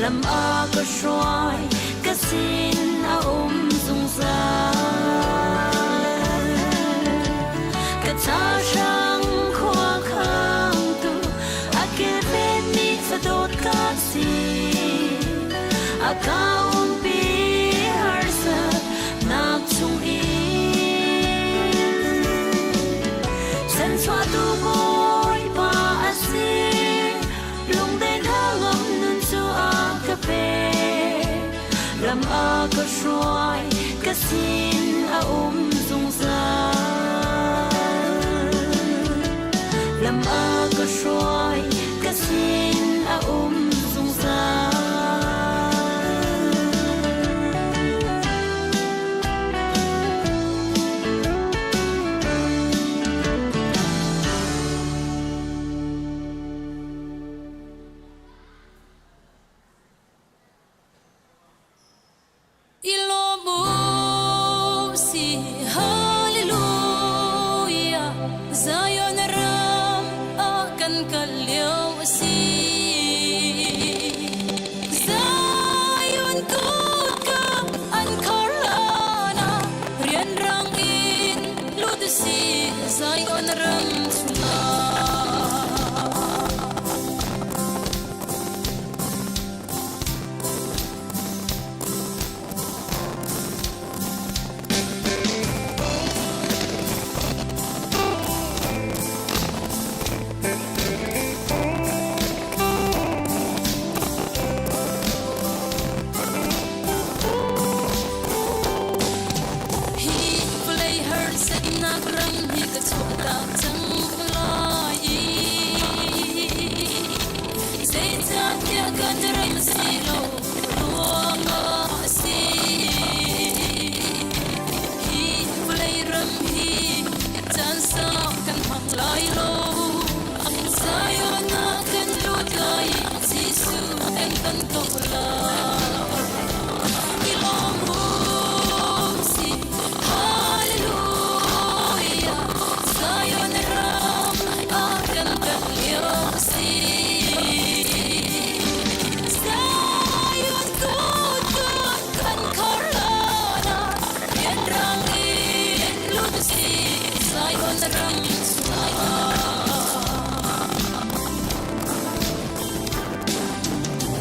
Lam a ka hruai, ka sin a um zungzal. Ka ca hrang khua khangtu, a kilvenmi fadawt ka si. A ka umpi harsat nak chung in. Chanchuahtu Bawipa a si, lungden hangam nun cu a ka pek. Lam a ka hruai, ka sin a um zungzal. Lam a ka hruai, ka sin a um zungzal. I lawm u si Hallelujah Zion ram ah kan kal lio a si Zion kutka an khar hlan ah rianrang in lut si Zion ram chungah. Hi vawlei harsatnak ram hi ka chuahtak cang lai i zeicahtiah kan ram si lo ruangah a si. Hi vawlei ram hi caan sau kan hmang lai lo. Zion ah kan lut lai i Jesuh kan ton ko lai. I lawm u sih, Hallelujah, Zion ram ah kan kal lio a si. Zion kutka kan khar hlan ah rianrang in lut u sih, Zion ram chungah.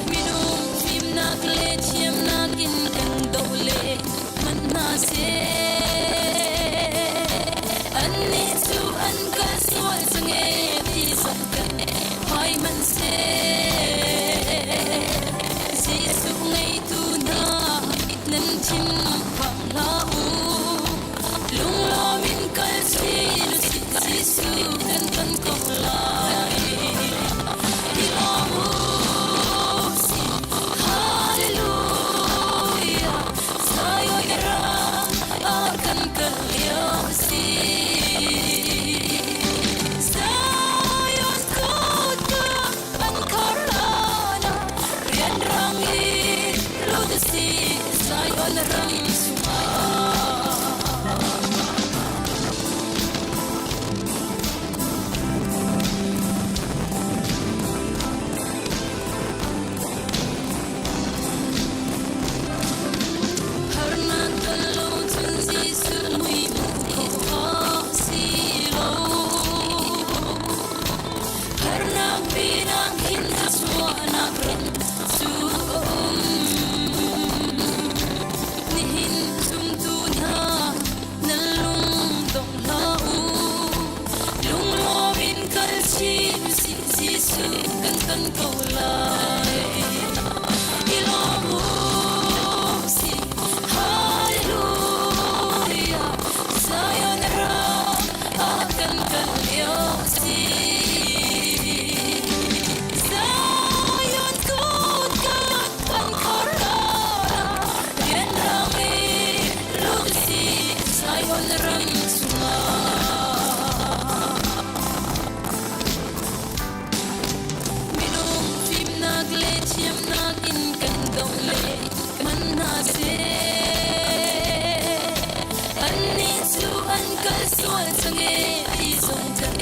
Minung fimnak le thiamnak in kan doh le hmanh hna seh. Annih cu an kal sual cang ee ti zong kan phai hmanh seh. Jesuh ngeitu hna nan thin phang hlah u. Lunglawm in kal chin u sih Jesuh kan ton ko lai. I lawm u sih Hallelujah Zion ram ah kan kal lio a si. Zion kutka an khar hlan ah rianrang in lut a si Zion ram chungah. Harnak ton lo cun Jesuh mui hmuh khawh a si lo. Harnak pinah khin thluachuahnak ram cu a um. Nihin zumtu hna nan lung dong hlah u. Lunglawm in kal chin usih Jesuh kan ton ko lai. I lawm u sih Hallelujah Zion ram ah kan kal lio a si. Zion kutka kan khar rianrang in lut usih Zion ram chungah. Minung fimnak le thiamnak in kan doh le man hna seh. Annih cu an kal sual cang ee ti zong kan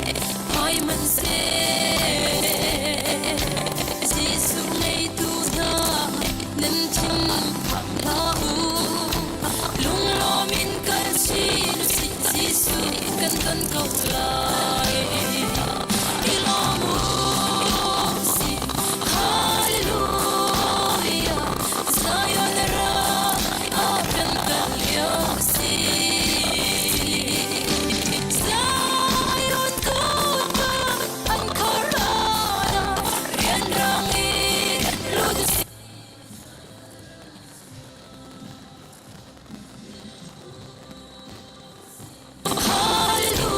hoi hmanh seh. Jesuh ngeitu hna. lai. I lawm u sih, Hallelujah, Zion ram a kan kal lio si. Zion kutka an khar rianrang in lut sih.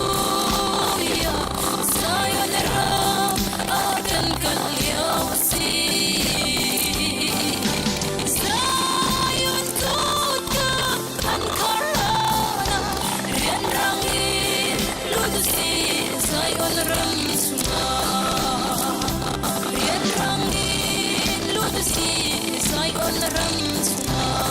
Hallelujah, Zion ram a kan kal lio si. Zion kutka an khar rianrang in lut si. Zion ram chungah rianrang in lut si. Zion ram chungah.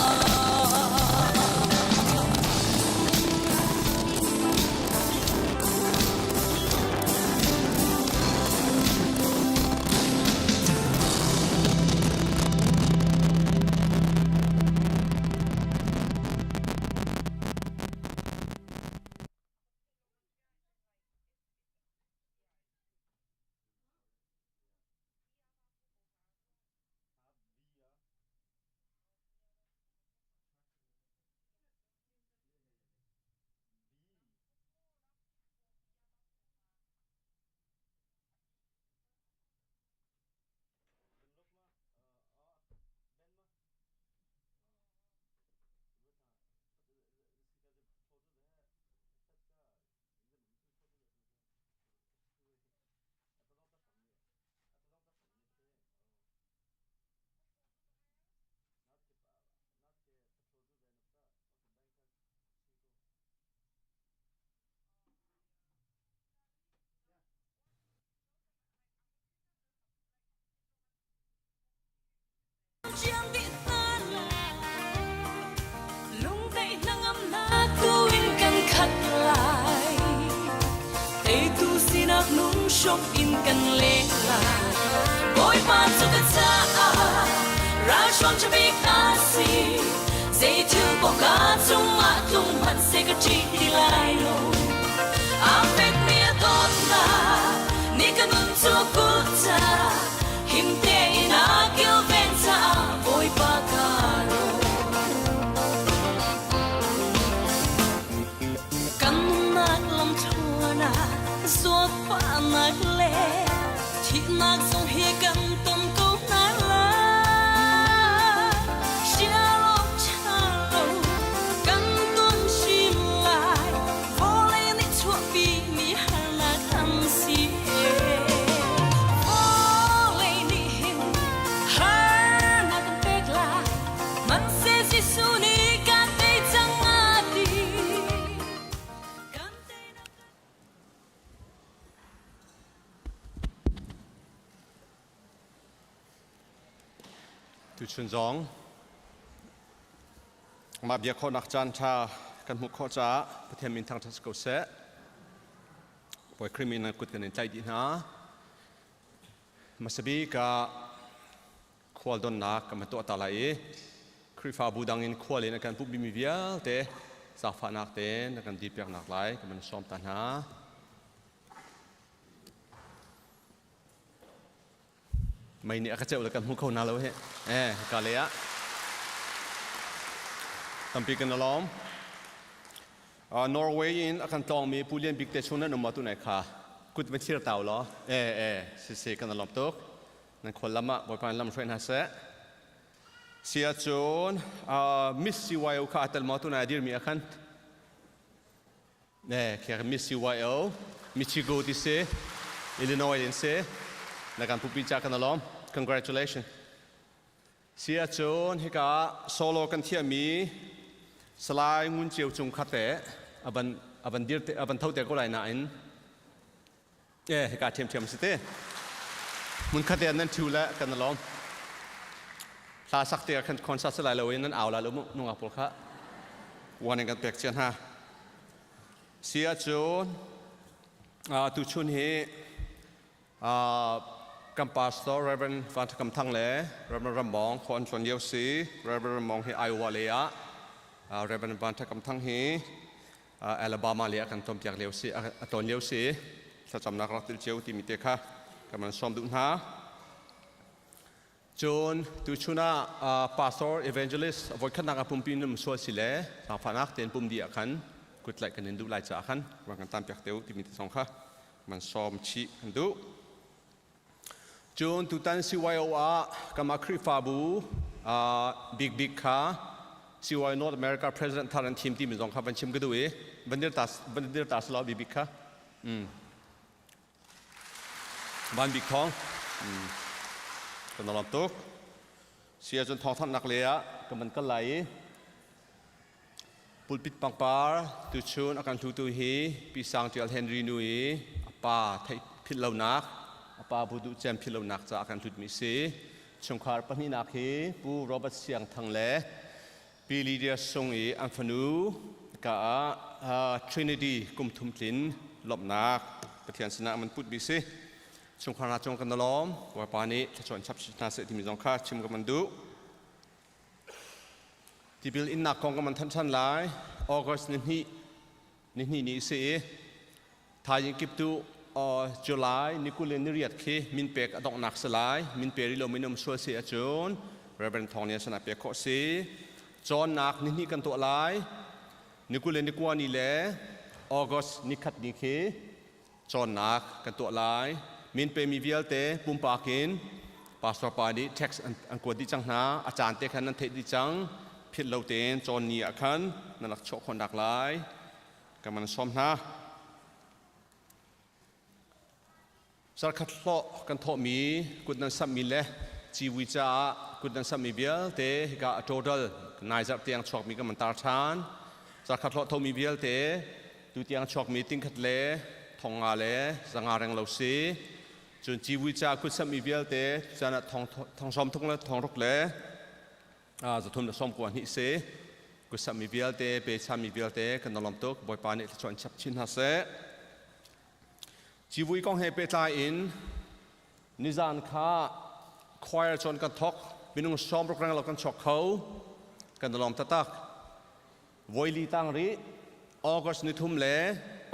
Lungdaih kan khat lai. Teitu sinak nung hrawk in kan leng lai. Bawipa cu ka caah ralhruang ṭha bik a si. Zei thil paoh ka cungah tlung hmanh seh ka ṭih ti lai lo. Aa fekmi a dawtnak nih ka nun cu kulh ca him tein a kilven caah Bawipa kaa lawm. Kan nunnak lamthluan ah zawtfahnak le thihnak zong hi kan ton ko hna lai. Sial awk ṭha lo kan ton hrim lai. Vawlei nih chuahpi mi harnak an si. Vawlei nih hin harnak kan pek lai. Hmanhseh Jesuh nih kan tei cang a ti. Kan teinak Tuchun zong mah bia khawhnak caan ṭha kan hmuh khawh caah Pathian min thangṭhat si ko seh. Bawi Khrih min kut kan in tlaih dih hna. Hmasabik ah khual donnak kan va tuah ta lai i Khrihfabu dang in khual in a kan pumhmi vialte zaangfahnak tein na kan dirpiaknak lai kan van sawm ta hna. Mei nih a ka ceuh le kan hmu kho hna lo hi. Eh, ka le ah. Tampi kan lawm. Norway in a kan tlawngmi Pu Lian Bik te chung nan um tu nai kha kut va thir tau law. Eh eh si si kan lawm tuk. Nan khual lam ah Bawipa lam hruai hna seh. Si ahcun Miss CYO kha a tel maw tu nai a dirmi ah khan Ne kher Miss CYO Michigo ti si Illinois in si na kan pupi cha kan alom. Congratulations. Si ahcun hika solo kan thiami Salai Ngun Ceu Cung khate avan avan dir te avan tho te ko lai nain e hika thiam thiam si te mun khate nan thu le kan alom. Hla sak te khan concert salai lo in nan au la lo mu nungak pawl kha warning kan pek chian ha. Si ahcun tuchun hi kan pastor Reverend Van Tha Kam Thang le Reverend Ram Mawng khua an chuan lio si. Reverend Ram Mawng hi Iowa lei ah, Reverend Van Tha Kam Thang hi Alabama le a kan tlawmpiak lio si a tlawn lio si thlacamnak rak til cio timi te kha kan van sawm duh hna. Cun tuchun ah pastor evangelist voikhatnak a pumpi num sual si le zaangfahnak tein pum dih ah khan kutlaih kan in duh lai caah khan van kan tanpiak te u timi te zong kha man sawm chih kan duh. Cun tutan CYO ah kanmah Khrihfabu bikbik kha CYO North America President thar an thim timi zong kha van chim ka duh i van dir ta van dir ta selaw bikbik kha. Van Bik Thawng. Kan lawm tuk. Si ahcun thawngthanhnak le ah kan van kal lai i Pulpit pangpar tuchun a kan hlutu hi Pi Sang Tial Henry nu i a pa theih philh lonak a pa Bu Duh Cem philh lonak caah a kan hlutmi si. Chungkhar pahnihnak hi Pu Robert Siang Thang le Pi Lydia Sung i an fanu ka ah Trinity kum thum tlin lawmhnak Pathian sinah an putmi si. Chungkhar hna cung kan lawm. Bawipa nih thluachuah in chap hna seh timi zong kha chim ka man duh. Tipil innak kong kan thanh ṭhan lai. August ni hnih ni hnih ni si i thaizing kiptu July ni 20 le ni riat khi min pek a donghnak si lai. Min pe rih lo minum sual si ahcun Reverend Thawng Lian sinah pek khawh si. Cawnnak ni hnih kan tuah lai. Ni 20 le ni kua ni le August ni khat ni khi cawnnak kan tuah lai. Min pemi vialte pumpak in pastor pa nih text an kuat dih cang hna. A caan te khan nan theih dih cang. Philh lo tein cawn ni ah khan nan rak chuah khawhnak lai. Kan man sawm hna. Zarkhat hlawh kan thawhmi kut nan samhmi le civui caah kut nan samhmi vialte hika a total nai zarh tiang chuakmi kan man tar ṭhan. Zarkhat hlawh thomi vialte Tutiang chuakmi tingkhat le 500 le 500 reng lo si. Cun civui ca kutsamhmi vialte caan ah thong sawm thung le thong ruk le 392 si. Kutsamhmi vialte, pechanmi vialte kan lawm tuk. Bawipa nih thluachuah in chap chin hna seh. Civui kong he pehtlai in nizan kha choir cawn kan thok minung 60 reng lo kan chuak kho kan lawm taktak. Voili tang rih August ni thum le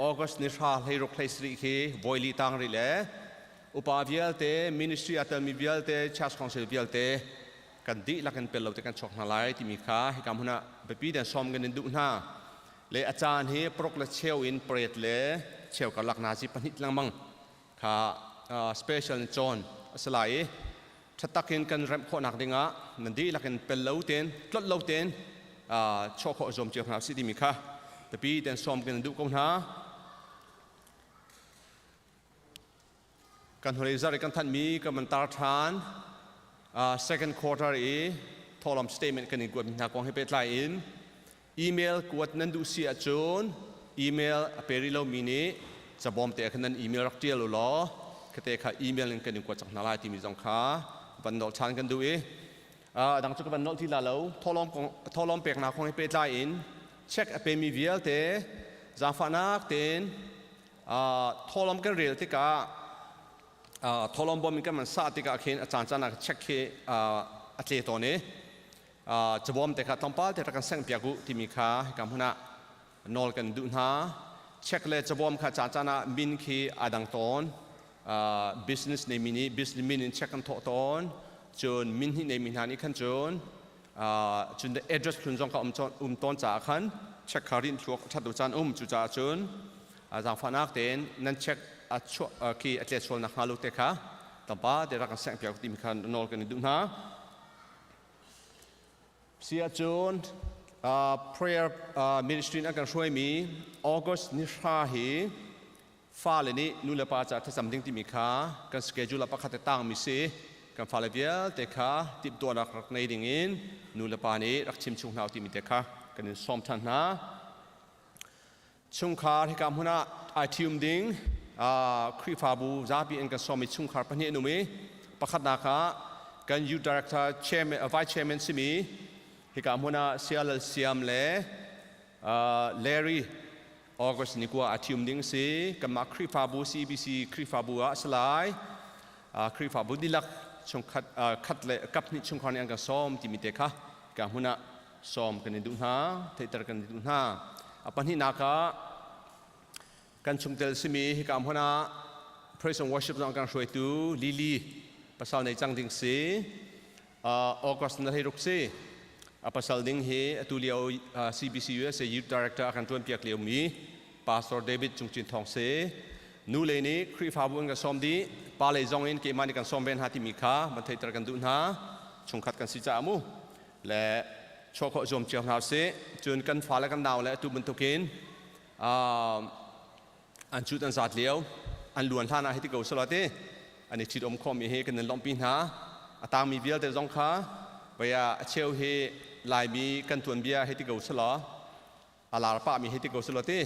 August ni hra 16 17 khi voili tang rih le upa vialte ministry a telmi vialte church council vialte kan dihlak in pel lo te kan chuak hna lai timi kha hika hmun ah biapi den sawm kan in duh hna le a caan hi paruk le cheu in pariat le cheu karlak nazi pahnih lengmang kha special in cawn a si lai i ṭhatak in kan remh khawhnak dingah nan dihlak in pel lo tein tlolh lo tein chuah khawh zuam cio hna usih timi kha biapi ten sawm kan duh ko hna. Kan hnulei zarh i kan thanhmi kan van tar ṭhan second quarter i thawhlawm statement kan in kuatmi hna kong he pehtlai in Email kuat nan duh si ahcun email a pe rih lomi nih cabawm te ah khan nan email rak ṭial u law khate kha email in kan in kuat cang hna lai timi zong kha van nolh ṭhan kan duh i a dang cu ka van nolh ti la lo. Thawhlawm kong thawhlawm peknak kong he pehtlai in check a pemi vialte zaangfahnak tein thawhlawm kan rel tikah thawhlawm bawm in kan van sah tikah khin a caan caan ah check khi a tle tawn i cabawm te kha tlawmpal te rak kan sengh piak u timi kha hika hmun ah nawl kan duh hna. Check le cabawm kha caan caan ah min khi aa dang tawn. Business neimi nih business min in check kan thawh tawn. Cun min hnih neimi hna nih khan cun cun address hlun zong kha um tawn caah khan check kha rinh thluak ṭhat lo caan um. Cucaah cun zaangfahnak tein nan check a chuah khi a tlet sual nakhnga lo te kha tlawmpal te rak kan sengh piak timi kha nawl kan i duh hna. Si ahcun prayer ministry in an kan hruaimi August ni hra hi fale nih nu le pa caah thlacam ding timi kha kan schedule ah pakhat te tangmi si. Kan fale vialte kha timhtuahnak rak nei ding in nu le pa nih rak chim chung hna timi te kha kan in sawm ṭhan hna. Chungkhar hika hmun ah ai ṭhium ding Khrihfabu zapi in kan sawmmi chungkhar pahnih an um i pakhatnak ah kan youth director chairman, vice chairman simi hika hmun ah Saya Lal Siam le Larry August ni kua a ṭhium ding si. Kanmah Khrihfabu CBC Khrihfabu ah a si lai. Khrihfabu dihlak chungkhat khat le kap hnih chungkhar nih an kan sawm timi te kha hika hmun ah sawm kan in duh hna, theihter kan in duh hna. A pahnihnak ah kan chungtel simi hika hmun ah praise and worship zong kan hruaitu Lily pasal nei cang ding si. August na hlei ruk si. A pasal ding hi atu lio CBC USA Youth Director a kan ṭuan piak lio mi Pastor David Cung Cin Thawng si. Nu le nih Khrihfabu in kan sawm dih, pa lei zong in keimah nih kan sawm ve hna timi kha van theihter kan duh hna. Chungkhat kan si caah mu. Le chuah khawh zuam cio hna usih. Cun kan fale kan nau le atu bantukin an cut an zaat lio an luan hlan ah hiti ko sala ti an i ṭhit-um khawhmi hi kan in lawmhpi hna. A tangmi vialte zong kha vaya a cheu hi Laimi kan tuanbia hiti ko sala a lar pahmi hiti ko sala ti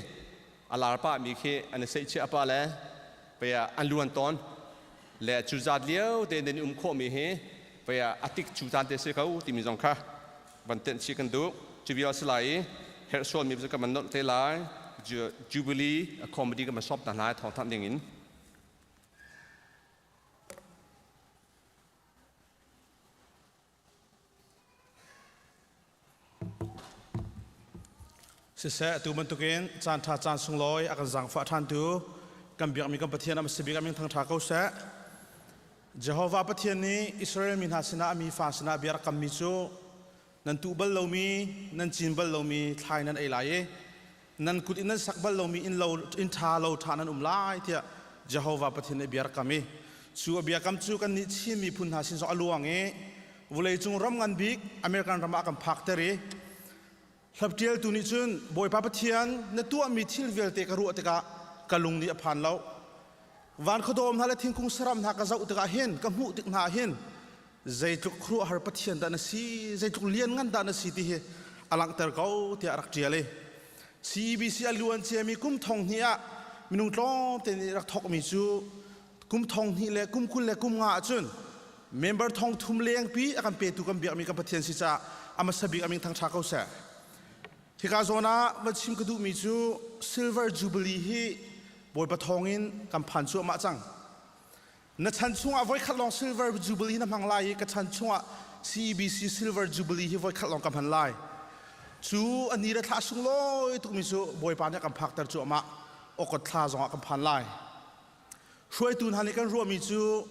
a lar pahmi khi an i seihchiah pa le vaya an luan tawn le cu zat lio te nan um khawhmi hi vaya a tik cu caan te si ko timi zong kha van tenh chih kan duh. Cu vial si lai i herh sualmi cu kan van nolh te lai. Jubilee a comedy kan van sawm ta hna lai thawngthanh ding in. Siseh atu bantukin caan ṭha caan sunglawi a kan zaangfah ṭhantu kan biakmi kan Pathian a si bik a min thangṭha ko seh. Jehovah Pathian nih Israel mi hna sinah a mi fa sinah bia rak kammi cu nan tuh bal lomi, nan cin bal lomi thlai nan ei lai i nan kut in nan sak bal lomi inn lo inn ṭha lo ṭha nan um lai tiah Jehovah Pathian nih bia rak kam i cu a biakam cu kannih Chin miphun hna sin zong a luang i vawleicung ram ngan bik American ram ah kan phakter i Hlapṭialtu nih cun Bawipa Pathian na tuahmi thil vialte ka ruah tikah ka lung nih a phan lo. Van khuadawm hna le thingkung saram hna ka zoh tikah hin ka hmuh tik hna ah hin zeitluk khuaruahhar Pathian dah na si, zeitluk lianngan dah na si ti hi a langhter ko tiah a rak ṭial i CEBC a luan ciami kum thong hnih ah minung tlawmte nih rak thawkmi cu kum thong hnih le kum 20 le kum nga ahcun member thong thum lengpi a kan petu kan biakmi kan Pathian si caah a hmasa bik a min thangṭha ko seh. Hika zawn ah va chim ka duhmi cu Silver Jubilee hi Bawipa thawngin kan phan cuahmah cang. Na chan chungah voikhat lawng Silver Jubilee na hmang lai i ka chan chungah CEBC Silver Jubilee hi voikhat lawng ka hman lai. Cu a ni le thla sunglawi tukmi cu Bawipa nih a kan phakter cuahmah. Okot thla zongah kan phan lai. Hruaitu hna nih kan ruahmi cu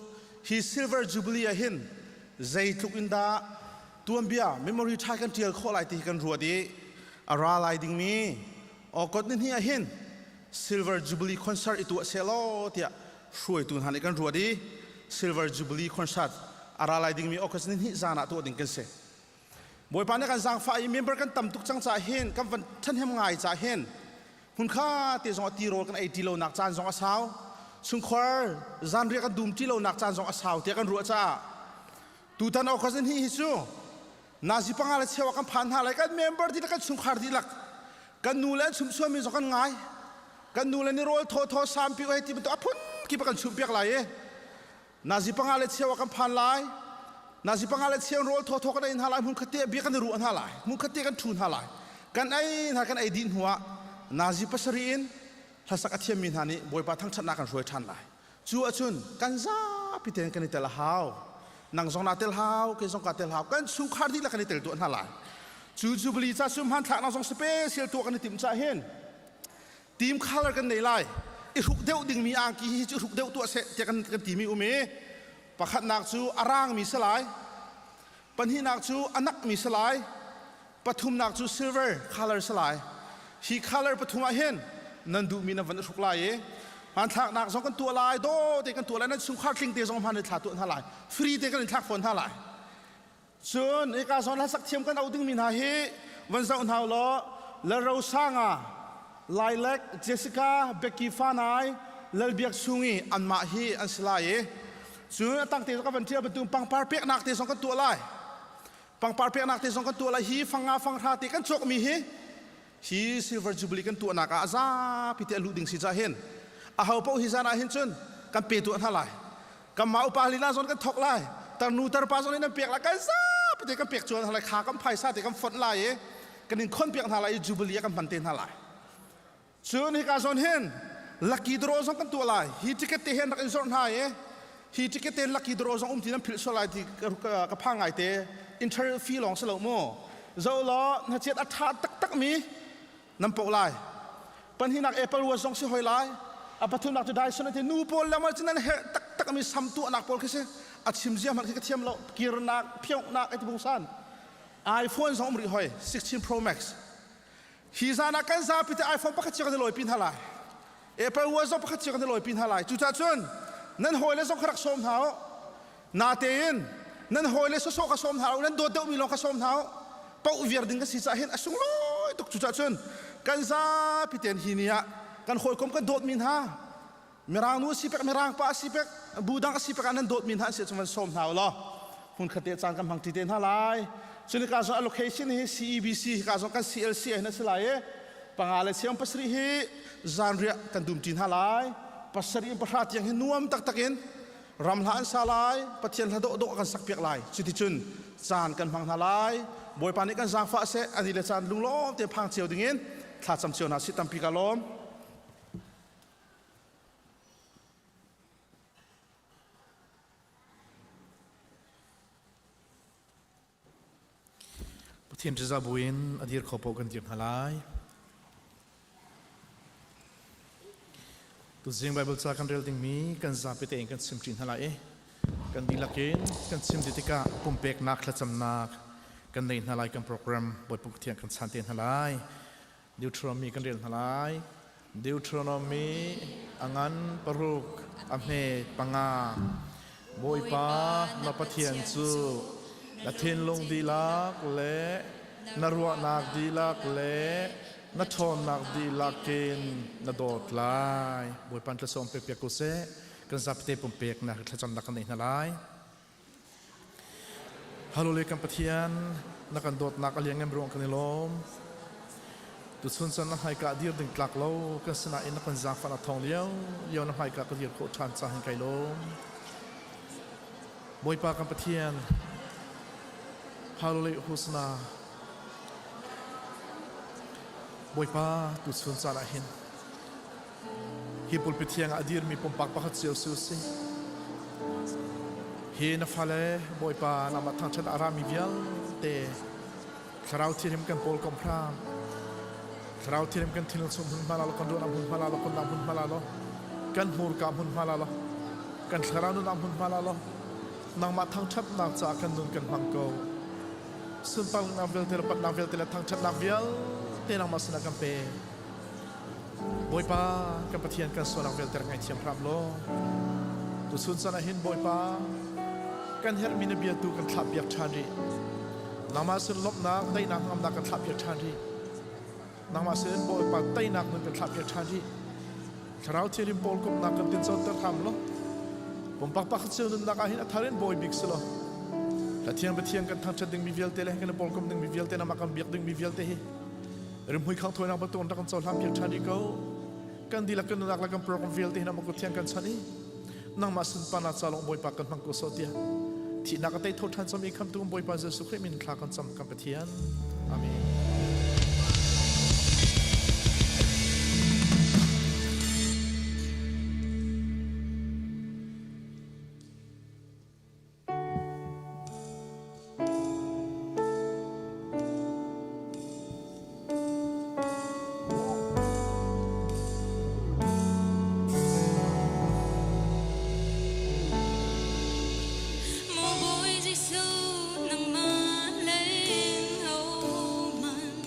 hi Silver Jubilee ah hin zeitluk in dah tuanbia memory ṭha kan ṭial khawh lai ti hi kan ruat i a ra lai dingmi August ni hnih ah hin Silver Jubilee concert i tuah sehlaw tiah hruaitu hna nih kan ruat i Silver Jubilee concert a ra lai dingmi August ni hnih zan ah tuah ding kan si. Bawipa nih kan zaangfah i member kan tam tuk cang caah hin kan van ṭhahnem ngai caah hin hmunkha te zong a tirawl kan ei ti lonak caan zong a sau chungkhar zanriah kan dum ti lonak caan zong a sau tiah kan ruah caah tutan August ni hi cu nazi panga le cheu ah kan phan hna lai kan member dihlak kan chungkhar dihlak kan nu le an chumchuanmi zong kan ngai kan nu le ni rawl thaw thaw sampi hei ti bantuk a phun kip kan chumh piak lai i Nazi panga le cheu ah kan phan lai. Nazi panga le cheu rawl thawthaw kan ei hna lai. Hmun khat te bia kan i ruah hna lai. Hmun khat te kan ṭhu hna lai. Kan ei hna kan ei dih hnu ah nazi pasarih in hlasak a thiammi hna nih Bawipa thangṭhatnak kan hruai ṭhan lai. Cu ahcun kan zapi tein kan i tel a hau. Nang zong naa tel hau, kei zong kaa tel hau. Kan chungkhar dihlak kan i tel tuah hna lai. Cu Jubilee ca cu hmanthlaknak zong special tuah kan i timh caah hin Team color kan nei lai. I hruk deuh dingmi angki hi cu hruk deuh tuah seh tiah kan, kan timi um i pakhatnak cu a rangmi si lai, pahnihnak cu a nakmi si lai, pathumnak cu silver color si lai. Hi color pathum ah hin nan duhmi nan van i hruk lai i hmanthlaknak zong kan tuah lai, daw te kan tuah lai, nan chungkhar tling te zong hman in thla tuah hna lai, free te kan in thlak fawn hna lai. Cun hika zawn hlasak thiam kan auh dingmi hna hi van zoh hna u law Lalrosanga, Lilac, Jessica, Becky Fanai, Lalbiak Sungi anmah hi an si lai i cun a tangte ka van ṭial bantuk pangpar peknak te zong kan tuah lai. Pangpar peknak te zong kan tuah lai. Hi fanga fanghra te kan cawkmi hi hi silver jubilee kan tuahnak ah a zapi te a luh ding si cah hin aho paoh hi zan ah hin cun kan pe tuah hna lai. Kanmah upa lila zawn kan thok lai. Tarnu tarpa zong nih nan pek lai. Kan zapi te kan pek cuan hna lai. Kha kan phaisa te kan fonh lai i kan in khon piak hna lai i jubilee ah kan hman te hna lai. Cun hika zawn hin lucky draw zong kan tuah lai. Hi ticket te hin rak in zorh hna i hi ticket te lucky draw zong um ti nan philh sual lai ti ka phang ngai te. Internet fee lawng si lo mu. Zo law hnachiat a tha taktak mi. Nan poh lai. Pahnihnak Apple Watch zong si hoi lai. A pathumnak cu Dyson ati nu pawl le cu nan herh taktak mi sam tuahnak pawl khi si. A chim zia hmanh khi ka thiam lo. Kirnak, phiohnak ai ti bungsan. iPhone zong um rih hoi 16 Pro Max. Hi zan ah kan zapi te iPhone pakhat cio kan i lawi pi hna lai. Apple Watch zong pakhat cio kan i lawi pi hna lai. Cucaah cun nan hawile zong kha rak sawm hna u. Natein nan hawile sawsawh kha sawm hna u, nan dawt deuhmi lawng kha sawm hna u. Poh viar ding ka si caah hin a sunglawi tuk. Cucaah cun kan zapi tein hi ni ah kan hawikom kan dawtmi hna Mirang nu a si pek, Mirang pa a si pek, bu dang a si pek ah nan dawtmi hna an si ahcun van sawm hna u law hmunkhat te caan kan hmang ṭi te hna lai. Cunika zong allocation hi CEBC hika zong kan CLC ah hin a si lai i panga le siang pasarih hi zanriah kan dum ṭi hna lai. Pasarih in pahra tiang hi nuam taktak in ram hla an sa lai, Pathian hla dawh dawh kan sak piak lai. Cuticun caan kan hmang hna lai. Bawipa nih kan zaangfah seh, ani le caan lunglawm te phang cio dingin thlacam cio hna sih tampi ka lawm. Pathian ṭihzah buin a dir kho paoh kan dir hna lai. Tuzing Bible ca kan rel dingmi kan zapi tein kan chimṭi hna lai i kan dihlak in kan chim ti tikah pumpeknak thlacamnak kan nei hna lai kan program Bawipa Pathian kan chan te hna lai. Deuteronomy kan rel hna lai. Deuteronomy a ngan paruk a hme panga. Bawipa na Pathian cu na thinlung dihlak le na ruahnak dihlak le na ṭhawnnak dihlak in na dawt lai. Bawipa in tlasawm pek piak ko seh. Kan zapite pumpeknak thlacamnak kan neih hna lai. Hallelujah kan Pathian na kan dawtnak a liangem ruang kan i lawm. Tuchun cun na hmaika dir ding tlak lo kan sinain na kan zaangfah na thawng lio lio na hmaika ka dir khawh ṭhan ca hin kai lawm. Bawipa kan Pathian Hallelujah Hosana Bawipa tuchun caan ah hin Hi pulpit thiang ah a dirmi pumpak pakhat cio si usih. Hi na fale Bawipa nangmah thangṭhat a rami vialte Thlarau Thianghlim kan pawl kom hram. Thlarau Thianghlim kan thinlung chung hmun hma la law, kan ruahnak hmun hma la law, kan nak hmun hma la law, kan hmurka hmun hma la law, kan thlarau nunnak hmun hma la law, nangmah thangṭhatnak caah kan nun kan hmang ko. Sunparnak vialte le patnak vialte le thangṭhatnak vialte nangmah sinah kan pe. Bawipa kan Pathian kan sualnak vialte rak ngaithiam hram law tuchun caan ah hin Bawipa kan herhmi na bia tu kan thlah piak ṭhan rih. Nangmah sin lawmhnak daihnak ngamnak kan thlah piak ṭhan rih. Nangmah sin Bawipa teinak nun kan thlah piak ṭhan rih. Thlarau Thianghlim pawl komhnak kan tincoter hram law pumpak pakhat cio nunnak ah hin a thar in bawi bik si law Pathian Pathian kan thangṭhat dingmi vialte le kan i pawl komh dingmi vialte namah kan biak dingmi vialte hi rimhmui khang thawinak bantuk in rak kan cohlan piak ṭhan rih ko kan dihlak kan nunnak le kan program vialte hin amah kut thiang kan chanh i nangmah sunparnak ca lawng Bawipa kan hmang ko sawh tiah thihnak a tei tho ṭhan cami khamtu Bawipa Jesuh Khrih min thla kan cam kan Pathian Amen. Maw Bawi Jesuh nangmah leng ho man.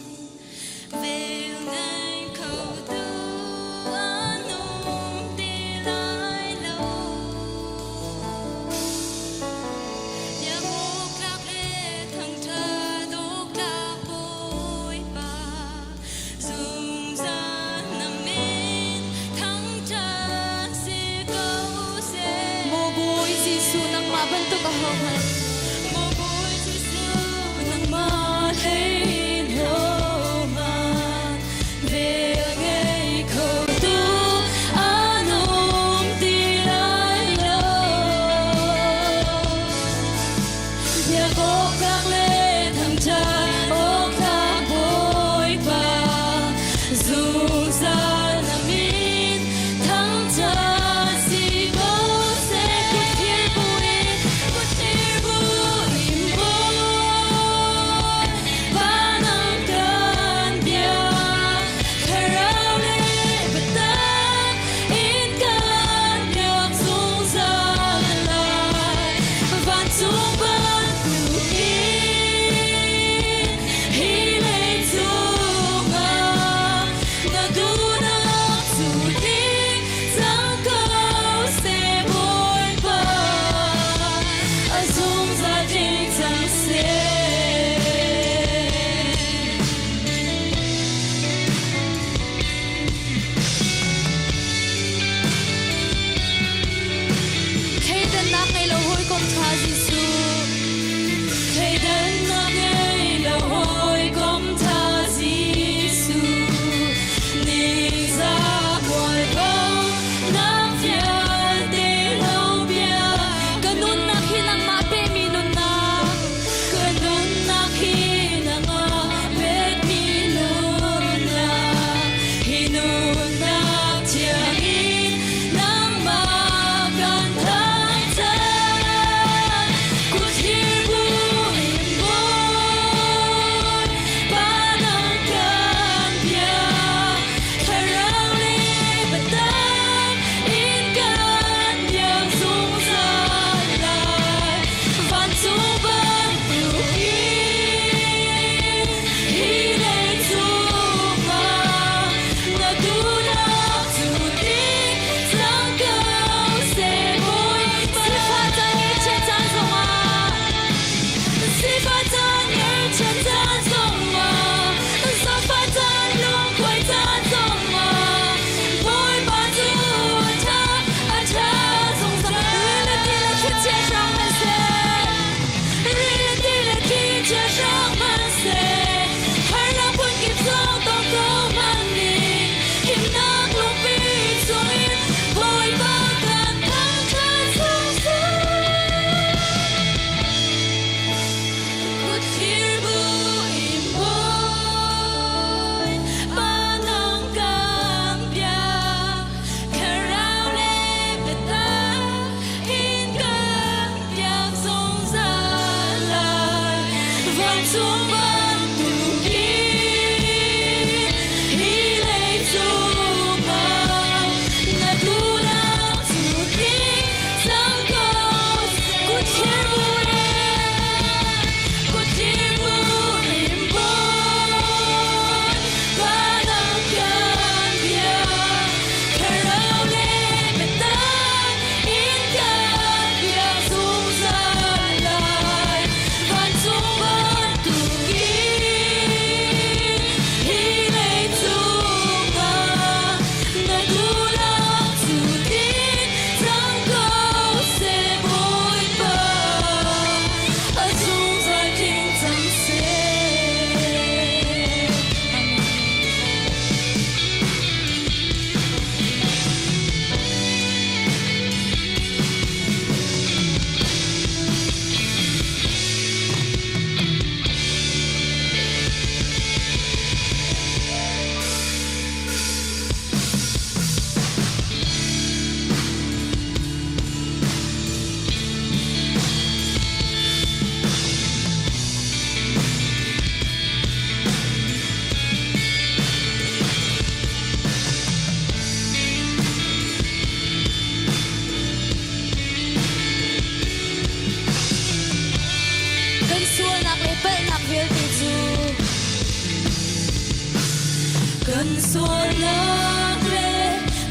Sualnak le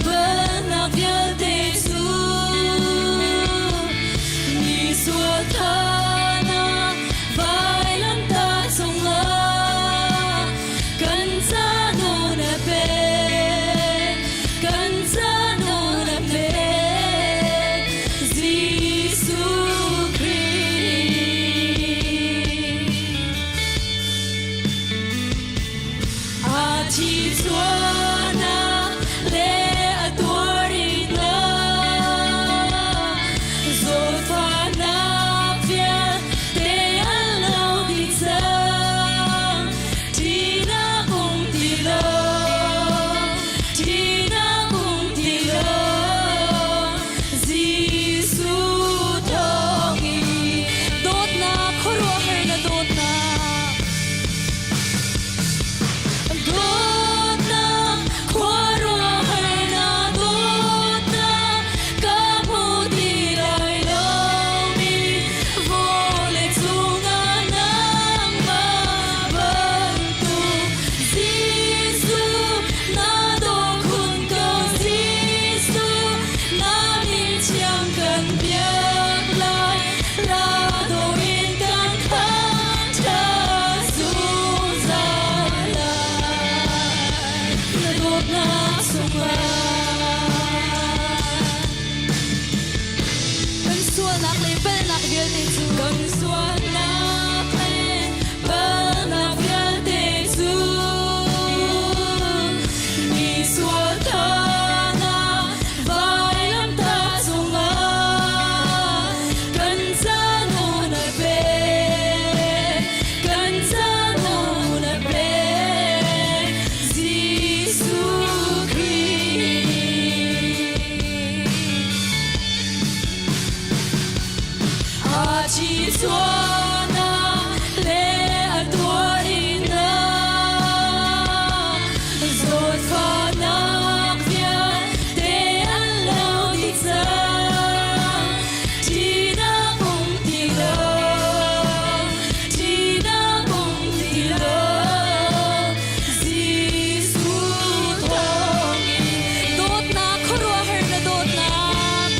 palhnak vialte cu mi sual thanak vailamtah cungah kan ca nawl a pek, kan ca nawl a pek, Jesuh Khrih. A thi chuahnak le a tuarinnak zawtfahnak vialte an lo dih cang. Ṭihnak um ti lo, ṭihnak um ti lo, Jesuh thawngin dawtnak khuaruahhar na dawtnak. Dawtnak khuaruahhar na dawtnak ka hmu ti lai lomi vawlei cungah nangmah bantuk Jesuh na daw khun ko Jesuh na min thiang kan biak lai ra daw in kan thangṭhat zungzal lai na dawtnak sungah. Kan sualnak le palhnak vialte cu kan sualnak le palhnak vialte cu mi sual thanak vailamtah cungah kan ca nawl a pek kan ca nawl a pek Jesuh Khrih. A thi chuahnak le a tuarinnak zawtfahnak vialte an lo dih cang. Ṭihnak um ti lo, ṭihnak um ti lo, Jesuh thawngin dawtnak khuaruahhar na dawtnak.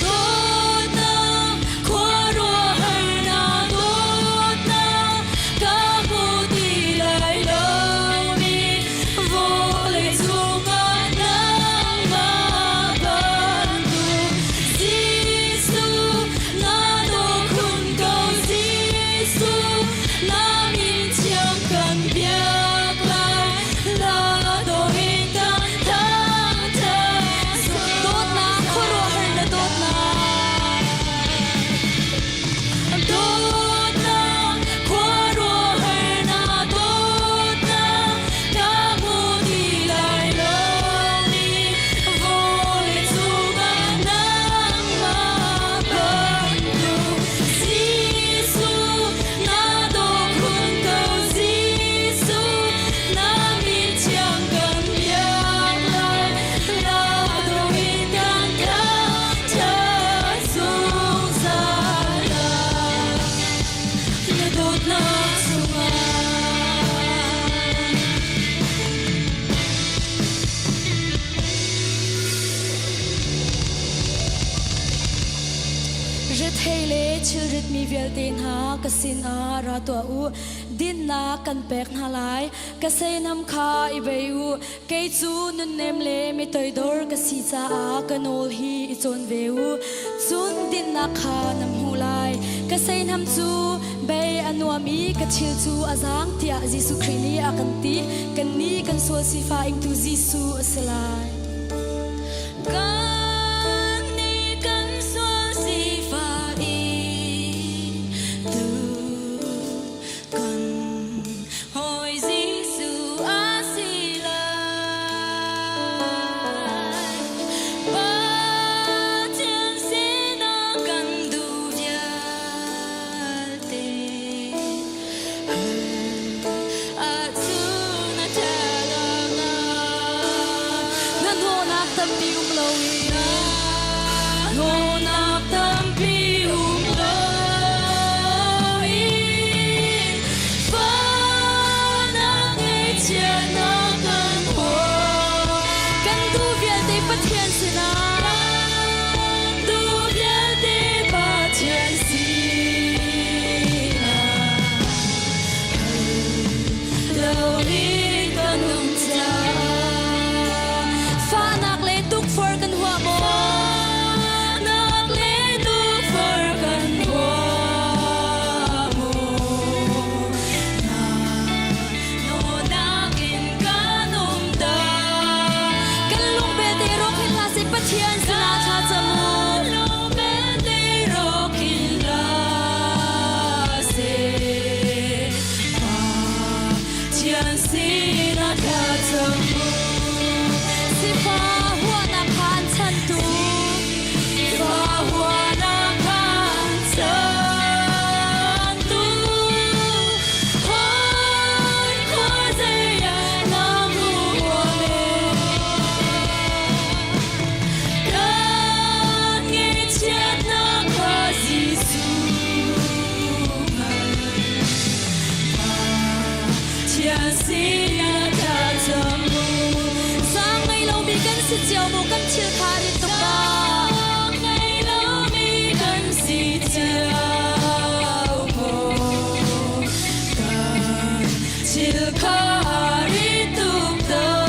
Dawtnak khuaruahhar na dawtnak ka hmu ti lai lomi vawlei cungah nangmah bantuk Jesuh na daw khun ko Jesuh na min thiang kan biak lai la daw in kan thangṭhat dawtnak khuaruahhar na dawtnak Dawtnak khuaruahhar na dawtnak ka hmu ti lai lomi vawlei cungah nangmah bantuk Jesuh na daw khun ko Jesuh na min thiang kan biak lai la daw in kan thangṭhat zungzal lai na dawtnak cungah. Rethei le thilritmi vialte hna ka sinah ra tuah u, dinnak kan pek hna lai. Ka seinam kha i bei u, Kei cu nunnem le mi toidor ka si caah ka nawl hi i cawn ve u. Cun dinnak kha nan hmuh lai. Ka seihnam cu bei a nuam i ka thil cu a zaang tiah Jesuh Khrih nih a kan ti. Kannih kan sual sifah ingtu Jesuh a si lai. Kannih kan sual sifah ingtu kan hawi Jesuh a si lai. Pathian sinah kan duh vialte ahcun a ṭha lo na hnawhnak tampi um loin. sinah thlacam u. Sifa huanak khan chantu, Sifa huanak khan chantu. Hawi khuazei ah na hmu Kan ngaihchiatnak kha Jesuh Pathian sinah thlacam u. Zaang ngei lomi kan si cio maw kan thil kha rit tuk dah? Zaang ngei lomi kan si cio maw? Kan thil kha rit tuk dah?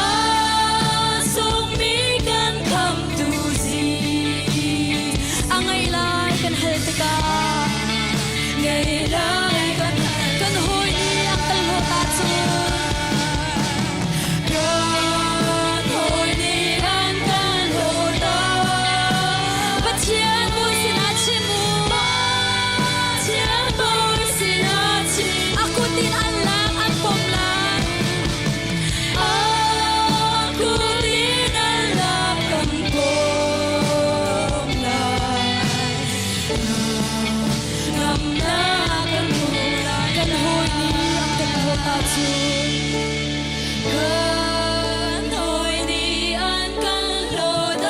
A sungmi kan khamtu zi a ngei lai kan hal tikah ngei lai kan kan hawi nih a kan hlawt ahcun kan hawi nih an kan hlawt Pathian bawi sinah chim u Pathian bawi sinah chim a kut in an lak an pom lai a kut in an lak kan pom lai ngamnak kan hmu lai kan hawi nih an kan hlawt ahcun kan hawi nih an kan hlawt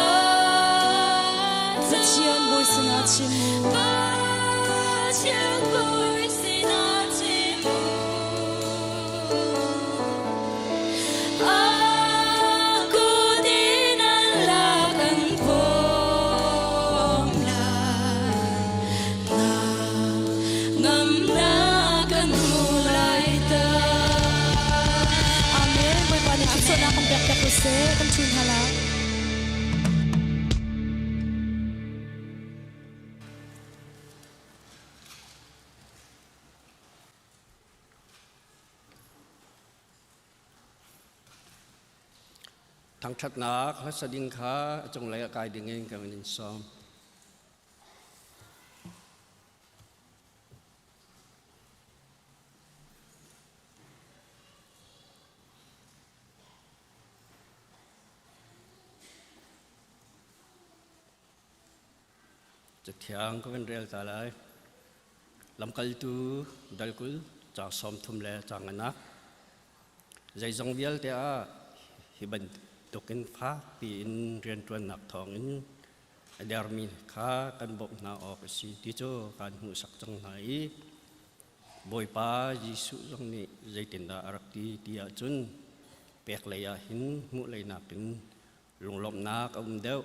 Pathian bawi sinah chim u. Pathian bawi sinah chim u. A kut in an lak an phawm lai. Na ngamnak kan hmu lai ta. Amen. Bawipa nih thluachuahnak kan pek piak ko seh. Kan ṭhu hna lai. Thangṭhatnak hlasa ding kha a cunglei ah kai dingin kan in sawm. Cathiang ka van rel ta lai. Lamkaltu dalkul caang 30 le caang nganak. Zeizong vialte ah hi bantukin fakpi in rianṭuannak thawngin a dermi kha kan bawmh hna awk a si ti cu kaan hmuhsak cang hna i Bawipa Jesuh zong nih zeitindah a rak ti ti ahcun pek lei ah hin hmuh lei nakin lunglawmhnak a um deuh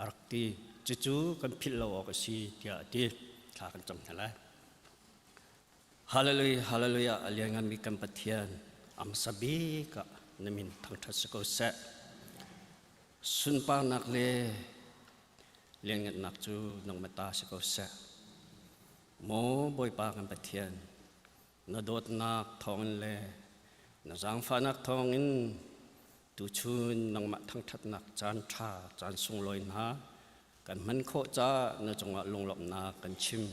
a rak ti. Cucu kan philh lo awk a si tiah a ti. Thla kan cam hna lai. Hallelujah, hallelujah, a liannganmi kan Pathian, a hmasa bik ah na min thangṭhat si ko seh. Sunparnak le lianngannak cu nangmah ta si ko seh. Maw Bawipa kan Pathian, na dawtnak thawngin le na zaangfahnak thawngin tuchun nangmah thangṭhatnak caan ṭha caan sunglawi hna kan hman khawh caah na cungah lunglawmhnak kan chim.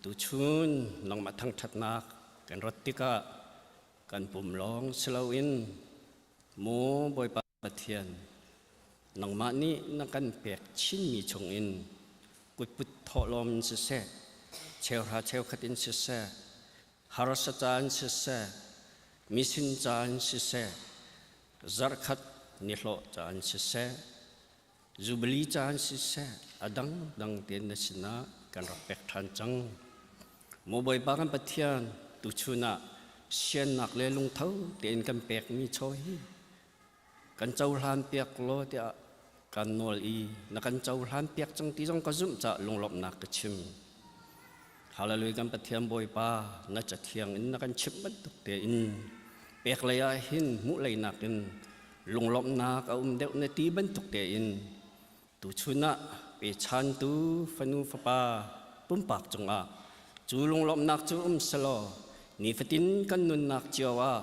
Tuchun nangmah thangṭhatnak kan rat tikah kan pum lawng si loin maw Bawipa Pathian, nangmah nih na kan pek chinmi chungin kutput thawhlawm in siseh, cheuhra cheukhat in siseh, harsa ca in siseh, misin ca in siseh, zarhkhat nihlawh ca in siseh, Jubilee ca in siseh, a dangdang tein na sinah kan rak pek ṭhan cang. Maw Bawipa kan Pathian, tuchun ah siannak le lungtho tein kan pekmi chaw hi kan cohlan piak law tiah kan nawl i na kan cohlan piak cang ti zong ka zumh caah lunglawmhnak ka chim. Hallelujah kan Pathian Bawipa na cathiang in na kan chimh bantuk tein pek lei ah hin hmuh lei nakin lunglawmhnak a um deuh na ti bantuk tein tuchun ah pechantu fanu fapa pumpak cungah cu lunglawmhnak cu um selaw nifatin kan nunnak cio ah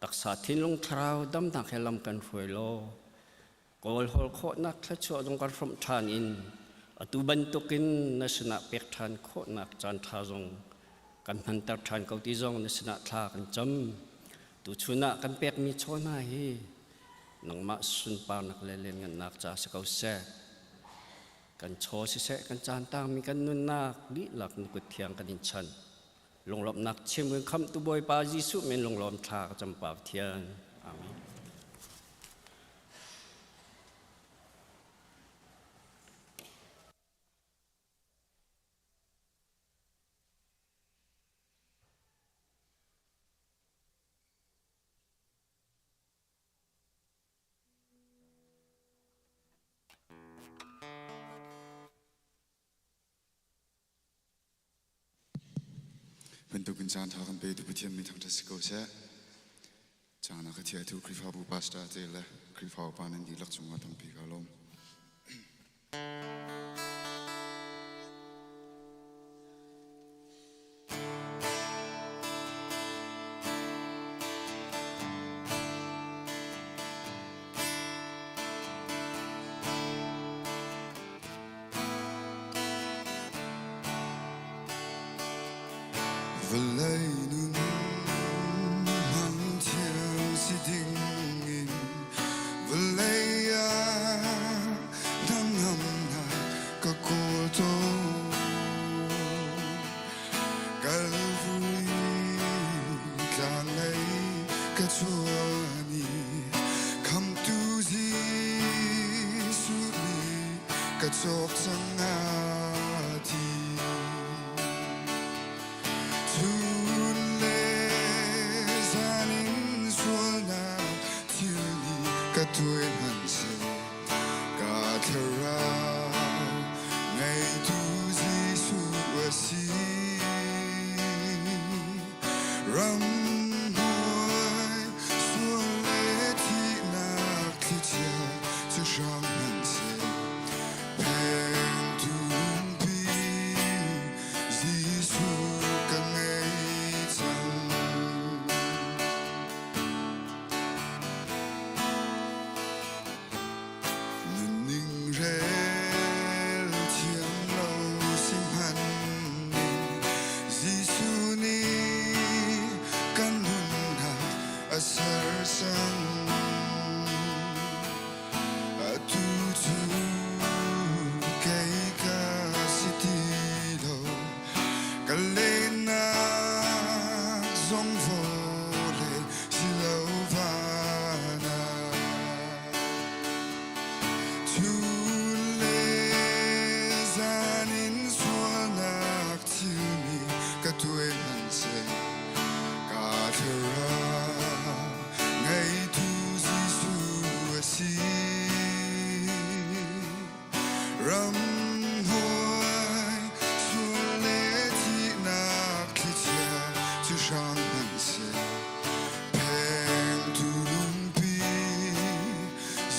taksa thinlung thlarau damnak he lam kan hruai law kawlhawl khawhnak thluachuah zong kan hrawmh ṭhan in atu bantukin na sinah pek ṭhan khawhnak caan ṭha zong Kan hmanter ṭhan ko ti zong na sinah thla kan cam. Tuchun ah kan pekmi chaw hna hi nangmah sunparnak le lianngannak ca si ko seh. Kan chaw siseh kan caan tangmi kan nunnak dihlak na kut thiang kan in chan. Lunglawmhnak chim in khamhtu Bawipa Jesuh min lunglawm thla ka cam Pa Pathian. Amen. Bantukin caan ṭha kan petu Pathian min thangṭhat si ko seh. Caan a ka thiatu Khrihfabu pastor te le Khrihfa upa nan dihlak cungah tampi ka lawm. Vawlei nun hmang thiam si dingin vawlei ah hnangamnak ka kawl tawn. Kalvui tlanglei ka chuan i khamtu Jesuh nih ka cawk cang a ti. Chun le zan in sualnak thil nih ka tuai hmanhseh ka thlarau ngeitu Jesuh a si. Ram hnuai sual le thihnak thlichia cu hrang hmanhseh phengtu lungpi Jesuh ka ngei cang. Nunning rel thiam lo si hmanning Jesuh nih kan nunnak a sersiam. Atu cu kei ka si ti lo, ka lennak zong vawlei si lo van ah. Chun le zan in sualnak thilmi ka tuai hmanhseh ka thlarau ngeitu Jesuh a si. Ram hnuai sual le thihnak thlichia cu hrang hmanhseh phengtu lungpi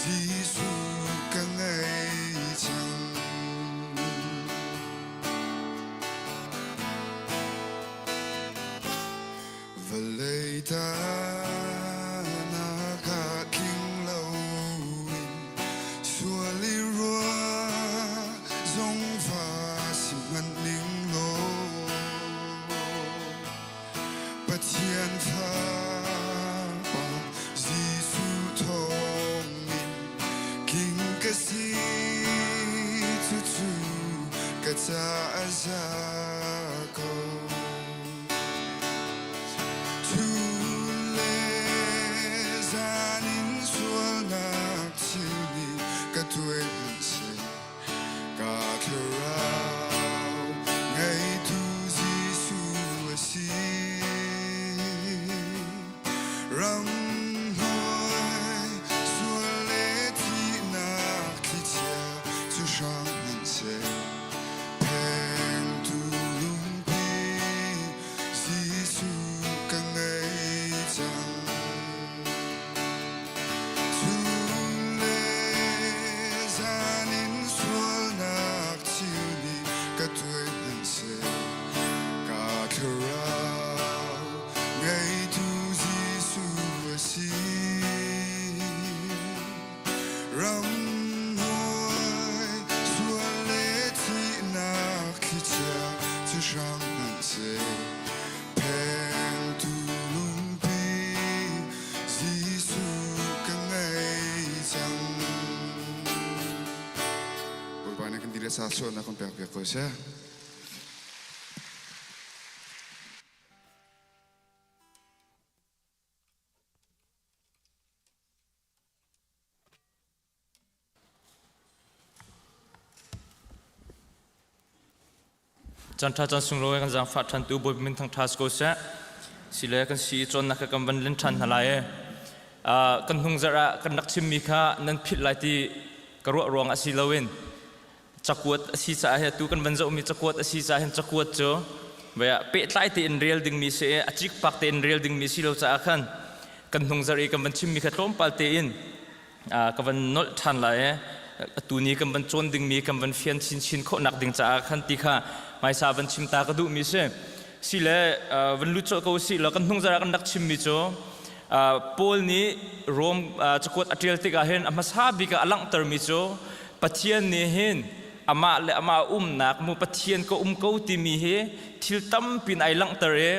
Jesuh ka ngei cang. Vawlei tahnak ah tling loin sual i ruah zong va si hmanh ning law Pathian Fapa Jesuh thawngin tling ka si cucu ka caah a za ko. Chun le zan in sualnak thil nih ka tuai hmanhseh ka thlarau ngeitu Jesuh a si. Ram hnuai sual le thihnak thlichia cu hrang hmanhseh Phengtu lungpi Jesuh ka ngei cang. Chun le zan in sualnak thil nih ka tuai hmanhseh ka thlarau ngeitu Jesuh a si. Ramhnuai sual le thihnak thlichia cu hrang hmanhseh. le sa sualnak kan pek piak ko seh. Caan ṭha caan sunglawi kan zaangfah ṭhantu Bawipa min thangṭha si ko seh. Sile kan si i cawnnak kha kan van len ṭhan hna lai. Kan hnung zarh ah kan rak chimmi kha nan philh lai ti ka ruah ruangah si loin cakuat a si caah hi atu kan van zohmi cakuat a si caah hin cakuat cu pehtlai tein rel dingmi si i a cikpak tein rel dingmi si lo caah khan kan hnung zarh i kan van chimmi kha tlawmpal tein ka van nolh ṭhan lai i atu ni kan van cawn dingmi kan van fian chinchin khawhnak ding caah khan ti kha hmaisa van chim ta ka duhmi si. Sile van lut colh ko usih law kan hnung zarh ah kan rak chimmi cu Paul nih Rom cakuat a ṭial tikah hin a hmasa bik ah a langhtermi cu Pathian nih hin amah le amah umnak mu Pathian ka um ko timi hi thil tampi in ai langhter i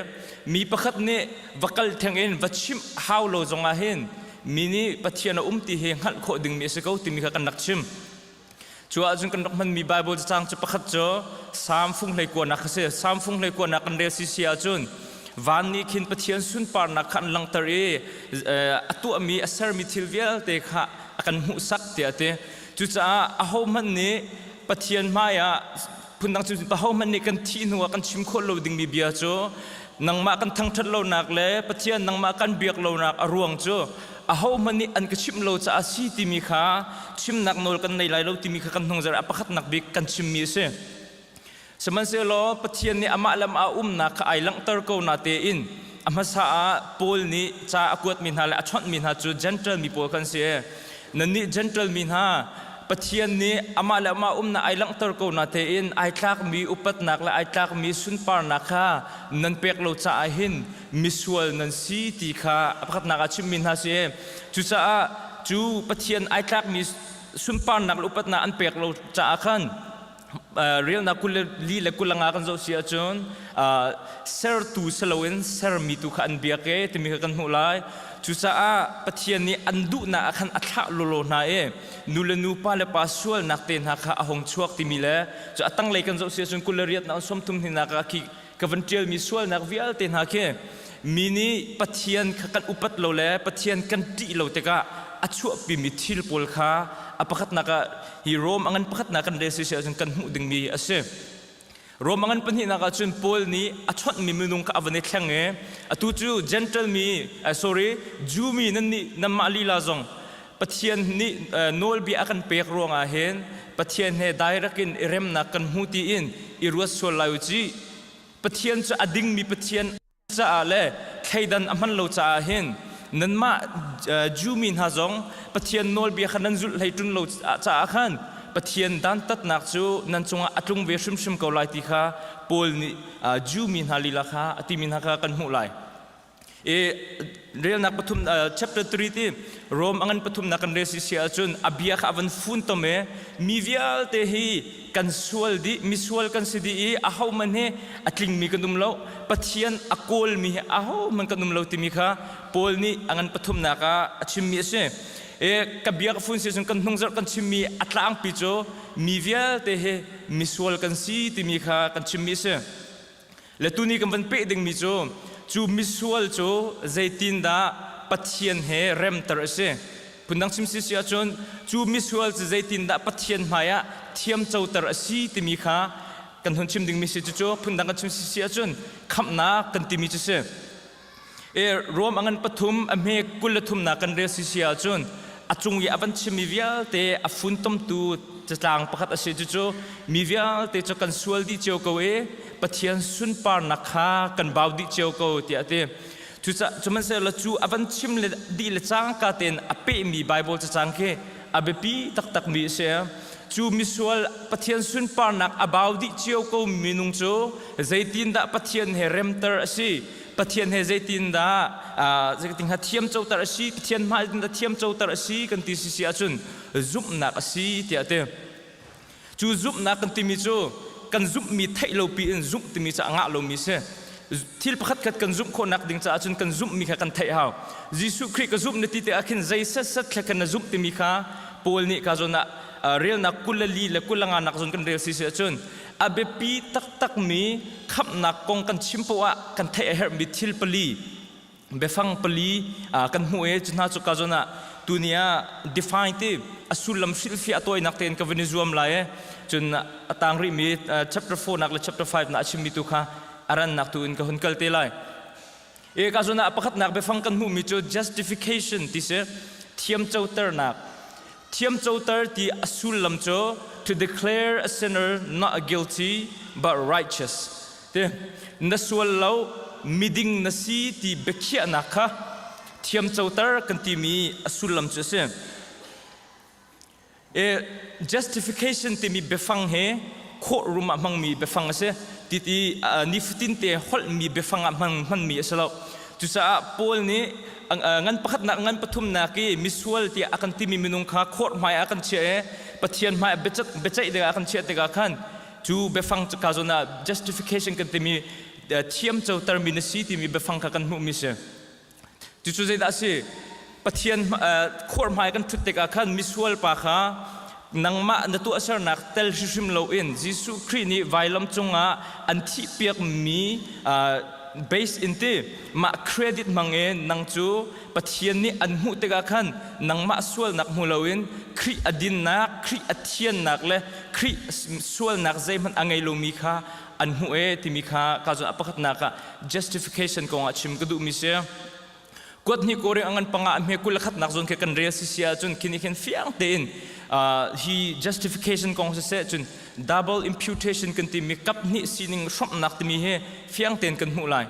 mi pakhat nih va kal theng in va chimh hau lo zongah hin mi nih Pathian a um ti hi hngalh khawh dingmi a si ko timi kha kan rak chim. Cu ahcun kan rak hmanmi Bible cacang cu pakhat cu Salm fung hleikuanak kha si. Salm fung hleikuanak kan rel sisi ahcun van nih khin Pathian sunparnak kha an langhter i a tuahmi a sermi thil vialte kha a kan hmuhsak tiah a ti. Cucaah ahohmanh nih Pathian hmaiah phundang cu ahohmanh nih kan thih hnuah kan chim khawh lo dingmi bia cu nangmah kan thangṭhat lonak le Pathian nangmah kan biak lonak a ruang cu ahohmanh nih an ka chimh lo caah si timi kha chimnak nawl kan nei lai lo timi kha kan hnungzar ah pakhatnak bik kan chimmi a si. Sihmanhsehlaw Pathian nih amah le amah umnak kha ai langhter ko na tein a hmasa ah Paul nih ca a kuatmi hna le a chawnhmi hna cu Gentile mi pawl kan si. Nannih Gentile mi hna Pathian nih amah le amah umnak ai langhter ko na tein ai tlakmi upatnak le ai tlakmi sunparnak kha nan pek lo caah hin misual nan si ti kha a pakhatnak ah chimmi hna si. Cucaah cu Pathian ai tlakmi sunparnak le upatnak an pek lo caah khan relnak 24 le 25 kan zoh si ahcun sertu si loin sermi tu kha an biak e timi kha kan hmuh lai. Cucaah Pathian nih an duhnak ah khan a thlah lawlaw hna i nu le nu pa le pa sualnak te hna kha a hung chuak timi le cu a tanglei kan zoh si ahcun 28 na 30 hninak ah khi ka van ṭialmi sualnak vialte hna khi mi nih Pathian kha kan upat lo le Pathian kan ṭih lo tikah a chuahpimi thil pawl kha a pakhatnak ah hi Rom a ngan pakhatnak kan rel si ahcun kan hmuh dingmi a si. Rom a ngan pahnihnak ah cun Paul nih a chawnhmi minung kha a van i thleng i atu cu Gentile mi sorry Jew mi nan nih nanmah lila zong Pathian nih nawlbia a kan pek ruangah hin Pathian he direct in i remnak kan hmu tiin i ruat sual lai u cih. Pathian cu a dingmi Pathian caah le thleidan a hman lo caah hin nanmah Jew mi hna zong Pathian nawlbia kha nan zulh hlei ṭun lo caah khan Pathian dantatnak cu nan cungah a tlung ve hrimhrim ko lai ti kha Paul nih Jew mi hna lila kha a timi hna kha kan hmuh lai. I relnak pathum chapter 3 ti Rom a ngan pathumnak kan rel si si ahcun a bia kha a van fun tom i mi vialte hi kan sual dih misual kan si dih i ahohmanh hi a tlingmi kan um lo Pathian a kawlmi hi ahohmanh kan um lo timi kha Paul nih a ngan pathumnak ah a chimmi a si. E ka bia ka fun si cun kan hnungzarh kan chimmi a tlangpi cu mi vialte hi misual kan si timi kha kan chimmi a si. Le tuni kan van peh dingmi cu cu misual cu zeitindah Pathian he remter a si. Phundang chim si si ahcun cu misual cu zeitindah Pathian hmaiah thiamcoter a si timi kha kan hun chim dingmi si cucu phundang kan chim si si ahcun khamhnak kan timi cu si. E Rom a ngan pathum a hme 23nak kan rel si si ahcun a cung i a van chimmi vialte a funtomtu catlang pakhat a si cucu mi vialte cu kan sual dih cio ko i Pathian sunparnak kha kan bau dih cio ko tiah a ti. Cucaah cumanhsehlaw cu a van chim le dih le cangka tein a pehmi Bible cacang khi a biapi taktakmi a si. Cu misual Pathian sunparnak a bau dih cio ko minung cu zeitindah Pathian he remter a si Pathian he zeitindah zeitin thiamcoter a si Pathian hmai in thiamcoter a si kan ti si ahcun zumhnak a si tiah a ti. Cu zumhnak kan timi cu kan zumhmi theih lo pi in zumh timi cu a ngah lomi si. Thil pakhat khat kan zumh khawhnak ding caah cun kan zumhmi kha kan theih hau. Jesuh Khrih ka zumh na ti tikah khin zei set set kha na zumh timi kha Paul nih ka zawn ah relnak 24 le 25 nak zawn kan rel si si ahcun a biapi taktakmi khamhnak kong kan chim poah ah kan theih a herhmi thil pali biafang pali kan hmuh i cu hna cu ka zawn ah tuni ah define ti a sullam hrilhfiah a tawinak tein ka van i zuam lai i cun a tang rihmi chapter 4 nak le chapter 5 na a chimmi tu kha a rannak tu in ka hun kal te lai. E ka zawn ah pakhatnak biafang kan hmuhmi cu justification ti si thiamcoternak. Thiamcoter ti a sullam cu to declare a sinner not guilty but righteous. Ti na sual lo miding na si ti biakhiahnak kha thiamcoter kan timi a sullam cu a si. E, justification timi biafang he courtroom ah hmangmi biafang a si. Titi nifatin te holhmi biafang ah hman hmanmi a si lo. Cucaah Paul nih ngan pakhatnak ngan pathumnak i misual tiah a kan timi minung kha court hmai ah kan chiah i Pathian hmai biaceih dingah kan chiah tikah khan cu biafang ka zawn ah justification kan timi thiamcotermi na si timi biafang kha kan hmuhmi si. Cucu zeidah a si? Pathian khuar hmai kan ṭhut tikah khan misual pa kha nangmah na tuahsernak tel hrimhrim loin Jesuh Khrih nih vailam cungah an thihpiakmi base in ti mah credit hmang in nang cu Pathian nih an hmuh tikah khan nangmah sualnak hmu loin Khrih a dinnak, Khrih a thiannak le Khrih sualnak zeihmanh a ngei lomi kha an hmuh e timi kha ka zawn ah pakhatnak ah justification kong ah chim ka duhmi si. Kuat hnih koring angan panga hme 21 nak zawn khi kan rel si si ahcun khini khin fiang tein hi justification kong siseh cun double imputation kan timi kap hnih sining hrawmhnak timi hi fiang tein kan hmuh lai.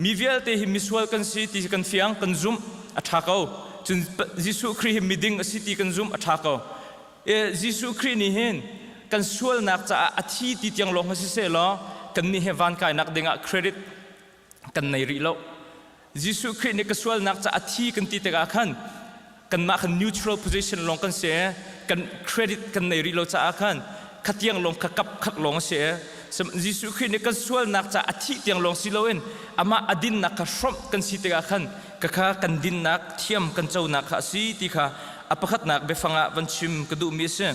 Mi vialte hi misual kan si ti kan fiang kan zumh a ṭha ko. Cun Jesuh Khrih hi miding a si ti kan zumh a ṭha ko. E, Jesuh Khrih nih hin kan sualnak caah a thi ti tiang lawng si seh law kannih he van kainak dingah credit kan nei rih lo. Jesuh Khrih nih ka sualnak caah a thi kan ti tikah khan kanmah khan neutral position lawng kan si kan credit kan nei rih lo caah khan khatiang lawng kha kap khat lawng a si. Jesuh Khrih nih kan sualnak caah a thih tiang lawng si loin amah a dinnak kha hrawmh kan si tikah khan ka kha kan dinnak thiam kan conak kha a si ti kha a pakhatnak biafang ah van chim ka duhmi a si.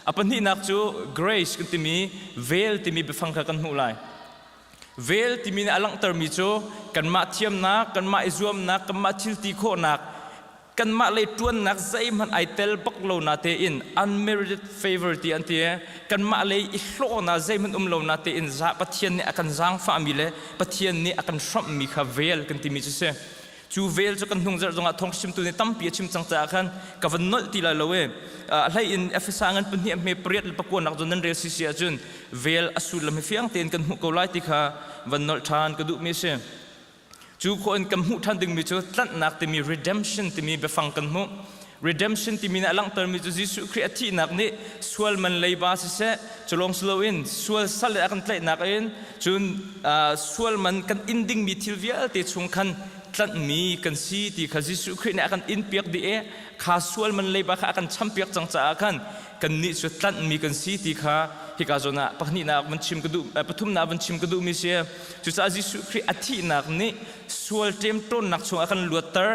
A pahnihnak cu grace kan timi vel timi biafang kha kan hmuh lai. Vel timi nih a langhtermi cu kanmah thiamnak, kanmah i zuamnak, kanmah thil ti khawhnak, kanmah lei ṭuannak zeihmanh ai tel bak lo na tein unmerited favor ti an ti kanmah lei i hlawhnak zeihmanh um lo na tein za Pathian nih a kan zaangfahmi le Pathian nih a kan hrawmhmi kha vel kan timi cu si. Cu vel cu kan hnung zarh zongah thawngchimtu nih tampi a chim cang caah khan ka van nolh ti lai lo e. A hlei in Efesa ngan pahnih hme pariat le pakua nak zawn nan rel sisi ahcun vel a sullam hi fiang tein kan hmuh ko lai ti kha van nolh ṭhan ka duhmi a si. Cu khawh in kan hmuh ṭhan dingmi cu tlanhnak timi redemption timi biafang kan hmuh. Redemption timi nih a langhtermi cu Jesuh Khrih a thihnak nih sual man leiba siseh, cu lawng si loin sual sal in a kan tlaihnak in cun sual man kan in dingmi thil vialte chung khan tlanhmi kan si ti kha Jesuh Khrih nih a kan inpiak dih i kha sual man leiba kha a kan champiak cang caah khan kannih cu tlanhmi kan si ti kha hika zawn ah pahnihnak van chim ka duh pathumnak van chim ka duhmi si. Cucaah Jesuh Khrih a thihnak nih sual ṭemṭawnnak chung a kan luatter.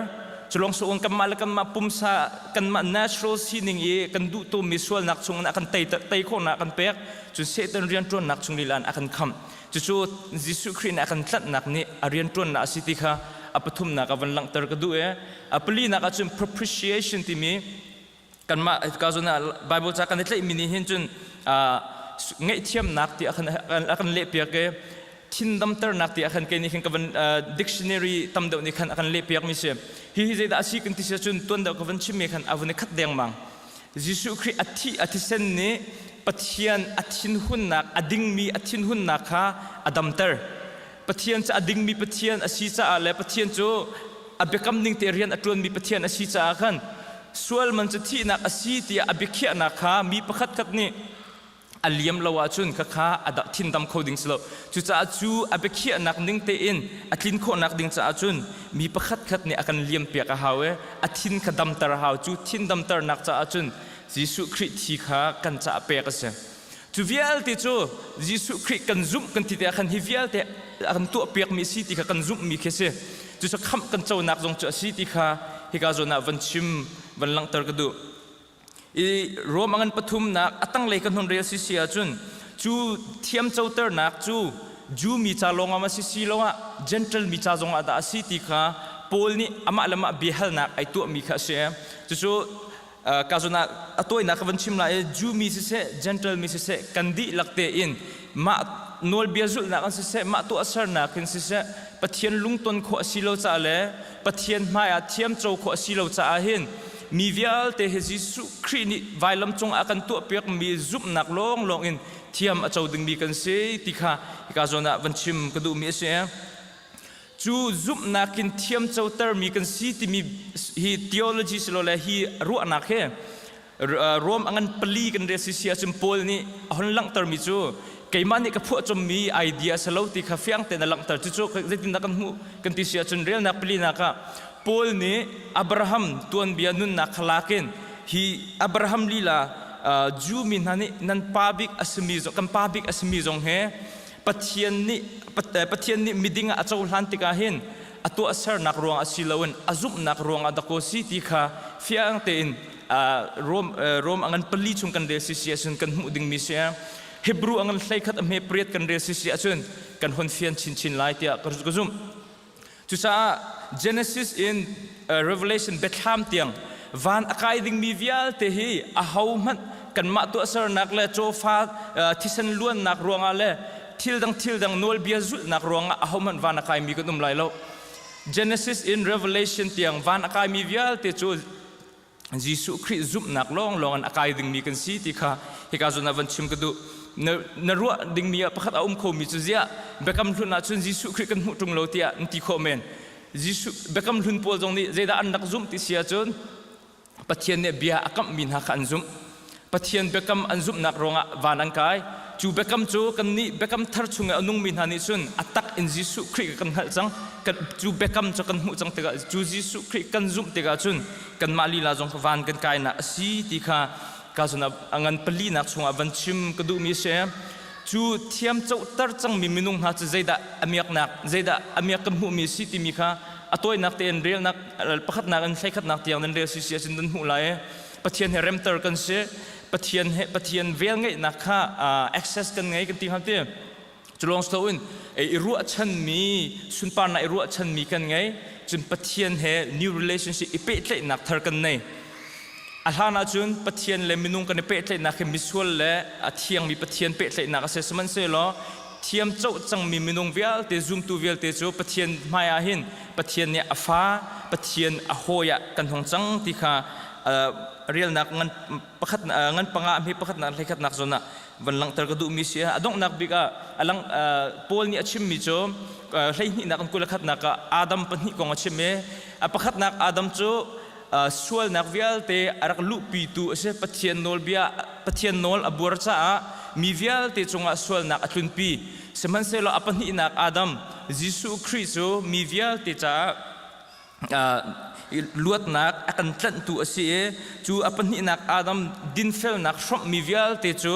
Culawng so kanmah le kanmah pumsa kanmah natural sining i kan duh tawnmi sualnak chung in a kan tei tei khawhnak a kan pek. Cun Satan rianṭuannak chung lila in a kan khamh. Cucu Jesuh Khrih nih a kan tlanhnak nih a rianṭuannak a si ti kha a pathumnak a van langhter ka duh i a palinak ahcun propitiation timi kanmah ka zawn ah Bible ca kan i tlaihmi nih hin cun ngaihthiamnak ti a kan lehpiak i thindamternak ti ah khan kei nih khan ka van dictionary tam deuh nih khan a kan lehpiak mi si. Hi hi zeidah a si kan ti si cun tuan deuh ka van chimmi khan a vun i khat dengmang. Jesuh Khrih a thih a thisen nih Pathian a thinhunnak a dingmi a thinhunnak kha a damter. Pathian cu a dingmi Pathian a si caah le Pathian cu a biakam ning te rian a ṭuanmi Pathian a si caah khan sual man cu thihnak a si tiah a biakhiahnak kha mi pakhat khat nih a liam lo ahcun khakha a thindam kho ding si lo. Cucaah cu a biakhiahnak ning tein a tlin khawhnak ding caah cun mi pakhat khat nih a kan liam piak a hau i a thin kha damter a hau. Cu thin damternak caah cun Jesuh Khrih thi kha kan caah pek a si. Cu vialte cu Jesuh Khrih kan zumh kan ti tikah khan hi vialte a kan tuahpiakmi a si ti kha kan zumhmi khi a si. Cucu khamh kan conak zong cu a si ti kha hika zawn ah van chim, van langhter ka duh. I Rom a ngan pathumnak a tanglei kan hun rel si si ahcun cu thiamcoternak cu Jew mi ca lawngah ma si si loah Gentile mi ca zongah dah a si ti kha Paul nih amah le mah biahalnak ai tuahmi kha a si. Cucu ka zawn ah a tawinak ka van chim lai i Jew mi siseh Gentile mi siseh kan dihlak tein mah nawlbia zulhnak in siseh mah tuahsernak in siseh Pathian lungton khawh a si lo caah le Pathian hmaiah thiamco khawh a si lo caah hin mi vialte hi Jesuh Khrih nih vailam cungah a kan tuahpiakmi zumhnak lawnglawng in thiam a co dingmi kan si ti kha hika zawn ah van chim ka duhmi a si. Cu zumhnak in thiam cotermi kan si timi hi theology silole hi ruahnak hi Rom a ngan pali kan rel si si ahcun Paul nih a hon langhtermi cu keimah nih ka phuahchommi idea a si lo ti kha fiang tein a langhter. Cucu zeitindah kan hmuh kan ti si ahcun relnak palinak ah Paul nih Abraham tuanbia nunnak kha lak in hi Abraham lila Jew mi hna nih nan pa bik a simi kan pa bik a simi zong he Pathian nih Pathian nih miding ah a cohlan tikah hin a tuahsernak ruangah si loin a zumhnak ruangah dakaw si ti kha fiang tein Rom Rom a ngan pali chung kan rel si si ahcun kan hmuh dingmi si. Hebrew a ngan 11 a hme pariat kan rel si si ahcun kan hon fian chinchin lai tiah ka zumh. Cucaah Genesis in Revelation Biathlam tiang van a kai dingmi vialte hi ahohmanh kanmah tuahsernak le cawfa thisen luannak ruangah le thil dang thil dang nawlbia zulhnak ruangah ahohmanh van a kaimi kan um lai lo. Genesis in Revelation tiang van a kaimi vialte cu Jesuh Khrih zumhnak lawnglawng in a kai dingmi kan si ti kha hika zawn ah van chim ka duh. Na, na ruah dingmi ah pakhat a um khomi cu ziah Biakam Hlun ah cun Jesuh Khrih kan hmuh ṭung lo tiah an ti khawh men. Jesuh Biakam Hlun pawl zong nih zeidah an rak zumh ti si ahcun Pathian nih bia a kamhmi hna kha an zumh. Pathian biakam an zumhnak ruangah van an kai. Cu biakam cu kannih biakam thar chung i a nungmi hna nih cun a tak in Jesuh Khrih kan hngalh cang. Cu biakam cu kan hmuh cang tikah cu Jesuh Khrih kan zumh tikah cun kanmah lila zong van kan kainak a si ti kha ka zun a ngan palinak chungah van chim ka duhmi a si. Cu thiam cohter cangmi minung hna cu zeidah a miaknak, zeidah a miak kan hmuhmi a si timi kha a tawinak tein relnak pakhatnak in hleikhatnak tiang nan rel si si ahcun nan hmuh lai. Pathian he remter kan si. Pathian he Pathian vel ngeihnak kha access kan ngei kan ti hnga ti. Cu lawng si loin i ruahchanmi sunparnak i ruahchanmi kan ngei. Cun Pathian he new relationship i pehtlaihnak thar kan nei. A hlan ahcun Pathian le minung kan i pehtlaihnak hi misual le a thiangmi Pathian pehtlaihnak a si. Sihmanhsehlaw thiam coh cangmi minung vialte zumtu vialte cu Pathian hmai ah hin Pathian nih a fa Pathian a hawi ah kan hung cang ti kha relnak ngan pakhat ngan panga hme pakhatnak hleikhatnak zawn ah van langhter ka duhmi si a donghnak bik ah alang Paul nih a chimmi cu hleihnihnak in 21nak ah Adam pahnih kong a chim i a pakhatnak Adam cu sualnak vialte a rak luhpitu a si Pathian nawlbia Pathian nawl a buar caah mi vialte cungah sualnak a tlunpi sihmanhsehlaw a pahnihnak Adam Jesuh Khrih cu mi vialte caah luatnak a kan tlanhtu a si i cu a pahnihnak Adam dinfelnak hrawmhmi vialte cu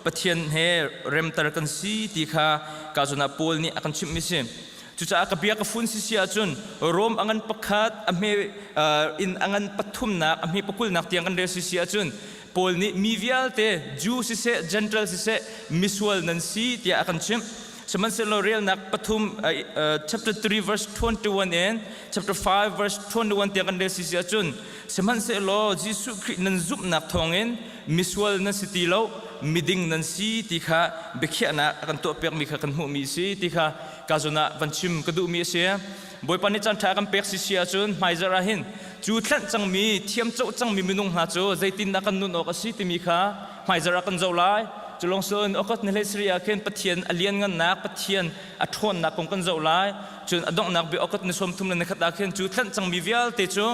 Pathian he remter kan si ti kha ka zawn ah Paul nih a kan chimhmi si. Cucaah ka bia ka fun si si ahcun Rom a ngan pakhat a hme in a ngan pathumnak a hme pakulnak tiang kan rel si si ahcun Paul nih mi vialte Jew siseh Gentile siseh misual nan si tiah a kan chimh. Sihmanhsehlaw relnak pathum chapter 3 verse 21 in chapter 5 verse 21 tiang kan rel si si ahcun sihmanhsehlaw Jesuh Khrih nan zumhnak thawngin misual nan si ti lo miding nan si ti kha biakhiahnak a kan tuahpiakmi kha kan hmuhmi a si ti kha ka zawn ah van chim ka duhmi a si. Bawipa nih caan ṭha kan pek si si ahcun hmaizarh ah hin cu tlanh cangmi thiam coh cangmi minung hna cu zeitindah kan nun awk a si timi kha hmaizarh ah kan zoh lai. Cu lawng cun August ni 13 ah khin Pathian a lianngannak Pathian a ṭhawnnak kong kan zoh lai. Cun a donghnak bik August ni 30 le nikhat ah khin cu tlanh cangmi vialte cu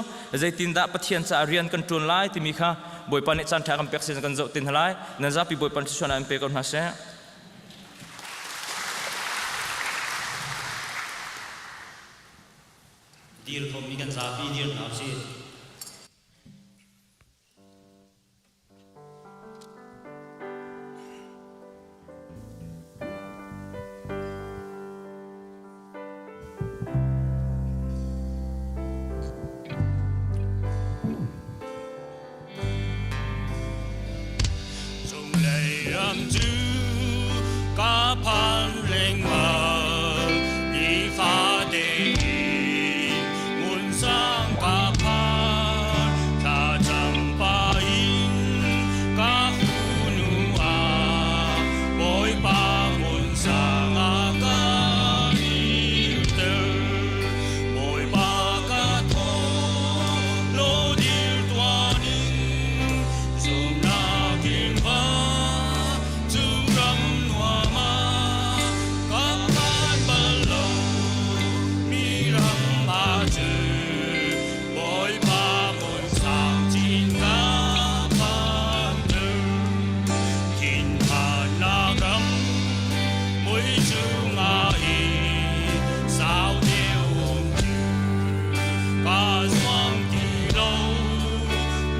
zeitindah Pathian caah rian kan ṭuan lai timi kha Bawipa nih caan ṭha kan pek sin kan zoh te hna lai. Nan zapi Bawipa thluachuahnak in pe ko hna seh. Dir khomi kan zapi dir hna usih. Ka phan lengmang nifate in hmun sang ka phan thlacam pah in ka hunu ah Bawipa hmun sang ah ka dirter. Bawipa ka thaw law dir tuan in zumhnak in va cu ram nuam ah ka phan bal lo mi ram ah cun Bawipa hmun sang chin ka phanter. Thinphannak ram mui chungah i sau deuh um cu ka zuam ti lo.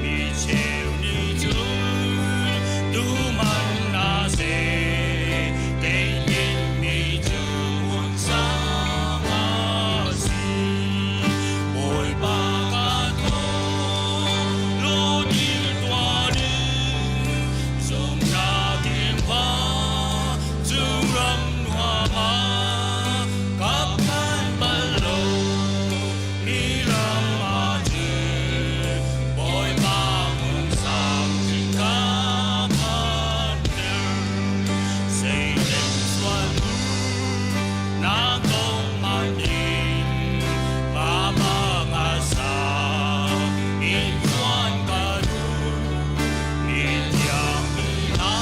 Mi cheu nih cun duhman na seh, kei tinhmi cu hmun sang a si. Bawipa ka thaw, law dir tuah ding, zumhnak in va cu ram nuam ah ka phan bal lo mi ram ah cun Bawipa hmun sang chin ka phanter. Satan sual na kong man in Mama nga sa in tuan ka duh mi thiang mi hna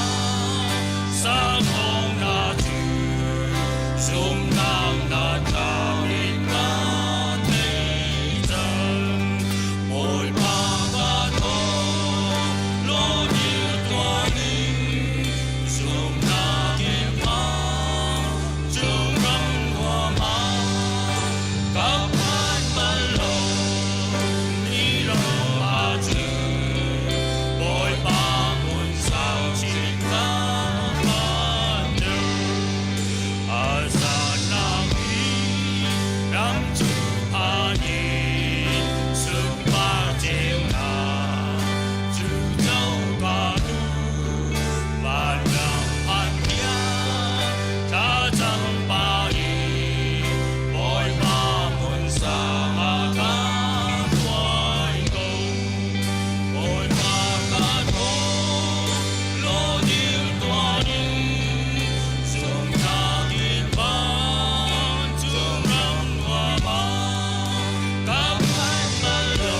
sa kong na cu zumnak na tlang in ka thei cang Bawipa ka thaw law dil tuan in zumnak in va cu ram nuam ah ka phan bal lo ni lo ahcun Bawipa hmun sau chin ka phanter. A zannak hi ram cu phan in sunpar ceunak cu co ka duh. Vanram phan tiang thlacam pah in Bawipa hmun sang ah ka hruai ko. Bawipa ka thaw, law dil tuan in zumhnak in vancung ram nuam ah ka phan bal lo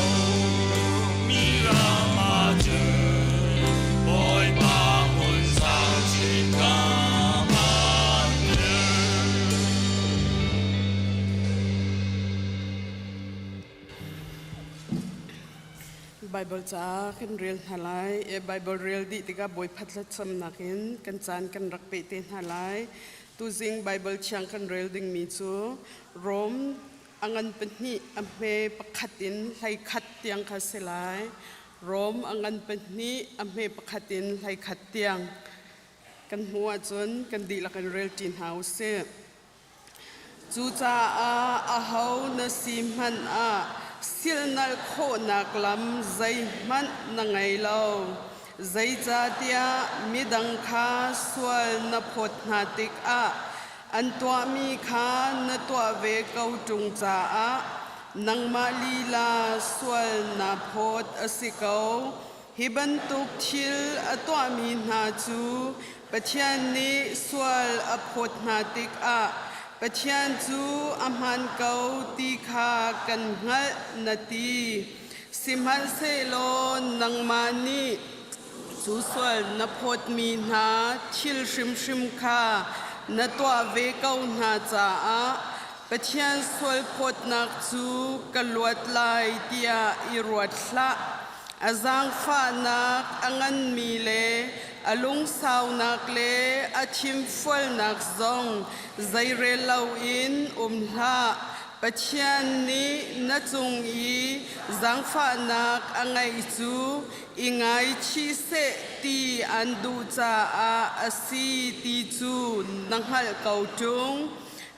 mi ram ah cun Bawipa hmun sang chin ka phanter. Bible ca kan rel hna lai. Bible rel dih tikah Bawipa thlacamnak in kan caan kan rak peh te hna lai. Tuzing Bible thiang kan rel dingmi cu Rom a ngan pahnih a hme pakhat in 11 tiang kha si lai. Rom a ngan pahnih a hme pakhat in 11 tiang kan hmuh ahcun kan dihlak in rel ṭi hna u sih. Cucaah aho na si hmanh ah silhnalh khawhnak lam zeihmanh na ngei lo. Zeicahtiah midang kha sual na phawt hna tikah an tuahmi kha na tuah ve ko ṭung caah nangmah lila sual naa phawt a si ko. Hi bantuk thil a tuahmi hna cu Pathian nih sual a phawt hna tikah Pathian cu a hmaan ko ti kha kan hngalh na ti. Sihmanhsehlaw nangmah nih cu sual na phawtmi hna thil hrimhrim kha na tuah ve ko hna caah Pathian sualphawtnak cu ka luat lai tiah i ruat hlah. A zaangfahnak a nganmi le a lungsaunak le a thimfualnak zong zeirel loin um hlah. Pathian nih na cung i zaangfahnak a ngeih cu i ngaichih seh ti an duh caah a si ti cu na hngalh ko ṭung.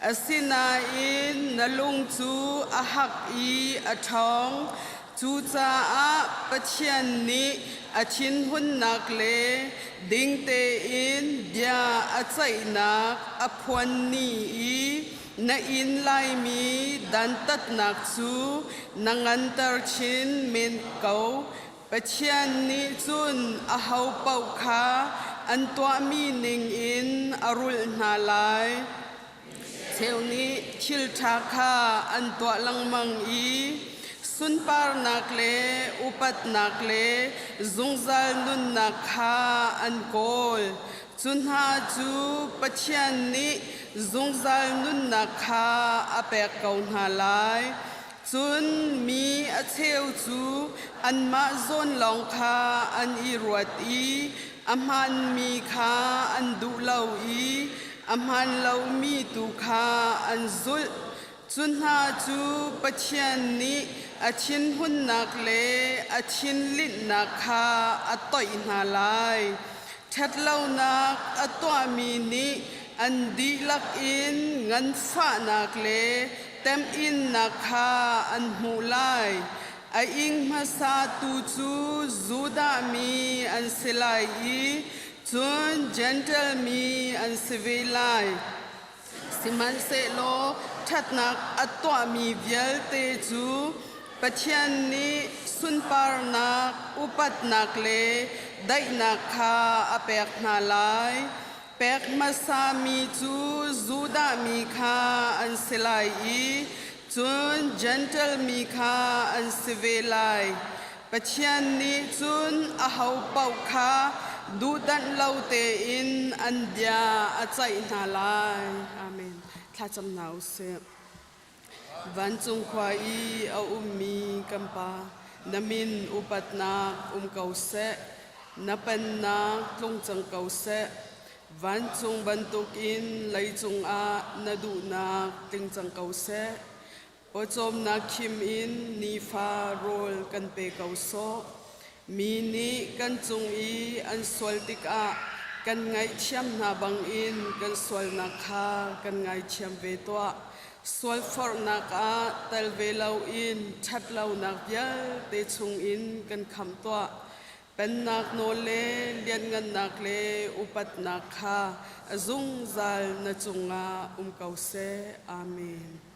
Asinain na lung cu a hak i a ṭhawng. Cucaah Pathian nih a thinhunnak le ding tein bia a ceihnak a phuan ni i na in laimi dantatnak cu na nganter chin men ko. Pathian nih cun ahopaoh kha an tuahmi ningin a rulh hna lai. Cheu nih thil ṭha kha an tuah lengmang i sunparnak le upatnak le zungzal nunnak kha an kawl. Cu hna cu Pathian nih zungzal nunnak kha a pek ko hna lai. Cun mi a cheu cu anmah zawn lawng kha an i ruat i a hmaanmi kha an duh lo i a hmaan lomi tu kha an zulh. Cu hna cu Pathian nih a thinhunnak le a thinlinhnak kha a toih hna lai. Ṭhatlonak a tuahmi nih an dihlak in nganfahnak le temhinnak kha an hmuh lai. A ing hmasatu cu Judah mi an si lai i cun Jentail mi an si ve lai. Sihmanhsehlaw ṭhatnak a tuahmi vialte cu Pathian nih sunparnak, upatnak le daihnak kha a pek hna lai. Pek hmasami cu Judah mi kha an si lai i cun Jentail mi kha an si ve lai. Pathian nih cun ahopaoh kha duhdanh lo tein an bia a ceih hna lai. Amen. Thlacam hna u sih. Vancung khua i a ummi kan Pa, na min upatnak um ko seh. Na pennak tlung cang ko seh. Vancung bantukin leicung ah na duhnak tling cang ko seh. Pawcawmnak khim in nifa rawl kan pe ko sawh. Mi nih kan cung i an sual tikah kan ngaihthiam hna bangin kan sualnak kha kan ngaithiam ve tuah. Sualforhnak ah tel ve loin ṭhatlonak vialte chungin kan khamh tuah. Pennak nawl le lianngannak le upatnak kha a zungzal na cungah um ko seh. Amen.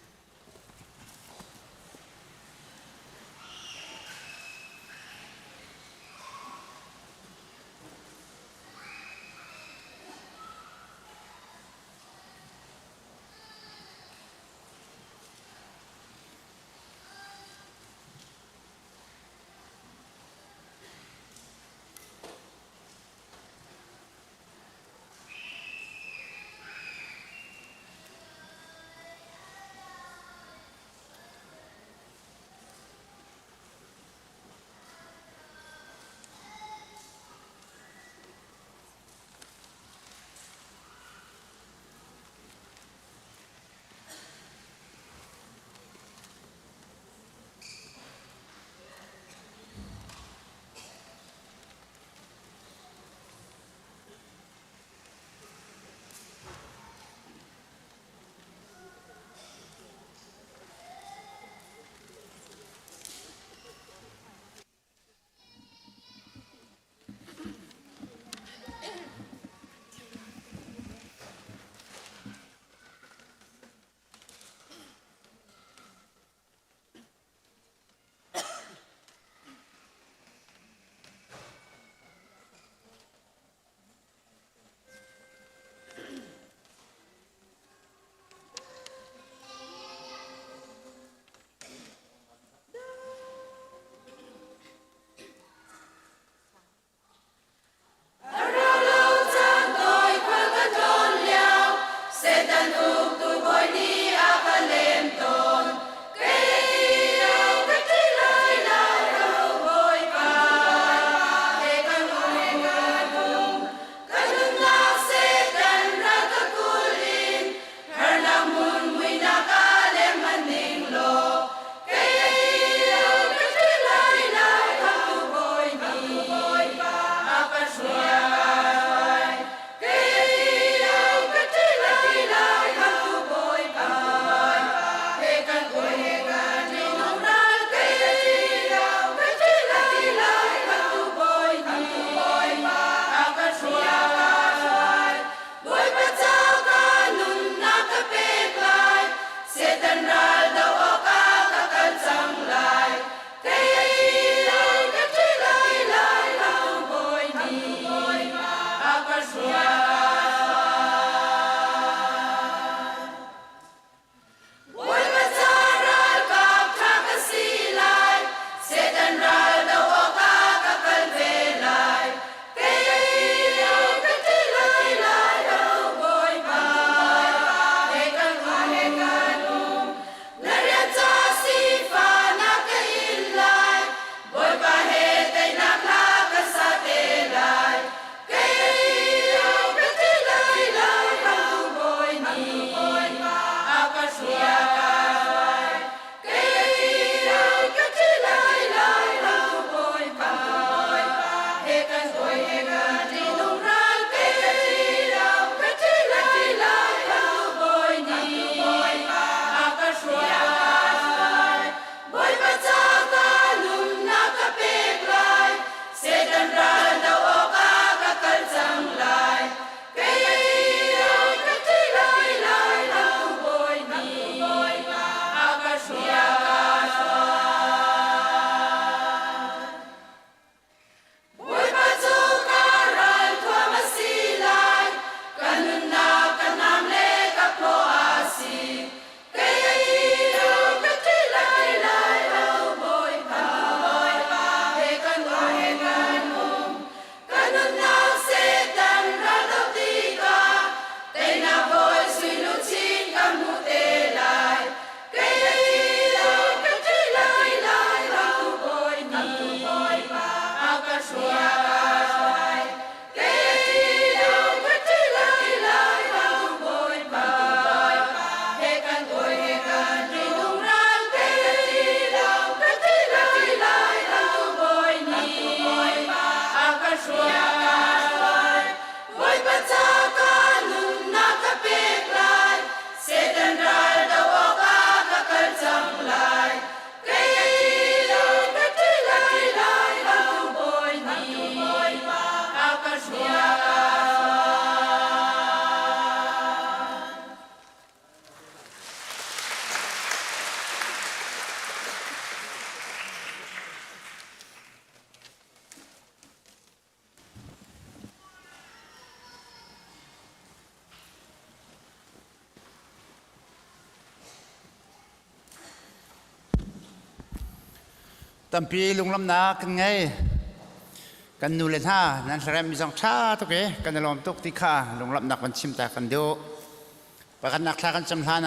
Tampi lunglawmhnak kan ngei. Kan nu le hna nan hlaremmi zong ṭha tuk i kan i lawm tuk ti kha lunglawmhnak van chim ta kan duh. Pakhatnak thla kan cam hlan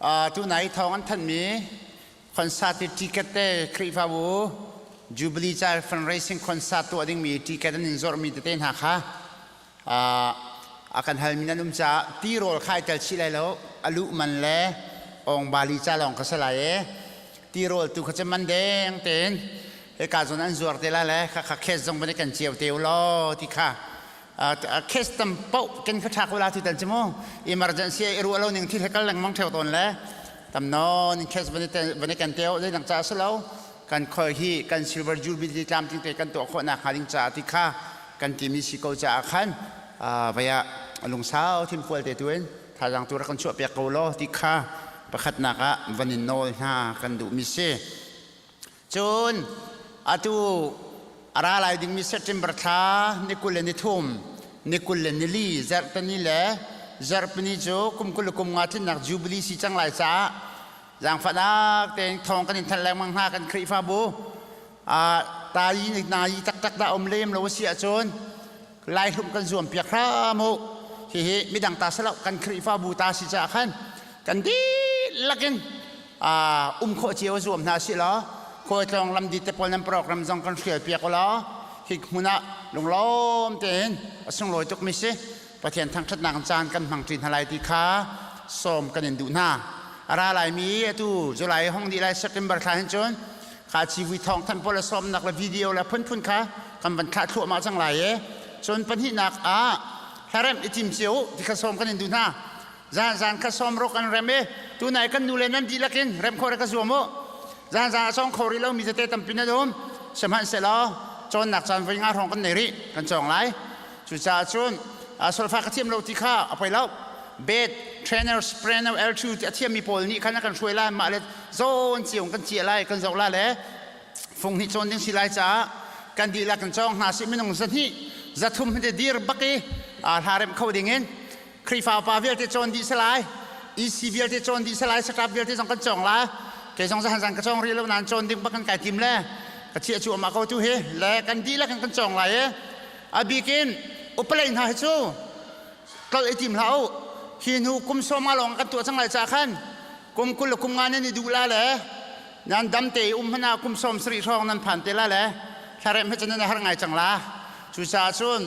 ah tunai thawng an thanhmi concert i ticket te Khrihfabu Jubilee ca fundraising concert tuah dingmi ticket an in zorhmi tete hna kha a kan halmi nan um caah tirawl kha ai tel chih lai lo a luh man le awngbali ca lawng kha si lai i tirawl tu kha cu man deng tein hika zawn an zuar te lai le khakha khes zong van i kan cio te u law ti kha khes tam paoh kan kha ṭha ko la tu tan cu mu emergency i ruah lo ning thil he kal lengmang ṭheo tawn le tam nawn in khes van i kan teo zeidang ca a si lo kan khoi hi kan silver jubilee tlamtling te kan tuah khawh nak hnga ding caah ti kha kan timi si ko caah khan vei ah lungsau thinfual te tu in thazaang tu rak kan chuah piak ko law ti kha pakhatnak ah van in nawl hna kan duhmi si. Cun atu a ra lai dingmi September thla ni 23 ni 24 zarhtani le zarhpini cu kum 20 le kum nga tlinnak jubilee si cang lai caah Zaangfahnak tein thawng kan in thanh lengmang hna kan Khrihfabu. Ta yi na yi taktak dah um lem lo a si ahcun laihlum kan zuam piak hram u. Hihi midang ta silo kan Khrihfabu ta si caah khan kan dihlak in um khawh cio zuam hna si law khualtlawng lamdi te pawl nan program zong kan hrial piak u law hi hmun ah lunglawm tein a sunglawi tukmi si. Pathian thangṭhatnak caan kan hmang ṭi hna lai ti kha sawm kan in duh hna. A ra laimi atu July hong dih lai September thla hin cun kha civui thawng thanh pawl le sawmnak le video le phunphun kha kan van thlah thluahmah cang lai i cun pahnihnak ah hlaremh i tim cio ti kha sawm kan in duh hna. Zan zan kha sawm ruk an rem i tunai kan nu le nan dihlak in rem khawh ka zuam u. Zan zan a cawng kho rih lomi tete tampi nan um. Sihmanhsehlaw cawnnak caan voi nga hrawng kan nei rih kan cawng lai. Cucaah cun solfa ka thiam lo ti kha a poi lo. Bet, trainer, soprano, alto ti a thiammi pawl nih khan a kan hruai lai mah le zawn cio kan ciah lai kan zoh la le fung hnih cawn ding si lai caah kan dihlak kan cawng hna sih minung zahnih zathum hi dir bak i hla remh kho ding in Khrihfa upa vialte cawn dih si lai EC vialte cawn dih si lai staff vialte zong kan cawng la kei zong zahan zan ka cawng rih lo nain cawn ding bak kan kai tim le ka chiah cu amah ko tu hi le kan dihlak in kan cawng lai i a bik in upalei hna hi cu tlolh i tim hlah u hi hnu kum sawma lawng kan tuah cang lai ca khan kum 20 le kum nga nan i duh la le nan dam te i um hmana kum 70 hrawng nan phan te la le thlarem he cun nan har ngai cang la cucaah cun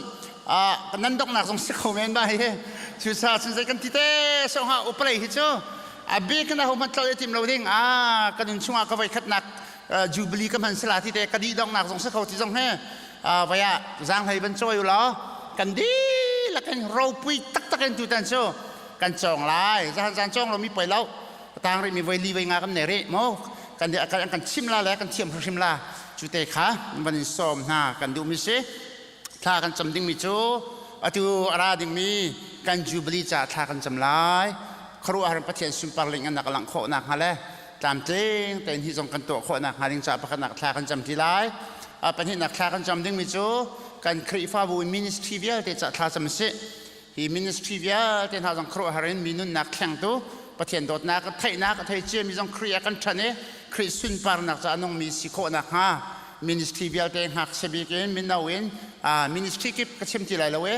nan donghnak zong si kho men ba hi cucaah cun zei kan ti te so ha upalei hi cu a bik in a ho hmanh tlolh i tim lo ding a kan nun chungah ka voi khatnak jubilee ka hman sila ti te ka dih donghnak zong si kho ti zong he vai ah zaanghlei van cawi u law kan dihlak in ropui taktak in tutan cu kan cawng lai zahan zan cawng lomi poi lo tang rih mi voi li voi nga kan nei rih mo kan kan kan chim la le kan thiam hrim la cu te kha van in sawm hna kan duh mi si thla kan cam ding mi cu atu ara ding mi kan jubilee ca thla kan cam lai khuaruahhar Pathian sunpar ling an nak langh khawh nak hnga le tlamtling tein hi zong kan tuah khawh nakhnga ding caah pakhatnak thla kan cam ti lai. Pahnihnak thla kan cam dingmi cu kan Khrihfabu ministry vialte caah thla cam si. Hi ministry vialte hna zong khuaruahhar in mi nunnak thlengtu Pathian dawtnak a theihnak a thei ciami zong Khrih ah kan ṭhan i Khrih sunparnak caah nungmi si khawh nakhnga ministry vialte ngakchia bik in mino in ministry kip ka chim ti lai lo i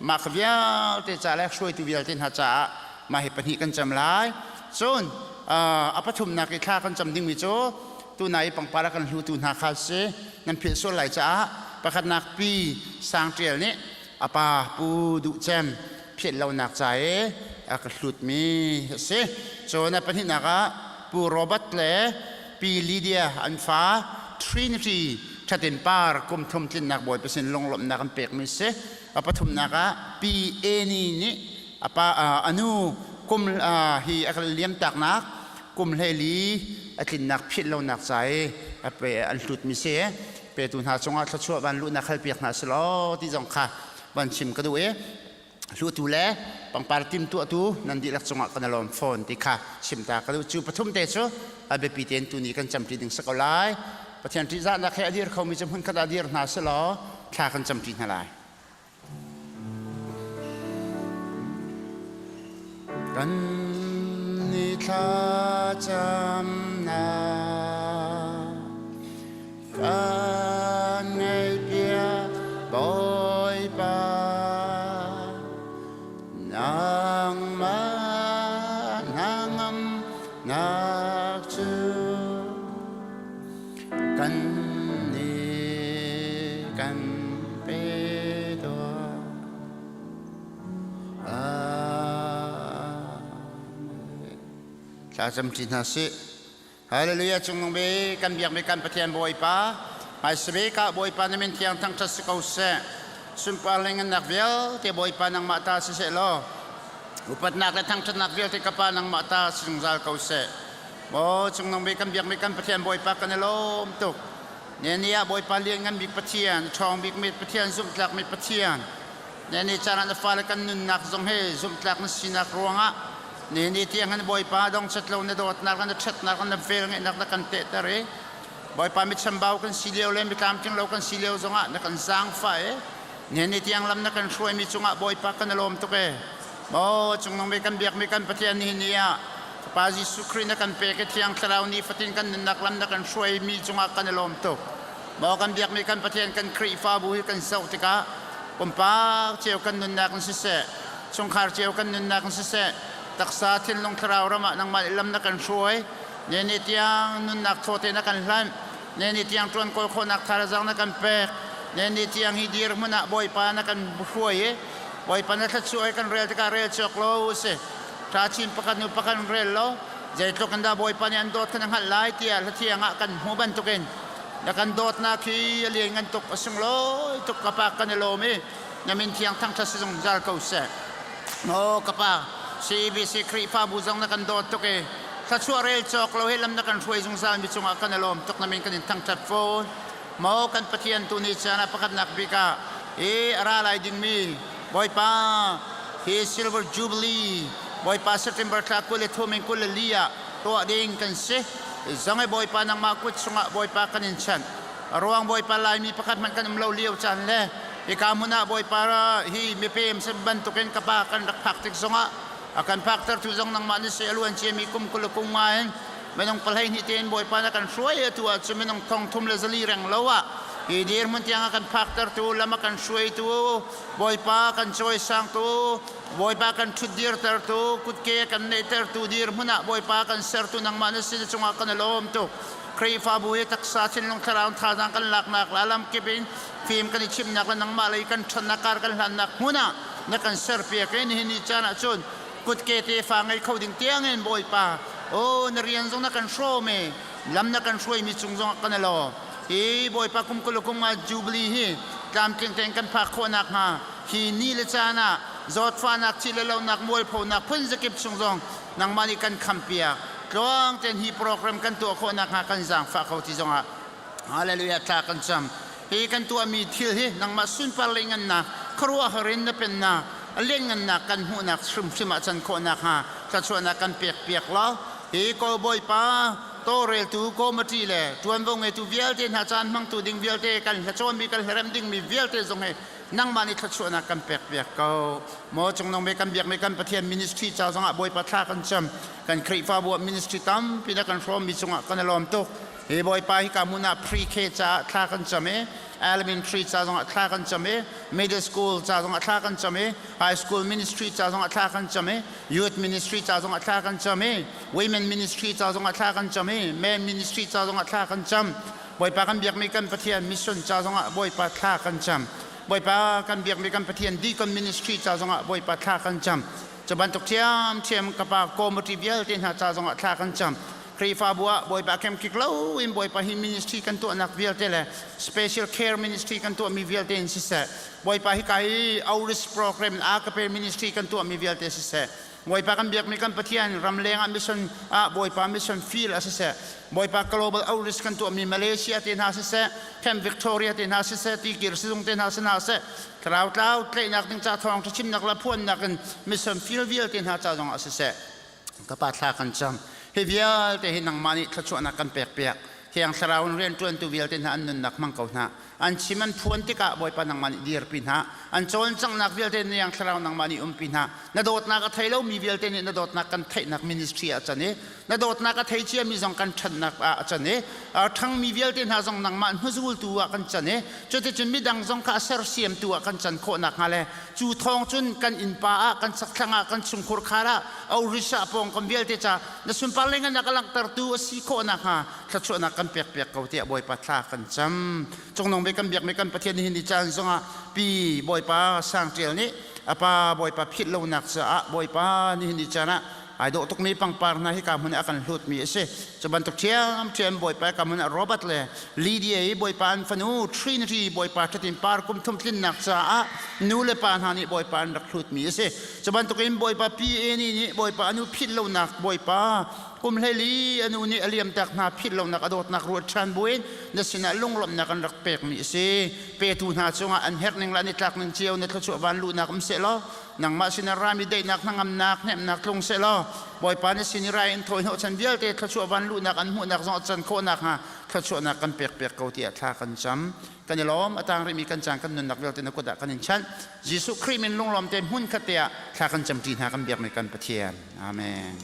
mah kha vialte ca le hruaitu vialte hna caah mah hi pahnih kan cam lai. Cun a pathumnak i thla kan cam dingmi cu tunai i pangpar a kan hlutu hna kha si nan philh sual lai caah pakhatnak pi Sang Ṭial nih a pa Pu Duh Cem phiat lonak ca i a ka hlutmi a si. Cun a pahnihnak ah Pu Robert le Pi Lydia an fa Trinity Thatin Par kum thum tlinnak Bawipa sin lunglawmhnak an pekmi si. A pathumnak ah Pi Eni nih a pa a nu kum hi a kan liamtaknak kum 14 a tlinnak philh lonak ca i a pe an hlutmi si petu hna cungah thluachuah van luhnak halpiak hna selaw ti zong kha van chim ka duh i hlutu le pangpar tim tuahtu nan dihlak cungah kan i lawm fawn ti kha chim ta ka duh cu pathum te cu a biapi tein tuni kan camṭi ding si ko lai Pathian ṭihzahnak he a dir khomi cu hmunkhat ah dir hna selaw thla kan camṭi hna lai Kan ni thlacamnak. Nangmah hnangamnak cu kan nih kan pe tuah. Amen. Thlacam ṭi hna sih. Hallelujah cungnung bik kan biakmi kan Pathian Bawipa hmaisabik ah Bawipa na min thiang thangṭhat si ko seh. Sunpar le ngannak vialte Bawipa nangmah ta si seh law upatnak le thangṭhatnak vialte ka Pa nangmah ta si zungzal ko seh. Maw cungnung bik kan biakmi kan Pathian Bawipa kan i lawm tuk. Neni ah Bawipa lianngan bik Pathian, ṭhawng bikmi Pathian, zumhtlakmi Pathian, Neni caan ah na fale kan nunnak zong hi zumhtlak na sinak ruangah nini tiang hin Bawipa dongchat lo na dawtnak le na ṭhatnak le na velngeihnak na kan tehter i Bawipa michambau kan si lio le mitlamtling lo kan si lio zongah na kan zaangfah i nini tiang lam na kan hruaimi cungah Bawipa kan i lawm tuk e. Maw cungnung bik kan biakmi kan Pathian nihin ni ah Fapa Jesuh Khrih na kan pek i Thiang Thlarau nifatin kan nunnak lam na kan hruaimi cungah kan i lawm tuk. Maw kan biakmi kan Pathian kan Khrihfabu hi kan zoh tikah pumpak cio kan nunnak in siseh, chungkhar cio kan nunnak in siseh, taksa thinlung thlarau ram ah nangmah nih lam na kan hruai. Ne ni tiang nunnak thaw te na kan hlanh. Ne ni tiang ṭuan kawl khawhnak thazaang na kan pek. Ne ni tiang hi dirhmun ah Bawipa na kan hruai i Bawipa na thluachuah i kan rel tikah rel cawk lo si. Ṭha chin pakhat hnu pakhat rel lo. Zeitluk in dah Bawipa nih an dawt kha na hngalh lai tiah hlathiang ah kan hmu bantukin na kan dawtnak hi a lianngan tuk a sunglawi tuk ka pa kan i lawm i na min thiang thangṭhat si zungzal ko seh. Maw ka pa CBC Khrihfabu zong na kan dawt tuk i thluachuah rel cawk lo hi lam na kan hruai zungzal mi cungah kan i lawm tuk na min kan in thangṭhat fawn. Maw kan Pathian tu ni caan ah pakhatnak bik ah hi a ra lai dingmi Bawipa hi Silver Jubilee Bawipa September thla 23 in 24 ah tuah ding kan si. Zong i Bawipa nangmah kut chungah Bawipa kan in chanh. A ruang Bawipa Laimi pakhat hmanh kan um lo lio caan le hika hmun ah Bawipa hi mipem bantukin ka pa kan rak phak tik zongah a kan phaktertu zong nangmah na si a luan ciami kum 20 le kum nga in minung 12 tein Bawipa na kan hruai atu ahcun minung 3,400 reng lo ah hi dirhmun tiang a kan phaktertu lam a kan hruaitu Bawipa kan cawisangtu Bawipa kan ṭhutdirtertu, kutke kan neihtertu dirhmun ah Bawipa kan sertu nangmah na sin cungah kan i lawm tuk. Khrihfabu hi taksa thinlung thlarau thazaang kan laknak le lam kip in fim kan i chimnak le nangmah lei kan ṭhannak kar kan hlannak hmun ah na kan serpiak i nihin ni caan ah cun kutke tefa ngei kho ding tiangin Bawipa oh na rian zong na kan hrawm i lam na kan hruaimi cung zongah kan i lawm. Hi Bawipa kum 20 kum nga Jubilee hi tlamtling tein kan phak khawh nakhnga hi ni le caan ah zawtfahnak thi le lonak mualphonak phun zakip chung zong nangmah nih kan khampiak tluang tein hi program kan tuah khawh nakhnga kan zaangfah kho ti zongah hallelujah thla kan cam hi kan tuahmi thil hi nangmah sunpar le ngannak khuaruahhar in na pennak a lianngannak kan hmuhnak hrimhrim ah can khawh nakhnga thluachuahnak kan pek piak law hi kawl bawipa tawlreltu committee le ṭuanvo ngeitu vialte hna caan hmangtu ding vialte kan hlacawnmi kan hlarem dingmi vialte zong hi nangmah nih thluachuahnak kan pek piak ko maw cungnung bik kan biakmi kan Pathian ministry ca zongah Bawipa thla kan cam kan Khrihfabu ah ministry tampi na kan hrawmmi cungah kan i lawm tuk hi Bawipa hi ka hmun ah pre-K caah thla kan cam i elementary ca zongah thla kan cam i middle school ca zongah thla kan cam i high school ministry ca zongah thla kan cam i youth ministry ca zongah thla kan cam i women ministry ca zongah thla kan cam i men ministry ca zongah thla kan cam Bawipa kan biakmi kan Pathian mission ca zongah Bawipa thla kan cam. Bawipa kan biakmi kan Pathian deacon ministry ca zongah Bawipa thla kan cam. Cu bantuk ṭhiamṭhiam ka pa committee vialte hna ca zongah thla kan cam. Khrihfabu ah Bawipa kemkik lo in Bawipa hi ministry kan tuahnak vialte le special care ministry kan tuahmi vialte in siseh Bawipa hi ka hi outreach program agape ministry kan tuahmi vialte siseh Bawipa kan biakmi kan Pathian ramleng ah mission ah Bawipa mission field ah siseh Bawipa global outreach kan tuahmi Malaysia te hna siseh Camp Victoria te hna siseh Tikir sizung te hna si hna seh thlarau tlau tlaihnak ding ca thawng chimnak le phuannak in mission field vialte hna ca zong ah siseh ka pa thla kan cam hi vialte hi nangmah nih thluachuahnak kan pek piak. Thiang Thlarau in rianṭuantu vialte hna an nunnak hmang ko hna. An chim an phuan tikah Bawipa nangmah nih dirpi hna. An cawlcanghnak vialte Thiang Thlarau nangmah nih umpi hna. Na dawtnak a thei lomi vialte nih na dawtnak kan theihnak ministry ah a can i na dawtnak a thei ciami zong kan ṭhannak ah a can i a ṭhangmi vialte hna zong nangmah hnuzultu ah kan can i cuticun midang zong kha a sersiamtu ah kan can khawh nakhnga le cu thawng cun kan innpa ah kan chakthlang ah kan chungkhur khar ah Orissa pawngkam vialte ca na sunpar le ngannak a langhtertu a si khawh nakhnga thluachuahnak kan pekpiak ko tiah Bawipa thla kan cam. Cungnung bik kan biakmi kan Pathian nihin ni caan zongah pi Bawipa Sang Ṭial nih a pa Bawipa philh lonak caah Bawipa nihin ni caan ah ai dawh tukmi pangpar hna hika hmun ah a kan hlutmi a si. Cu bantuk ṭhiamṭhiam Bawipa ka hmun ah Robert le Lydia i Bawipa an fanu Trinity Bawipa ṭhatin par kum thum tlinnak caah nu le pa hna nih Bawipa an rak hlutmi a si. Cu bantukin Bawipa PA nih nih Bawipa a nu philh lonak Bawipa kum hleili a nu nih a liamtak hna philh lonak a dawtnak ruat ṭhan buin na sinah lunglawmhnak an rak pekmi a si. Petu hna cungah an herh ning le an i tlak ning cio na thluachuah van luhnak um sehlaw nangmah sinah rami daihnak hnangamnak hnemhnak tlung sehlaw Bawipa na sin i rai in thawi hnawhchan vialte thluachuah van luhnak an hmuhnak zong a can khawh nakhnga thluachuahnak kan pekpiak ko tiah thla kan cam. Kan i lawm a tang rihmi kan caan kan nunnak vialte na kut ah kan in chanh. Jesuh Khrih min lunglawm te hmun khat te ah thla kan camṭi hna kan biakmi kan Pathian. Amen.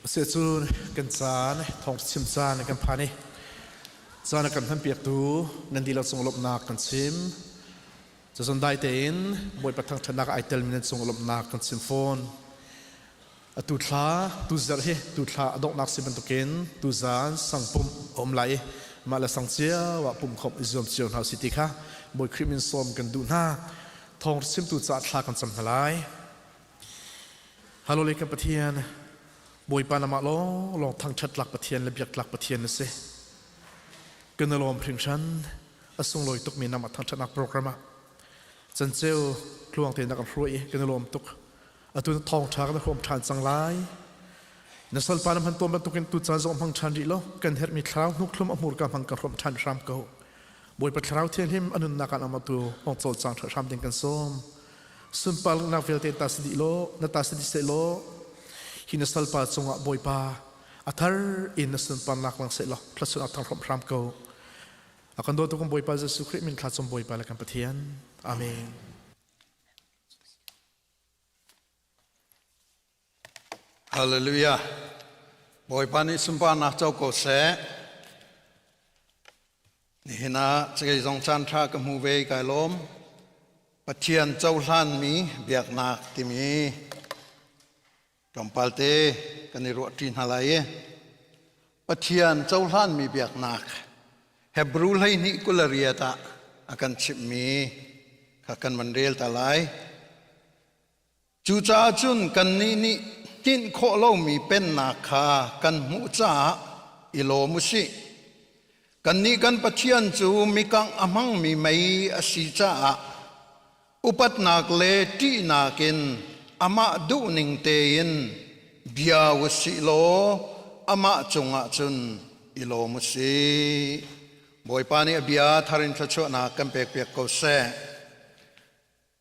Asiahcun kan caan thawngchim caan kan phan i caan a kan hmanpiaktu nan dihlak cung lawmhnak kan chim. Cuzun dai tein Bawipa thangṭhatnak ai telmi nan cung lawmhnak kan chim fawn. Atu thla tu zarh hi tu thla a donghnak si bantukin tuzaan sang pumh a um lai i mah le sang cio ah pumh khawmh i zuam cio hna usih ti kha Bawi Khrih min sawm kan duh hna. Thawng chimtu caah thla kan cam hna lai. Hallelujah kan Pathian Bawipa namah lawnglawng thangṭhat tlak Pathian le biak tlak Pathian na si. Kan i lawm hringhran a sunglawi tukmi namah thangṭhatnak program ah canceu tluang tein na kan hruai i kan i lawm tuk. Atu na thawngṭha kan hrawm ṭhan cang lai. Na salpa na hman tawn bantukin tu caan zong hmang ṭhan rih law kan herhmi thlarau hnukhlum a hmurka hmang kan hrawm ṭhan hram ko. Bawipa thlarau thianghlim a nunnak ah nangmah tu hong cawlcang hram ding kan sawm. Sunparnak vialte ta si dih law na ta si dih seh law hi na salpa cungah Bawipa a thar in na sunparnak lang seh law thluachuah thang hrawm hram ko. A kan dawtu kan Bawipa Jesuh Khrih min thla cung Bawipa le kan Pathian. Amen. Hallelujah. Bawipa nih sunparnak co ko seh. Nihin ah cakei zong caan ṭha ka hmu ve kai lawm. Pathian cohlanmi biaknak timi tlawmpal te kan i ruahṭi hna lai i Pathian cohlanmi biaknak Hebrew 12 28 ah a kan chimhmi kha kan van rel ta lai. Cucaah cun kannih nih hninh khawh lomi pennak kha kan hmuh caah i lawm u sih. Kannih kan Pathian cu mikangh a hmangmi mei a si caah upatnak le ṭihnak in amah duhning tein bia u sih law amah cungah cun i lawm u sih. Bawipa nih a bia thar in thluachuahnak kan pekpiak ko seh.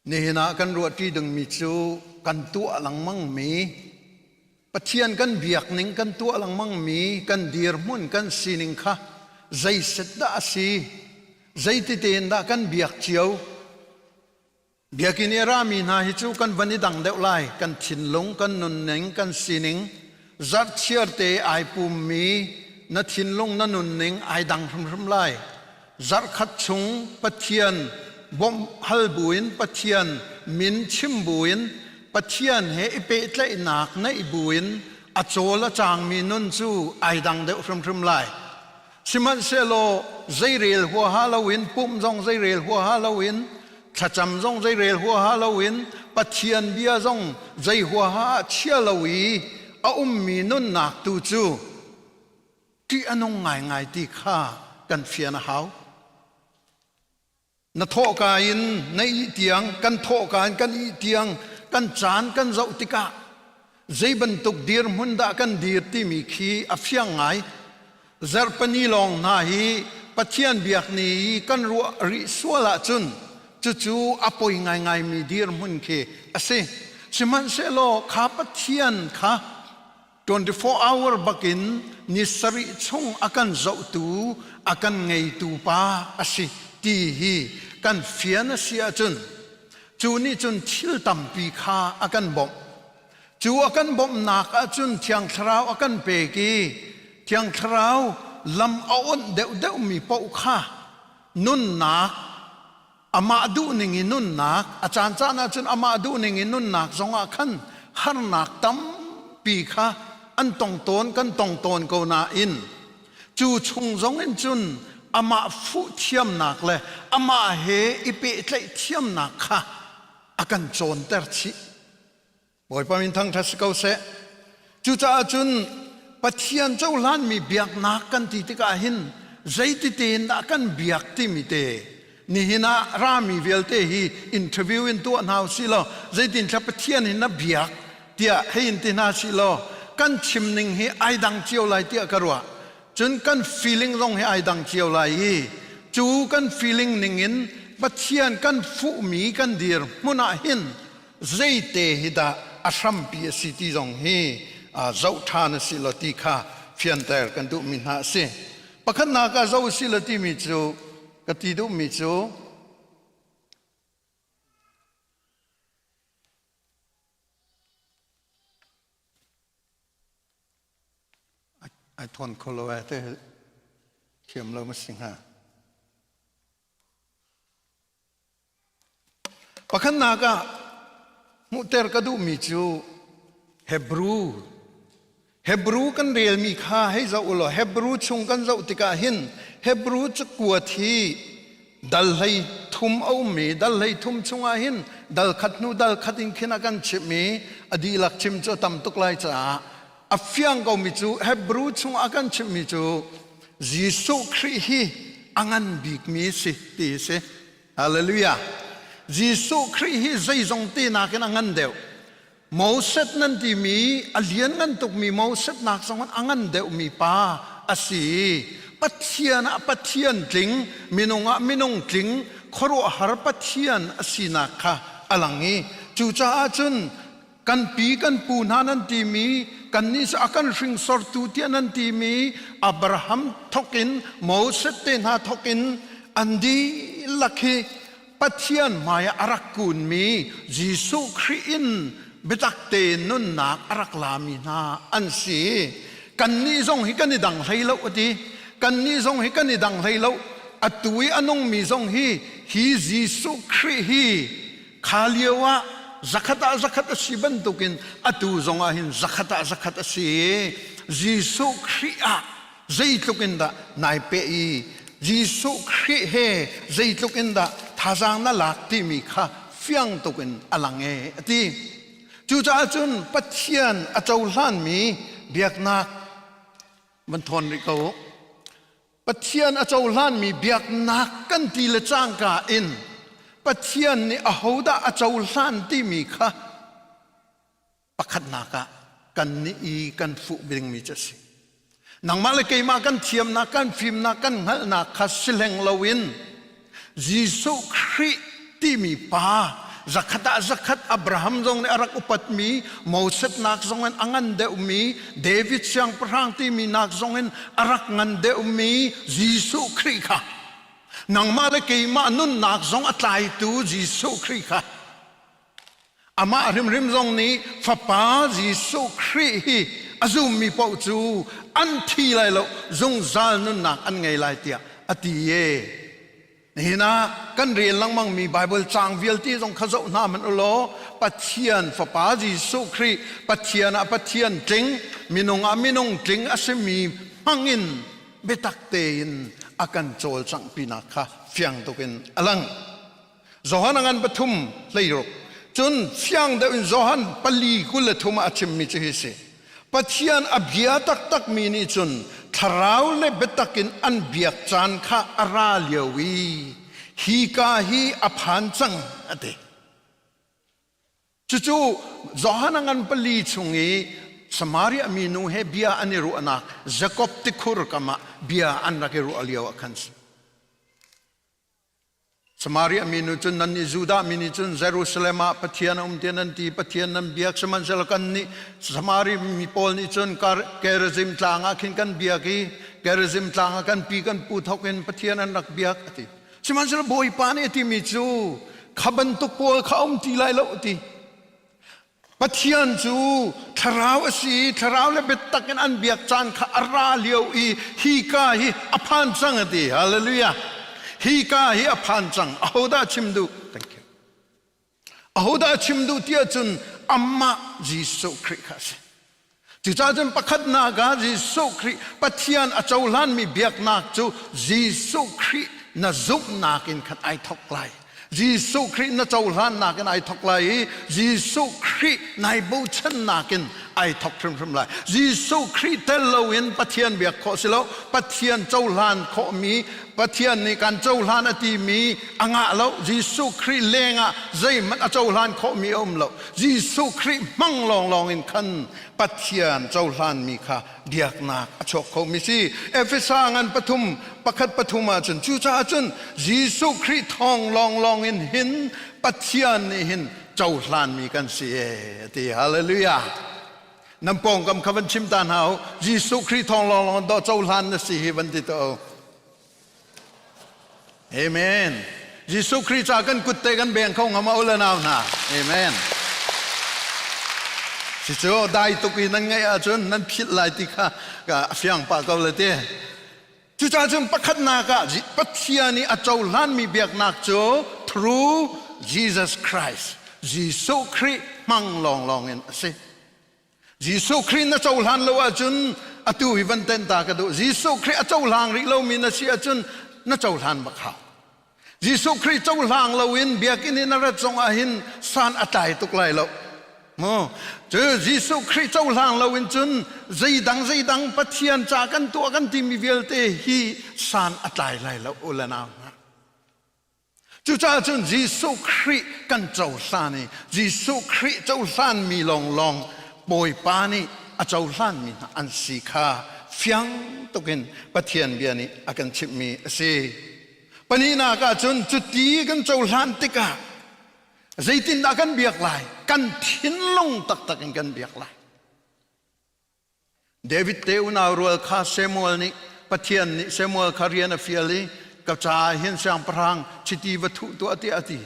Nihin ah kan ruahṭi dingmi cu kan tuah lengmangmi Pathian kan biak ning kan tuah lengmangmi kan dirhmun kan sining kha zeiset dah a si zeiti tein dah kan biak cio biakinn i a rami hna hi cu kan van i dang deuh lai kan thinlung kan nunning kan sining zarhchiar te ai pummi na thinlung na nunning ai dang hrimhrim lai zarhkhat chung Pathian bawmh hal buin Pathian min chim buin Pathian he i pehtlaihnak neih buin a cawl a cangmi nun cu ai dang deuh hrimhrim lai. Sihmanhsehlaw zeirel huaha loin pumh zong zeirel huaha loin thlacam zong zeirel huaha loin Pathian bia zong zei huaha ah chia lo i a ummi nunnak tu cu ṭih a nung ngaingai ti kha kan fian a hau. Na thawhka in na ih tiang, kan thawhka in kan ih tiang, kan caan kan zoh tikah zei bantuk dirhmun dah kan dir timi khi a fiang ngai. Zarhpini lawng hna hi Pathian biak ni i kan ruah rih sual ahcun cucu a poi ngaingaimi dirhmun khi a si. Sihmanhsehlaw kha Pathian kha 24 hour bakin ni sarih chung a kan zohtu a kan ngeitu pa a si ti hi kan fian a si ahcun cu nih cun thil tampi kha a kan bawmh cu a kan bawmhnak ahcun thiang thlarau a kan pek i thiang thlarau lam a onh deuhdeuh mi paoh kha nunnak amah duhning i nunnak a caan caan ahcun amah duhning i nunnak zongah khan harnak tampi kha an tong tawn kan tong tawn ko nain cu chung zong in cun amah fuh thiamnak le amah he i pehtlaih thiamnak kha a kan cawnter chih Bawipa min thangṭhat si ko seh. Cucaah cun Pathian cohlanmi biaknak kan ti tikah hin zeiti tein dah kan biak timi te nihin ah rami vialte hi interview in tuah hna usih law zeitin thla Pathian hin na biak tiah hei in ti hna sih law kan chim ning hi ai dang cio lai tiah ka ruah. Cun kan feeling zong hi ai dang cio lai i cu kan feeling ning in Pathian kan fuhmi kan dir hmun ah hin zeite hi dah a hrampi a si ti zong hi zoh ṭhan a si lo ti kha fianter kan duhmi hna a si. Pakhatnak ah zoh a si lo timi cu ka ti duhmi cu Ai thawn kho lo ai te thiam lo ma si hnga. Pakhatnak ah hmuhter ka duhmi cu Hebrew Hebrew kan relmi kha hei zoh u law Hebrew chung kan zoh tikah hin Hebrew cakuat hi dal hlei thum a ummi dal hlei thum chungah hin dal khat hnu dal khat in khin a kan chimh i a dihlak chim cu a tam tuk lai caah a fiang komi cu Hebrew chungah a kan chimhmi cu Jesuh Khrih hi a ngan bikmi si ti a si. Hallelujah. Jesuh Khrih hi zeizong te nakin a ngan deuh. Moses nan timi a lianngan tukmi Moses nak zong in a ngan deuhmi pa a si. Pathian ah Pathian tling, minung ah minung tling, khuaruahhar Pathian a sinak kha a lang i cucaah cun kan pi kan pu hna nan timi kannih cu a kan hringsortu tiah nan timi Abraham thokin Moses te hna thokin an dihlak hi Pathian hmai ah a rak kunmi Jesuh Khrih in biatak tein nunnak a rak lami hna an si. Kannih zong hi kan i dang hlei lo a ti. Kannih zong hi kan i dang hlei lo. Atu i a nungmi zong hi hi Jesuh Khrih hi kha lio ah zakhat ah zakhat a si bantukin atu zong ah hin zakhat ah zakhat a si. Jesuh Khrih ah zeitluk in dah nai peh i Jesuh Khrih he zeitluk in dah thazaang na lak timi kha fiang tuk in a lang e a ti. Cucaah cun Pathian a cohlanmi biaknak van thawn rih ko. Pathian a cohlanmi biaknak kan ti le cangka in Pathian nih ahodah a cohlan timi kha pakhatnak ah kan nih i kan fuh dingmi cu a si. Nangmah le keimah kan thiamnak, kan fimnak, kan hngalhnak kha si hleng loin Jesuh Khrih timi pa zakhat ah zakhat Abraham zong nih a rak upatmi Moses nak zong in a ngan deuhmi David siangpahrang timi nak zong in a rak ngan deuhmi Jesuh Khrih kha nangmah le keimah nunnak zong a tlaitu Jesuh Khrih kha Amah hrimhrim zong nih Fapa Jesuh Khrih hi a zummi paoh cu an thi lai lo, zungzal nunnak an ngei lai tiah a ti e. Nihin ah kan rel lengmangmi Baibal caang vialte zong kha zoh hna hmanh u law Pathian Fapa Jesuh Khrih Pathian ah Pathian tling, minung ah minung tling a simi hmangin biatak tein a kan cawlcanghpinak kha fiang tuk in a lang. Johan a ngan pathum hleiruk cun fiang deuh in Johan pali 23 ah a chimmi cu hi si Pathian a bia taktakmi nih cun thlarau le biatak in an biak caan kha a ra lio i hi ka hi a phan cang a ti. Cucu Johan a ngan pali chung i Samaria minu he bia an i ruahnak Jakob tikhur kam ah bia an rak i ruah lio ah khan si. Samaria mi nu cun nannih Judah mi nih cun Jerusalem ah Pathian a um tiah nan ti Pathian nan biak sihmanhsehlaw kannih Samaria mi pawl nih cun Gerizim tlang ah khin kan biak i Gerizim tlang ah kan pi kan pu thawk in Pathian an rak biak a ti. Sihmanhsehlaw Bawipa nih a timi cu kha bantuk pawl kha um ti lai lo a ti. Pathian cu thlarau a si i thlarau le biatak in an biak caan kha a ra lio i hi ka hi a phan cang a ti. Hallelujah. Hi ka hi a phan cang. Ahodah chim duh? Thank you. Ahodah chim duh ti ahcun amah Jesuh Khrih kha a si. Cucaah cun pakhatnak ah Jesuh Khrih Pathian a cohlanmi biaknak cu Jesuh Khrih na zumhnak in khan ai thawk lai. Jesuh Khrih na cohlannak in ai thawk lai i Jesuh Khrih nai bochannak in ai thawk hrimhrim lai. Jesuh Khrih tel loin Pathian biak khawh si lo. Pathian cohlan khawhmi, Pathian nih kan cohlan a timi a ngah lo. Jesuh Khrih lengah zeihmanh a cohlan khawhmi a um lo. Jesuh Khrih hmang lawnglawng in khan Pathian cohlanmi kha biaknak a chuak khomi si. Efesa ngan pathum pakhat pathum ahcun cucaah cun Jesuh Khrih thawng lawnglawng in hin Pathian nih hin cohlanmi kan si e a ti. Hallelujah. Nan pawngkam kha van chim ta hna u. Jesuh Khrih thawng lawnglawng dawh cohlan na si hi van ti to. Amen. Jesuh Khrih ca kan kut te kan beng kho ngam u le nau hna. Amen. Cucu dai tuk i nan ngaih ahcun nan philh lai ti kha a fiang pah ko le ti. Cucaah cun pakhatnak ah Pathian i a cohlanmi biaknak cu through Jesus Christ, Jesuh Khrih hmang lawnglawng in a si. Jesuh Khrih na cohlan lo ahcun atu hi van tenh ta ka duh. Jesuh Khrih a cohlang rih lomi na si ahcun na cohlan bak hau. Jesuh Khrih cohlang loin biakinn in a rat zong ah hin san a tlai tuk lai lo. Mu cu Jesuh Khrih cohlang loin cun zeidang zeidang Pathian ca kan tuah kan timi vialte hi san a tlai lai lo u le nau hna. Cucaah cun Jesuh Khrih kan cohlan i Jesuh Khrih cohlanmi lawnglawng Bawipa nih a cohlanmi hna an si kha fiang tukin Pathian bia nih a kan chimhmi a si. Pahnihnak ah cun cuti kan cohlan tikah zeitindah kan biak lai? Kan thinlung taktak in kan biak lai. David te unau rual kha Samuel nih Pathian nih Samuel kha rian a fial i ka caah hin siangpahrang chiti va thuh tuah tiah a ti.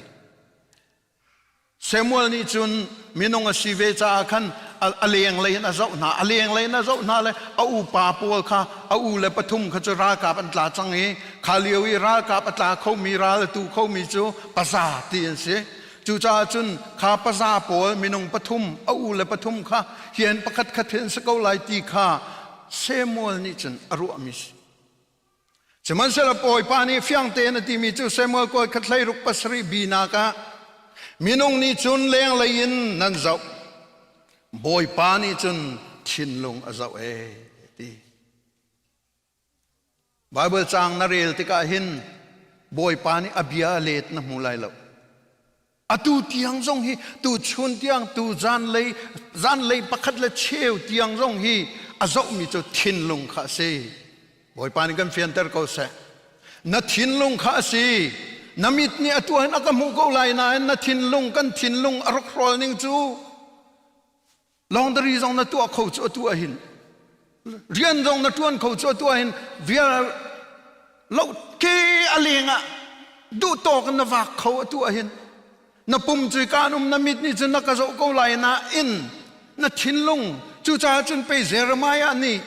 Samuel nih cun minung a si ve caah khan a lenglei in a zoh hna. A lenglei in a zoh hna le a upa pawl kha a u le pathum kha cu ralkap an tla cang i kha lio i ralkap a tla khomi ral a tu khomi cu paza ti an si. Cucaah cun kha paza pawl minung pathum a u le pathum kha hian pakhat khat hin si ko lai ti kha Samuel nih cun a ruahmi si. Sihmanhsehlaw Bawipa nih fiang tein a timi cu Samuel kawi khat 16 pasarih binak ah minung nih cun lenglei in nan zoh Bawipa nih cun thinlung a zoh ee ti. Bible caang na rel tikah hin Bawipa nih a bia a let na hmu lai lo. Atu tiang zong hi tu chun tiang tu zanlei zanlei pakhat le cheu tiang zong hi a zohmi cu thinlung kha a si. Bawipa nih kan fianter ko seh. Na thinlung kha a si. Na mit nih a tuah in a ka hmuh ko lai nain na thinlung kan thinlung a rawkhrol ning cu Laundry zong na tuah kho cu atu ahhin rian zong na tuan kho cu atu ahhin vial lo ke a leng ah duh tawk in na vak kho atu ahhin na pum cu kaan um na mit nih cun na ka zoh ko lai na in na thinlung cucaah cun pei Jeremiah nih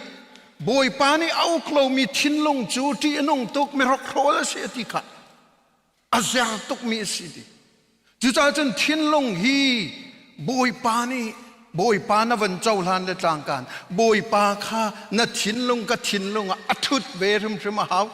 Bawipa nih a uk lomi thinlung cu ṭih a nung tuk mi hrokhrawl a si a ti kha a zer tukmi a si ti. Cucaah cun thinlung hi Bawipa nih Bawipa na van cohlan le tlangkan Bawipa kha na thinlung ka thinlung ah a ṭhut ve hrimhrim a hau.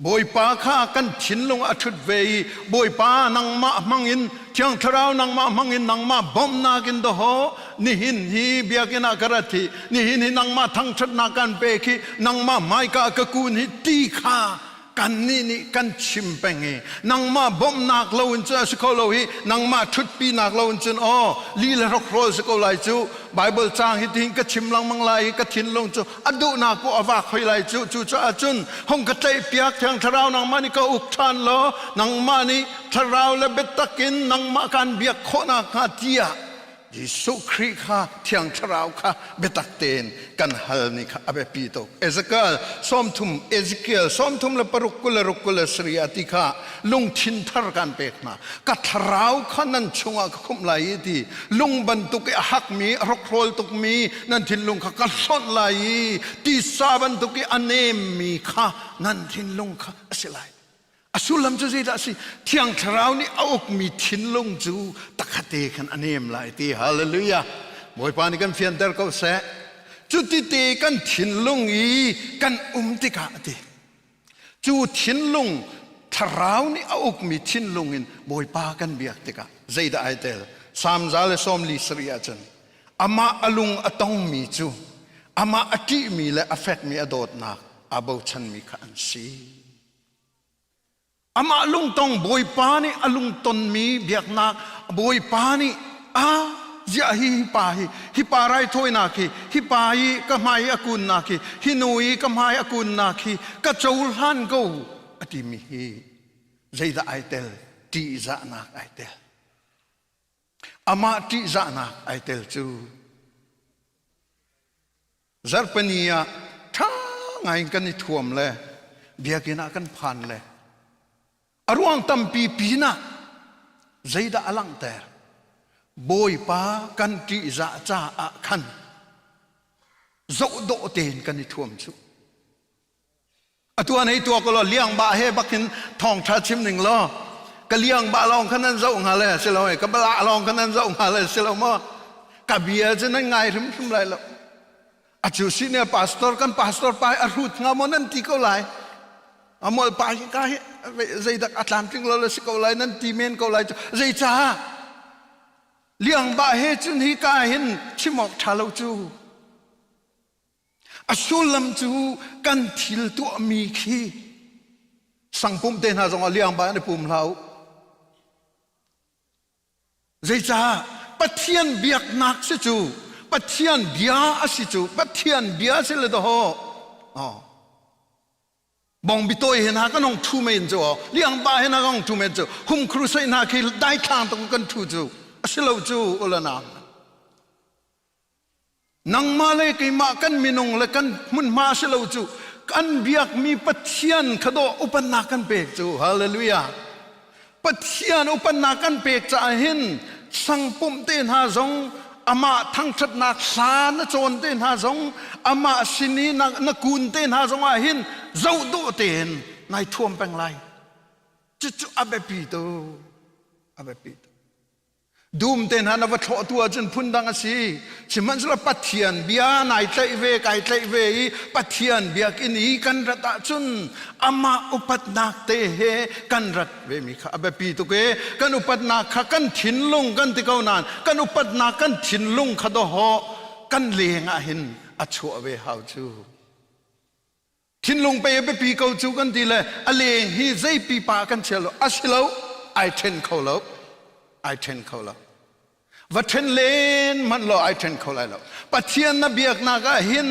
Bawipa kha kan thinlung ah a ṭhut ve i Bawipa nangmah hmangin Thiang Thlarau nangmah hmangin nangmah bawmhnak in dawhaw nihin hi biakinn ah ka rat hi nihin hi nangmah thangṭhatnak kan pek hi nangmah hmaika ka kun hi ti kha kannih nih kan chim peng i nangmah bawmhnak lo in cun a si kho lo hi nangmah ṭhutpinak lo in cun aw li le hrokhrawl si ko lai cu Bible caang hi tihin ka chim lengmang lai i ka thinlung cu a duhnak poh a vak hoi lai cu cucaah cun hung ka tlaihpiak thiang thlarau nangmah nih ka uk ṭhan law nangmah nih thlarau le biatak in nangmah kaan biak khawh nakhnga tiah Jesuh Khrih kha Thiang Thlarau kha biatak tein kan hal ni kha a biapi tuk. Ezekiel 30 Ezekiel 36 27 a ti kha lungthin thar kan pek hna. Ka thlarau kha nan chungah ka khumh lai i ti lung bantuk i a hakmi a hrokhrawl tukmi nan thinlung kha ka hlonh lai i tisa bantuk i a nemmi kha nan thinlung kha a si lai. A sullam cu zeidah a si? Thiang Thlarau nih a ukmi thinlung cu takhate khan a nem lai ti. Hallelujah. Bawipa nih kan fianter ko seh. Cuti te kan thinlung i kan um tikah a ti. Cu thinlung Thlarau nih a ukmi thinlung in Bawipa kan biak tikah zeidah ai tel? Salm 147 ahcun amah a lung a tongmi cu amah a ṭihmi le a fekmi a dawtnak aa bochanmi kha an si. Amah lungtong Bawipa nih a lungtonmi biaknak Bawipa nih a ziah hi hi pa hi hi pa raithawinak hi hi pa i ka hmai i a kunnak hi hi nu i ka hmai a kunnak hi ka cohlan ko a timi hi zeidah ai tel ṭihzahnak ai tel amah ṭihzahnak ai tel cu Zarhpini ah ṭha ngaiin kan i thuam le biakinn ah kan phan le a ruang tampi pinah zeidah a langhter? Bawipa kan ṭihzah caah khan zoh dawh tein kan i thuam cu. Atu an hei tuak law liang ba he bakin thawngṭha chim ning law ka liang ba lawng khan nan zoh hnga le si lo ka bala lawng khan nan zoh hnga le si lo maw ka bia cu nan ngai hrimhrim lai lo a cu si ne pastor kan pastor pa a hrut hnga maw nan ti ko lai a mol pa hi ka hi zeidak a tlamtling lo le si ko lai nan ti men ko lai zeicah liang ba he cun hi ka hin chim awk ṭha lo cu A sullam cu kan thil tuahmi khi sangpum te hna zongah liangba an i pum hlah u. Zeicah Pathian biaknak si cu Pathian bia a si cu Pathian bia si le dawh. Oh. Bongbi tawi he hna kan hong thu men cu liangba he hna kan hong thu men cu hum crusade hna khi daithlang tuk kan thu cu a si lo cu ulanam. Nangmah le keimah kan minung le kan hmunhma si lo cu kan biakmi Pathian kha dawh upatnak kan pek cu hallelujah Pathian upatnak kan pek caah hin sangpumh te hna zong amah thangṭhatnak hla na cawn te hna zong amah sin i na, na kun te hna zong ah hin zoh dawh tein nai thuam peng lai cucu a biapi tu a biapi tu Dum te hna na va thlawh tu ahcun phundang a si. Sihmanhsehlaw Pathian bia nai tlaih ve, kai tlaih ve i Pathian biakinn i kan rat ahcun amah upatnak te he kan rat ve mi kha a biapi tuk e. Kan upatnak kha kan thinlung kan ti ko nain kan upatnak kan thinlung kha dawhawh kan leng ah hin a chuah ve hau cu. Thinlung pei a biapi ko cu kan ti le a leng hi zei pipa kan chia lo a si lo ai ṭhen kho lo ai ṭhen kho lo va ṭhen len hmanh law ai ṭhen kho lai lo Pathian na biaknak ah hin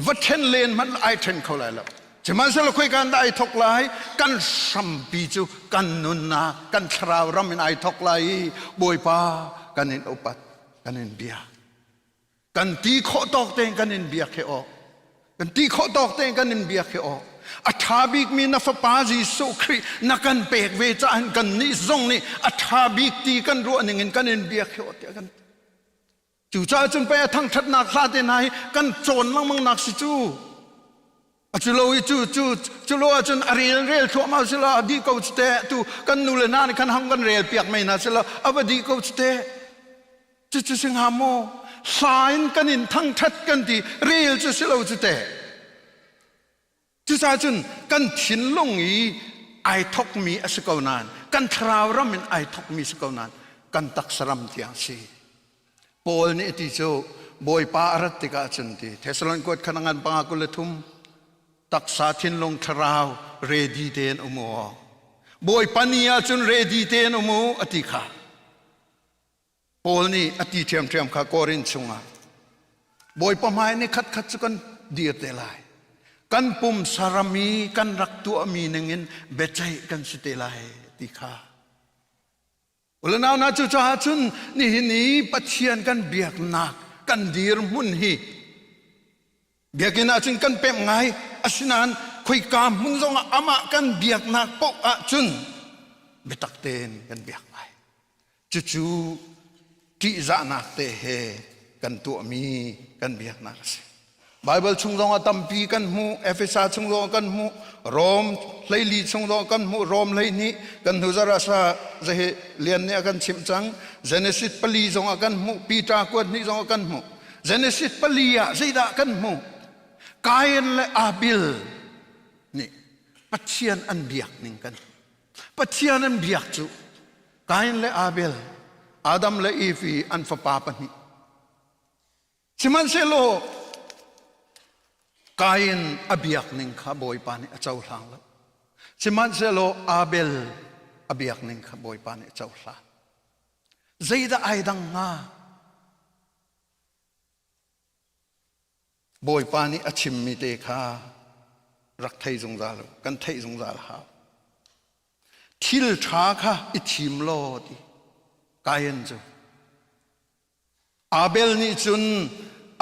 va ṭhen len hmanh ai ṭhen kho lai lo sihmanhsehlaw khoikan dah ai thok lai kan hrampi cu kan nunnak kan thlarau ram in ai thok lai i Bawipa kan in upat kan in biak Kan ti khawh tawk tein kan in biak hi awk. Kan ti khawh tawk tein kan in biak hi awk. A ṭha bikmi na fapa Jesuh Khrih na kan pek ve caah kan nih zong nih a ṭha bik ti kan ruah ning in kan in biak hi awk tiah kan ti. Cucaah cun pei a thangṭhatnak hla te hna hi kan cawn lengmang nak si cu. A cu lo i cu cu cu lo ahcun a rel rel thluahmah si lo a dih ko cu teh tu kan nu le hna nih khan hang kan rel piak mei hna si lo a va dih ko cu teh. Cucu si hnga maw? Hla in kan in thangṭhat kan ti rel cu si lo cu teh. Cucaah cun kan thinlung i ai thokmi a si ko nain kan thlarau ram in ai thokmi si ko nain kan taksa ram tiang si. Paul nih a ti cu Bawipa a rat tikah cun ti Thessalon kuat khan a ngan panga 23 taksa thinlung thlarau ready tein um u. Bawipa ni ah cun ready tein um u a ti kha. Paul nih a ti ṭhiamṭhiam kha Korin chungah Bawipa hmai ni khatkhat cu kan dir te lai. Kan pumsa ram i kan rak tuahmi ningin biaceih kan si te lai ti kha. Ulenau hna cucaah cun nihin i Pathian kan biaknak kan dirhmun hi biakinn ah cun kan pemh ngai asinain khoika hmun zongah amah kan biaknak paoh ahcun biatak tein kan biak lai. Cucu ṭihzahnak te he kan tuahmi kan biaknak a si. Baibal chung zongah tampi kan hmuh, Efesa chung zongah kan hmuh, Rom 14 chung zongah kan hmuh, Rom 12 kan hnu zarh sa zehi lian nih a kan chimh cang. Genesis pali zongah kan hmuh, Peter kuat hnih zongah kan hmuh. Genesis pali ah zeidah kan hmuh? Kain le Abel nih Pathian an biak ning kan Pathian an biak cu Kain le Abel, Adam le Eve i an fapa pahnih. Sihmanhsehlaw Kain a biak ning kha Bawipa nih a cohlang lo. Sihmanhsehlaw Abel a biak ning kha Bawipa nih a cohlan. Zeidah ai dang hnga? Bawipa nih a chimmi te kha rak thei zungzal u kan theih zungzal hau thil ṭha kha i thim law ti Kain cu Abel nih cun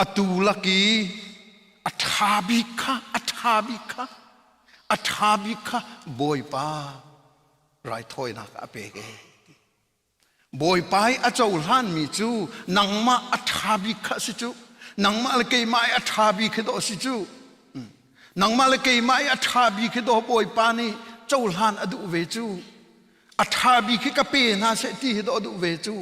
atu lak i a ṭha bik kha a ṭha bik kha a ṭha bik kha Bawipa raithawinak a pek e. Bawipa i a cohlanmi cu nangmah a ṭha bik kha a si cu. Nangmah le keimah i a ṭha bik khi dawh a si cu. Nangmah le keimah i a ṭha bik khi dawh Bawipa nih cohlan a duh ve cu. A ṭha bik hi ka pe hna seh ti hi dawh a duh ve cu.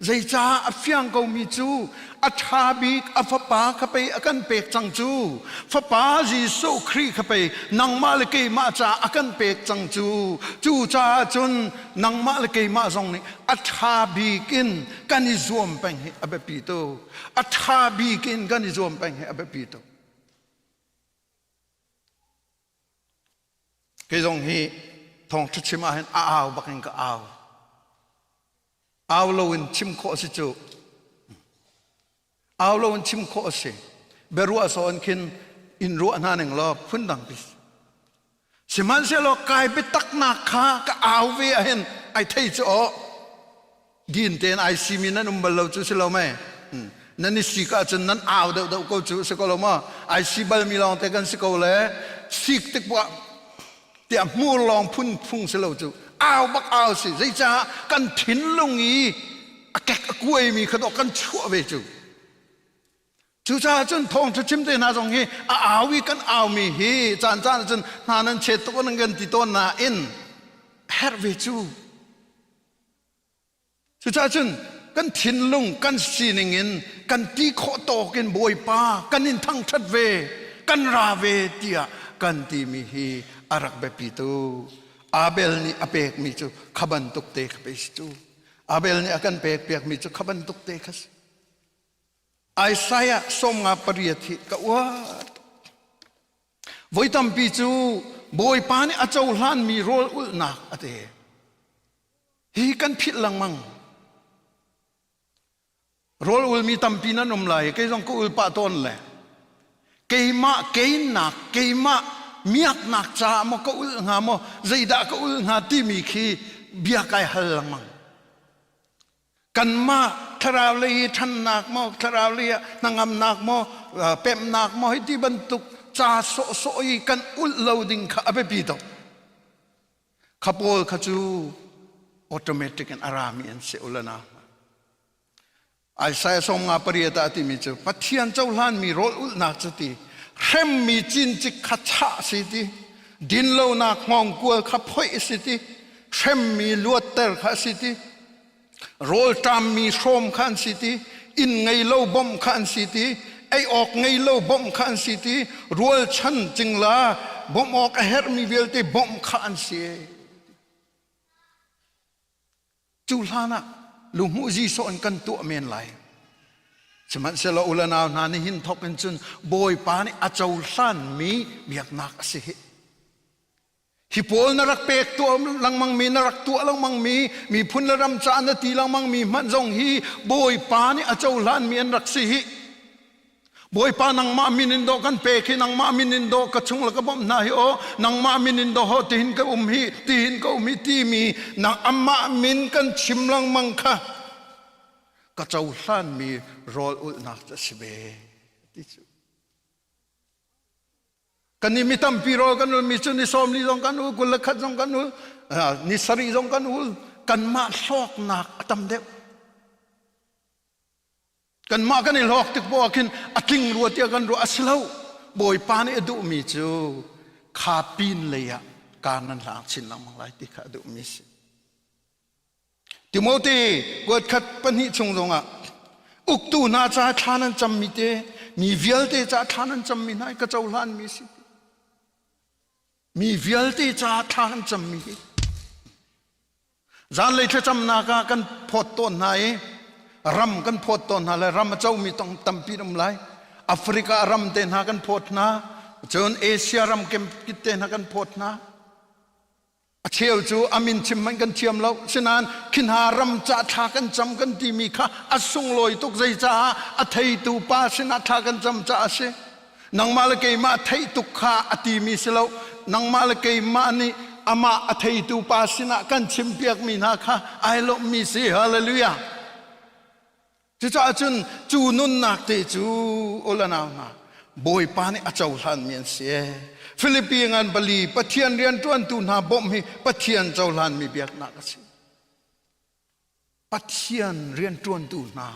Zeicah a fiang komi cu a ṭha bik a fapa kha pei a kan pek cang cu. Fapa Jesuh Khrih kha pei nangmah le keimah caah a kan pek cang cu. Cucaah cun nangmah le keimah zong nih a ṭha bik in kan i zuam peng hi a biapi tuk. A ṭha bik in kan i zuam peng hi a biapi tuk. Kei zong hi thawngṭha chim ahhin a au bak in ka au. Au loin chim khawh a si cu. Au loin chim khawh a si. Biaruah sawn khin in ruah hna ning law phundang pi. Sihmanhsehlaw kai biataknak kha ka au ve ahhin ai thei cu aw. Din tein ai simi nan um bal lo cu si lo mei? Nan i sik ahcun nan au deuhdeuh ko cu si ko lo maw? Ai si balmi lawng te kan si ko le sik tik poah tiah hmur lawng phun phung si lo cu au bak au si zeicah kan thinlung i a kek a kuaimi kha dawh kan chuah ve cu Cucaah cun thawngṭha chim te hna zong hi a au i kan aumi hi caan caan ah cun hna nan chet tuk nan kan ti tawn nain herh ve cu. Cucaah cun kan thinlung kan sining in kan ti khawh tawk in Bawipa kan in thangṭhat ve kan ra ve tiah kan timi hi a rak biapi tuk. Abel nih a pekmi cu kha bantuk te kha pei si cu. Abel nih a kan pek piakmi cu kha bantuk te kha si. Isaiah 58 hi ka uar. Voi tampi cu Bawipa nih a cohlanmi rawl ulhnak a ti. Hi kan philh lengmang. Rawl ulmi tampi nan um lai, kei zong ka ul pah tawn le. Keimah keinak, keimah miaknak caah maw ka ulh hnga maw, zeidah ka ulh hnga timi khi bia kai hal lengmang. Kanmah thlarau lei i ṭhannak maw, thlarau lei ah hnangamnak maw, pemhnak maw hei ti bantuk ca sawhsawh i kan ulh lo ding kha a biapi tuk. Kha pawl kha cu automatic in a rami an si ulana. Isaiah 58 ah a timi cu Pathian cohlanmi rawl ulhnak cu ti hremmi cincik kha chah si ti dinlonak hngawngkual kha phoih si ti hremmi luatter kha a si ti rawlṭammi hrawm kha an si ti inn ngei lo bawmh kha an si ti ei awk ngei lo bawmh kha an si ti rualchan cingla bawmh awk a herhmi vialte bawmh kha an si cu hlan ah luhmuhzi sawh in kan tuah men lai sihmanhsehlaw u le nau hna nihin thawk in cun Bawipa nih a cohlanmi biaknak a si hi Hi pawl na rak pek tuah lengmang mi na rak tuah lengmang mi miphun le ram caah na ti lengmang mi hmanh zong hi Bawipa nih a cohlan mi an rak si hi. Bawipa nangmah min in dawh kan pek hi nangmah min in dawh ka chung le ka bawmh hna hi aw nangmah min in dawh tihin ka um hi tihin ka um hi timi nang amah min kan chim lengmang kha ka cohlan mi rawl ulhnak cu a si ve ti cu. Kan nih mi tampi rawl kan ulmi cu ni 40 zong kan ul, 21 zong kan ul, ni sarih zong kan ul. Kanmah hlawknak a tam deuh. Kanmah kan i hlawk tik poah khin a tling rua tiah kan ruah a si lo. Bawipa nih a duhmi cu kha pin lei ah kar nan hlang chin lengmang lai ti kha a duhmi a si. Timote kuat khat pahnih chung zongah uktu hna ca thla nan cammi te mi vialte ca thla nan cammi hna ka cohlanmi si mi vialte ca thla kan cammi hi zanlei thlacamnak ah kan phawt tawn hna i ram kan phawt tawn hna le ram a comi tampi um lai Africa ram te hna kan phawt hna cun Asia ram kip te hna kan phawt hna A cheu cu a min chim hmanh kan thiam lo. Sinain khi hna ram ca thla kan cam kan timi kha a sunglawi tuk zeicaah a theitu pa sinah thla kan cam caah a si. Nangmah le keimah theih tuk kha a timi si lo. Nangmah le keimah nih amah a theitu pa sinah kan chimpiakmi hna kha ai lawmhmi si. Hallelujah. Cucaah cun cu nunnak te cu u le nau hna Bawipa nih a cohlanmi an si. Filipi ngan pali Pathian rianṭuantu hna bawmh hi Pathian cohlanmi biaknak a si. Pathian rianṭuantu hna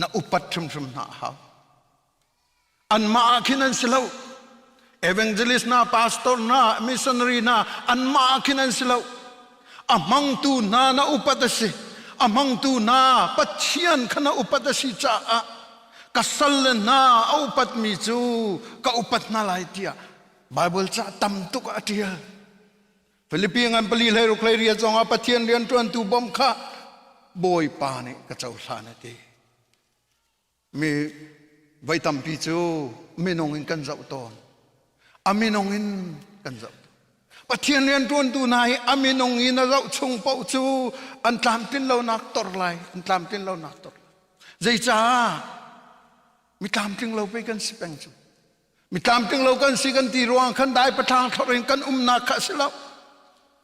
na upat hrimhrim hna a hau. Anmah ah khin an si lo. Evangelist hna, pastor hna, missionary hna anmah ah khin an si lo. A hmangtu hna na upat a si. A hmangtu hna Pathian kha na upat a si caah ka salle hna a upatmi cu ka upat hna lai tiah Bible ca tam tuk ah a ṭial. Filipi ngan pali hlei ruk hlei riat zongah Pathian rianṭuantu bawmh kha Bawipa nih ka cohlan a ti. Mi voi tampi cu minung in kan zoh tawn. A minung in kan zoh. Pathian rianṭuantu hna hi a minung in a zoh chung paoh cu an tlamtlin lonak tor lai, an tlamtlin lonak tor lai. Zeicah mi tlamtling lo pei kan si peng cu. Mi tlamtling lo kan si kan ti ruang khan dai pathlang thlor in kan umnak kha a si lo.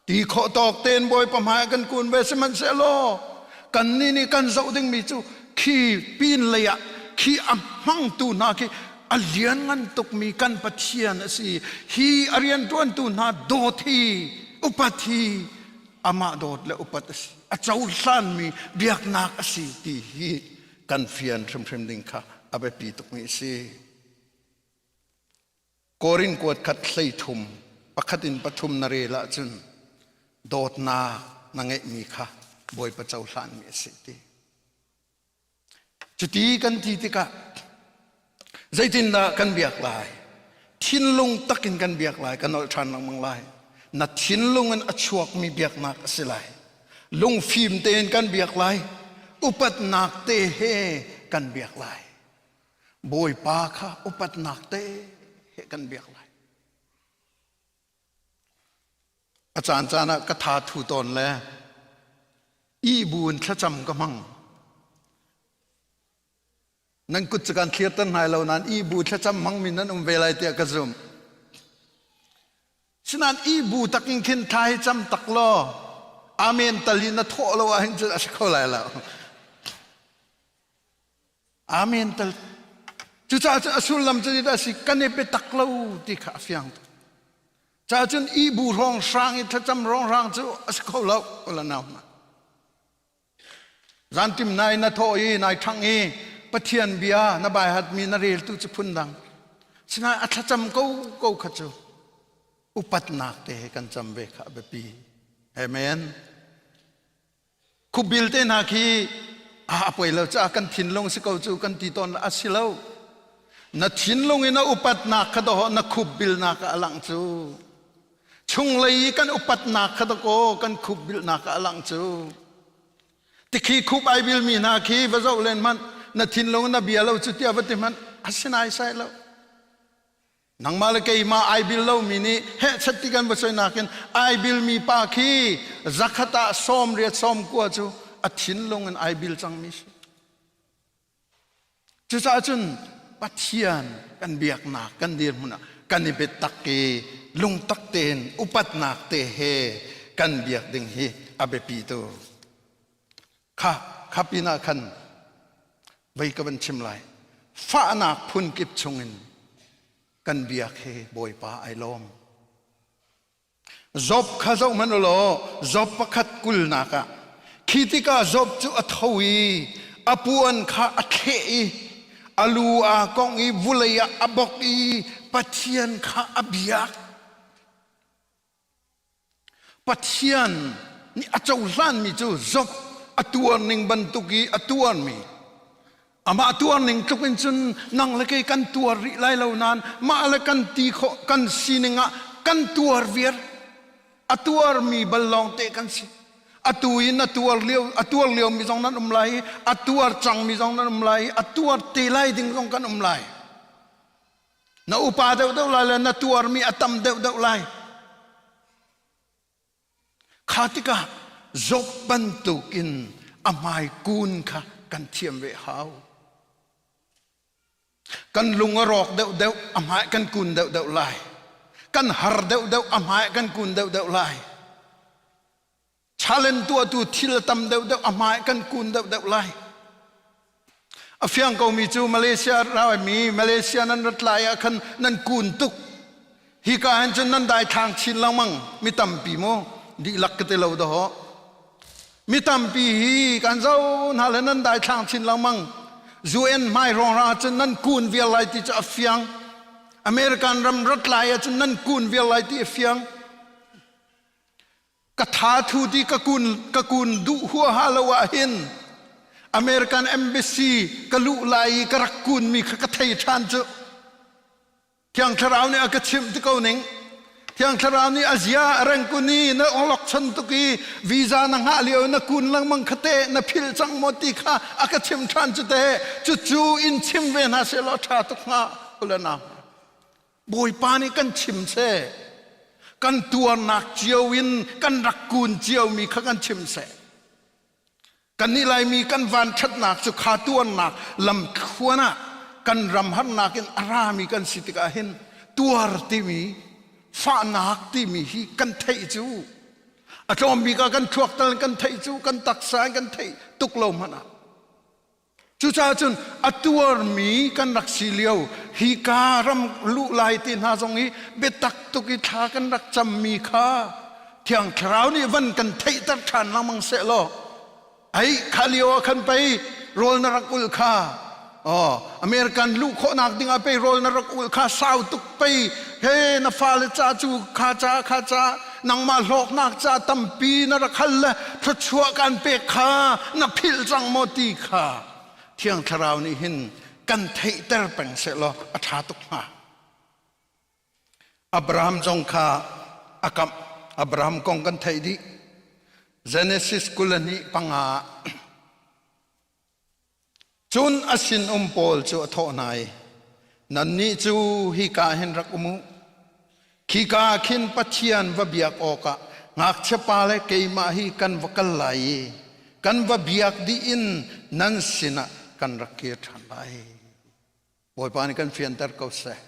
Ti khawh tawk tein Bawipa hmai kan kun ve sihmanhsehlaw kannih nih kan zoh dingmi cu khi pin lei ah khi a hmangtu hna khi a lianngan tukmi kan Pathian a si. Hi a rianṭuantu hna dawt hi upat hi amah dawt le upat a si. A cohlanmi biaknak a si ti hi kan fian hrimhrim ding kha a biapi tukmi a si. Korin kuat khat 13 pakhat in pathum na rel ahcun dawtnak na ngeihmi kha Bawipa cohlanmi a si ti. Cuti kan ti tikah zeitindah kan biak lai? Thinlung takin kan biak lai, kan nolh ṭhan lengmang lai. Na thinlung in a chuakmi biaknak a si lai. Lungfim tein kan biak lai. Upatnak te he kan biak lai. Bawipa kha upatnak te he kan biak lai. A caan caan ah ka tha thu tawn le ihbu in thlacam ka hmang. Nan kut cu kan thlir tan hnai lo nain ihbu thlacam hmangmi nan um ve lai tiah ka zumh. Sinain ihbu tak in khin thla hi cam tak law amen tal in na thawh lo ahhin cun a si kho lai lo. Amen tal. Cucaah cun a sullam cu zeidah a si kan i biatak lo ti kha a fiang tuk. Caah cun ibu hrawng hrang i thlacam hrawng hrang cu a si kho lo ula nau hna. Zantim nai na thawh i nai ṭhang i Pathian bia na baihatmi na reltu cu phundang. Sinain a thlacam ko ko kha cu upatnak te he kan cam ve kha a biapi. Amen. Khupbil te hna khi a poi lo caah kan thinlung si ko cu kan ti tawn a si lo. Na thinlung in a upatnak kha dawh na khupbilnak ah a langh cu. Chunglei i kan upatnak kha dakaw kan khupbilnak ah a langh cu. Tikhi khup ai bilmi hna khi va zoh len hmanh na thinlung na bia lo cu tiah va ti hmanh a si nai sai lo. Nangmah le keimah ai bil lomi nih hehchat ti kan va soi nakin ai bilmi pa khi zakhat ah 80 90 cu a thinlung in ai bil cangmi si. Cucaah cun Pathian kan biaknak kan dirhmun ah kan i biatak i lungtak tein upatnak te he kan biak ding hi a biapi tu. Kha kha pinah khan vei ka van chim lai. Fahnak phunkip chungin kan biak hi Bawipa ai lawm. Job kha zoh hmanh u law Job pakhat kulnak ah khi tikah Job cu a tho i a puan kha a thleh i a lu aa kongh i vulei ah a bok i Pathian kha a biak. Pathian nih a cohlanmi cu Job a tuarning bantuk i a tuarmi amah tuarning tluk in cun nang le kei kan tuar rih lai lo nain mah le kan ti khawh kan sining ah kan tuar viar a tuarmi bal lawng te kan si atu in a tuar lio a tuar lio mi zong nan um lai i a tuar cang mi zong nan um lai i a tuar te lai ding zong kan um lai Na upa deuhdeuh lai le na tuarmi a tam deuhdeuh lai. Kha tikah Job bantukin a hmai kun kha kan thiam ve hau. Kan lung a rawk deuhdeuh a hmai kan kun deuhdeuh lai. Kan har deuhdeuh a hmai kan kun deuhdeuh lai. Challenge tuahtu thil a tam deuhdeuh a hmai kan kun deuhdeuh lai. A fiang komi cu Malaysia mi Malaysia nan rat lai ah khan nan kun tuk. Hika hin cun nan daithlang chin lengmang mi tampi mu dihlak ka ti lo dawh. Mi tampi hi kan zo hna le nan daithlang chin lengmang. UN hmai hrawng cun nan kun vial lai ti cu a fiang. American ram rat lai ahcun nan kun vial lai ti a fiang. Ka tha thu ti ka kun ka kun duh huaha lo ah hin American embassy ka luh lai i ka rak kun mi kha ka thei ṭhan cu. Thiang Thlarau nih a ka chimh ti ko ning. Thiang Thlarau nih a zia a reng kun i na awlok chan tuk i visa na hngah lio na kun lengmang kha te na philh cang maw ti kha a ka chim ṭhan cu te. Cucu in chim ve hna seh law ṭha tuk hnga ule nau. Bawipa nih kan chim seh. Kan tuarnak cio in kan rak kun ciomi kha kan chim seh. Kannih Laimi kan vanṭhatnak cu kha tuarnak lamthluan ah kan ram harnak in a rami kan si tikah hin tuar timi fahnak timi hi kan theih cu a tlawm bik ah kan thluak tal kan theih cu kan taksa in kan theih tuk lo hmanh ah Cucaah cun a tuarmi kan rak si lio hika ram luh lai te hna zong hi biatak tuk i thla kan rak cammi kha Thiang Thlarau nih van kan theihter ṭhan lengmang seh law ai kha lio ah khan pei rawl na rak ulh kha oh American luh khawhnak ding ah pei rawl na rak ulh kha sau tuk pei he na fale ca cu kha ca kha ca nangmah hlawknak ca tampi na rak hal le thluachuah kan pek kha na philh cang maw ti kha Thiang Thlarau nih hin kan theihter peng sehlaw a ṭha tuk hnga. Abraham zong kha a kamh. Abraham kong kan theih dih. Genesis 22 panga ah Cun a sinum pawl cu a thawh hna i, Nannih cu hika hin rak um u. Khika ah khin Pathian va biak awkah ngakchiapa le keimah hi kan va kal lai i kan va biak dih in nan sinah kan rak kir ṭhan lai. Bawipa nih kan fianter ko seh.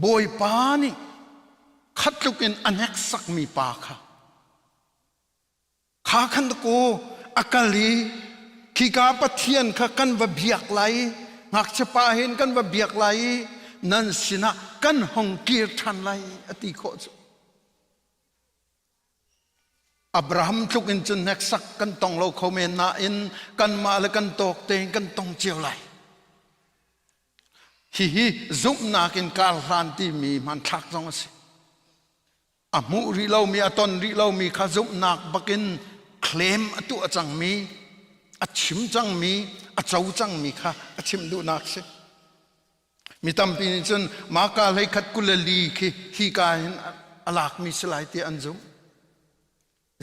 Bawipa nih khat tluk in a hneksakmi pa kha Kha khan ku a kal i khika Pathian kha kan va biak lai i ngakchia pa hin kan va biak lai i nan sinah kan hong kir ṭhan lai a ti khawh cu. Abraham tluk in cun hneksak kan tong lo kho men nain kanmah le kan tawk tein kan tong cio lai. Hihi zumhnak in kar hlan timi hmanthlak zong a si. A hmuh rih lomi, a ton rih lomi kha zumhnak bakin claim a tuah cangmi, a chim cangmi, a co cangmi kha a chim duhnak si. Mi tampi nih cun Maka hleikhat 24 khi hika hin a lakmi si lai tiah an zumh.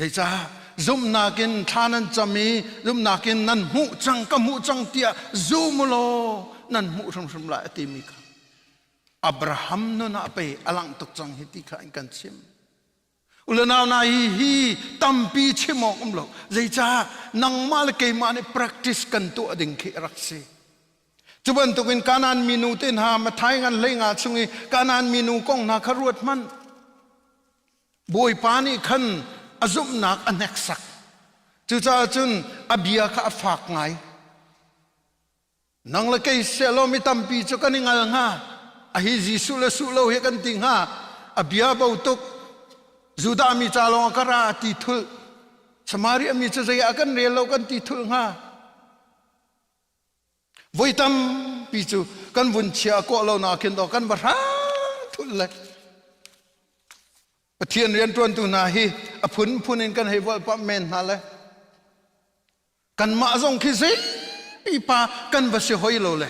Zeicah zumhnak in thla nan cam i zumhnak in nan hmuh cang ka hmuh cang tiah zum u law nan hmuh hrimhrim lai a timi kha Abraham nun ah pei a langh tuk cang hi ti kha in kan chim. Ulenau na hi hi tampi chim awk um lo. Zeicah nangmah le keimah nih practice kan tuah ding khi a rak si. Cu bantukin Kanaan minu te hna Matthai ngan hlei nga chung i Kanaan minu kong hna kha ruat hmanh. Bawipa nih khan a zumhnak a hneksak. Cucaah cun a bia kha a fak ngai. Nang le kei sehlaw mi tampi cu kan i ngal hnga. A hi Jesuh le suh lo hi kan ti hnga. A bia bo tuk. Judah mi ca lawng ah ka ra a ti thulh. Samaria mi cu zei ah kan rel lo kan ti thulh hnga. Voi tampi cu kan vun chia kawh lo na khin kan va hrang thulh le Pathian rianṭuantu hna hi a phunphun in kan hei volhpamh men hna le kanmah zong khi zei pipa kan va si hoi lo le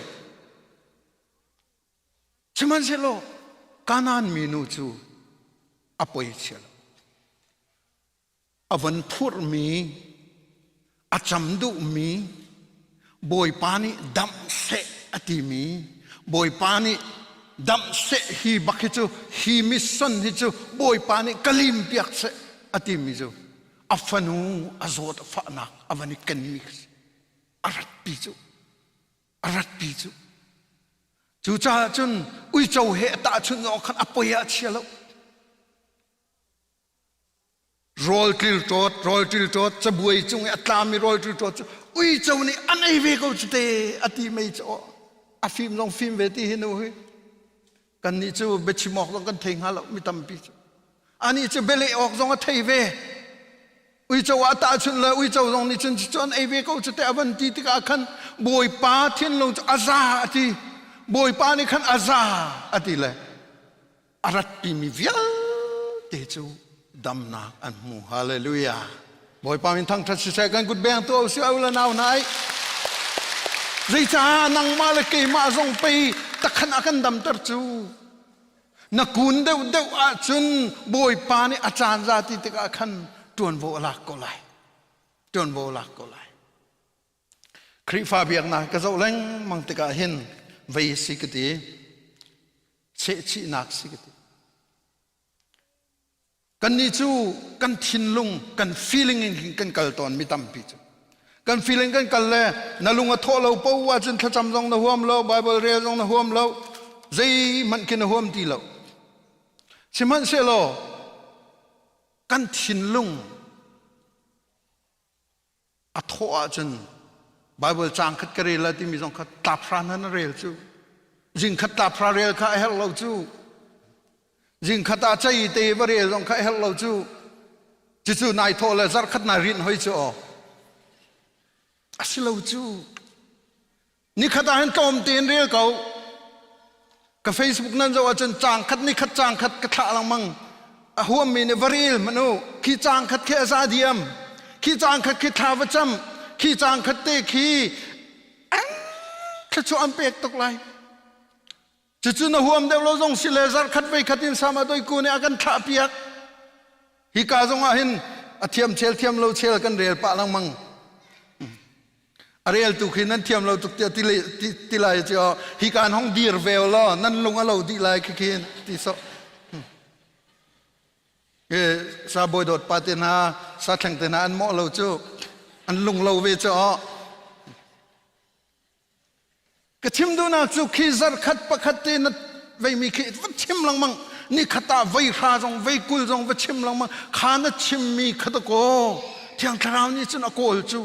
sihmanhsehlaw Kanaan minu cu a poi chia lo A von phurhmi, a cam duhmi, Bawipa nih damh seh a timi, Bawipa nih damh seh hi bak hi cu hi mission hi cu Bawipa nih ka lim piak seh a timi cu a fanu a zawt a fahnak a van i kenmi a ratpi cu a ratpi cu cucaah cun uico he a tahchunh awk khan a poi ah a chia lo Rawl ṭilṭawt, rawl ṭilṭawt, cabuai cung i a tlami rawl ṭilṭawt cu uico nih an ei ve ko cu te a ti mei cu aw a fim zong fim ve ti hi nu hi kannih cu biachim awk zong kan thei hnga lo mi tampi cu anih cu bialeh awk zong a thei ve. Uico ah tahchunh le uico zong nih cun cu an ei ve ko cu te a van ti tikah khan Bawipa thinlung cu a za a ti. Bawipa nih khan a za a ti le a ratpimi vialte cu damnak an hmu. Hallelujah. Bawipa min thangṭhat siseh kan kut beng tu si au le nau hna ai. Zeicah nangmah le keimah zong pei takhan a kan damter cu. Na kun deuhdeuh ahcun Bawipa nih a caan za ti tikah khan ṭuanvo a lak ko lai. Ṭuanvo a lak ko lai. Khrihfa biaknak ka zoh lengmang tikah hin vei si ka ti. Chehchihnak si ka ti. Kannih cu kan thinlung, kan feeling in kan kal tawn mi tampi cu. Kan feeling kan kal le na lung a thawh lo po ahcun thlacam zong na huam lo, Bible rel zong na huam lo, zeihmanh khi na huam ti lo. Sihmanhsehlaw kan thinlung a thawh ahcun Bible caang khat ka rel la timi zong kha tlap hra hna na rel cu. Zing khat tlap hra rel kha a herh lo cu. Zing khat ah cei te va rel zong kha a herh lo cu. Cucu nai thawh le zarh khat nai rinh hoi cu aw. A si lo cu. Nikhat ah hin tlawm tein rel ko. Ka Facebook nan zoh ahcun caang khat nikhat caang khat ka thlah lengmang. A huammi nih va rel hmanh u. Khi caang khat khi a za diam. Khi caang khat khi thla va cam. Khi caang khat te khi an thluachuah an pek tuk lai. Cucu na huam deuh lo zong si le zarh khat vei khat in sama doi ku nih a kan thlah piak. Hi ka zong ah hin a thiam chel thiam lo chel kan rel pah lengmang. A rel tu khi nan thiam lo tuk tiah ti, ti, ti lai cu hi kan hong dir ve law nan lung a lo dih lai khi khin ti so. E, sa bawi dawt pa te hna sa thleng te hna an mawh lo cu an lung lo ve cu Ka chim duhnak cu khi zarkhat pakhat te na veimi khi va chim lengmang ni khat ah vei hra zong vei 20 zong va chim lengmang kha na chimmi kha ta kaw Thiang Thlarau nih cun a kawl cu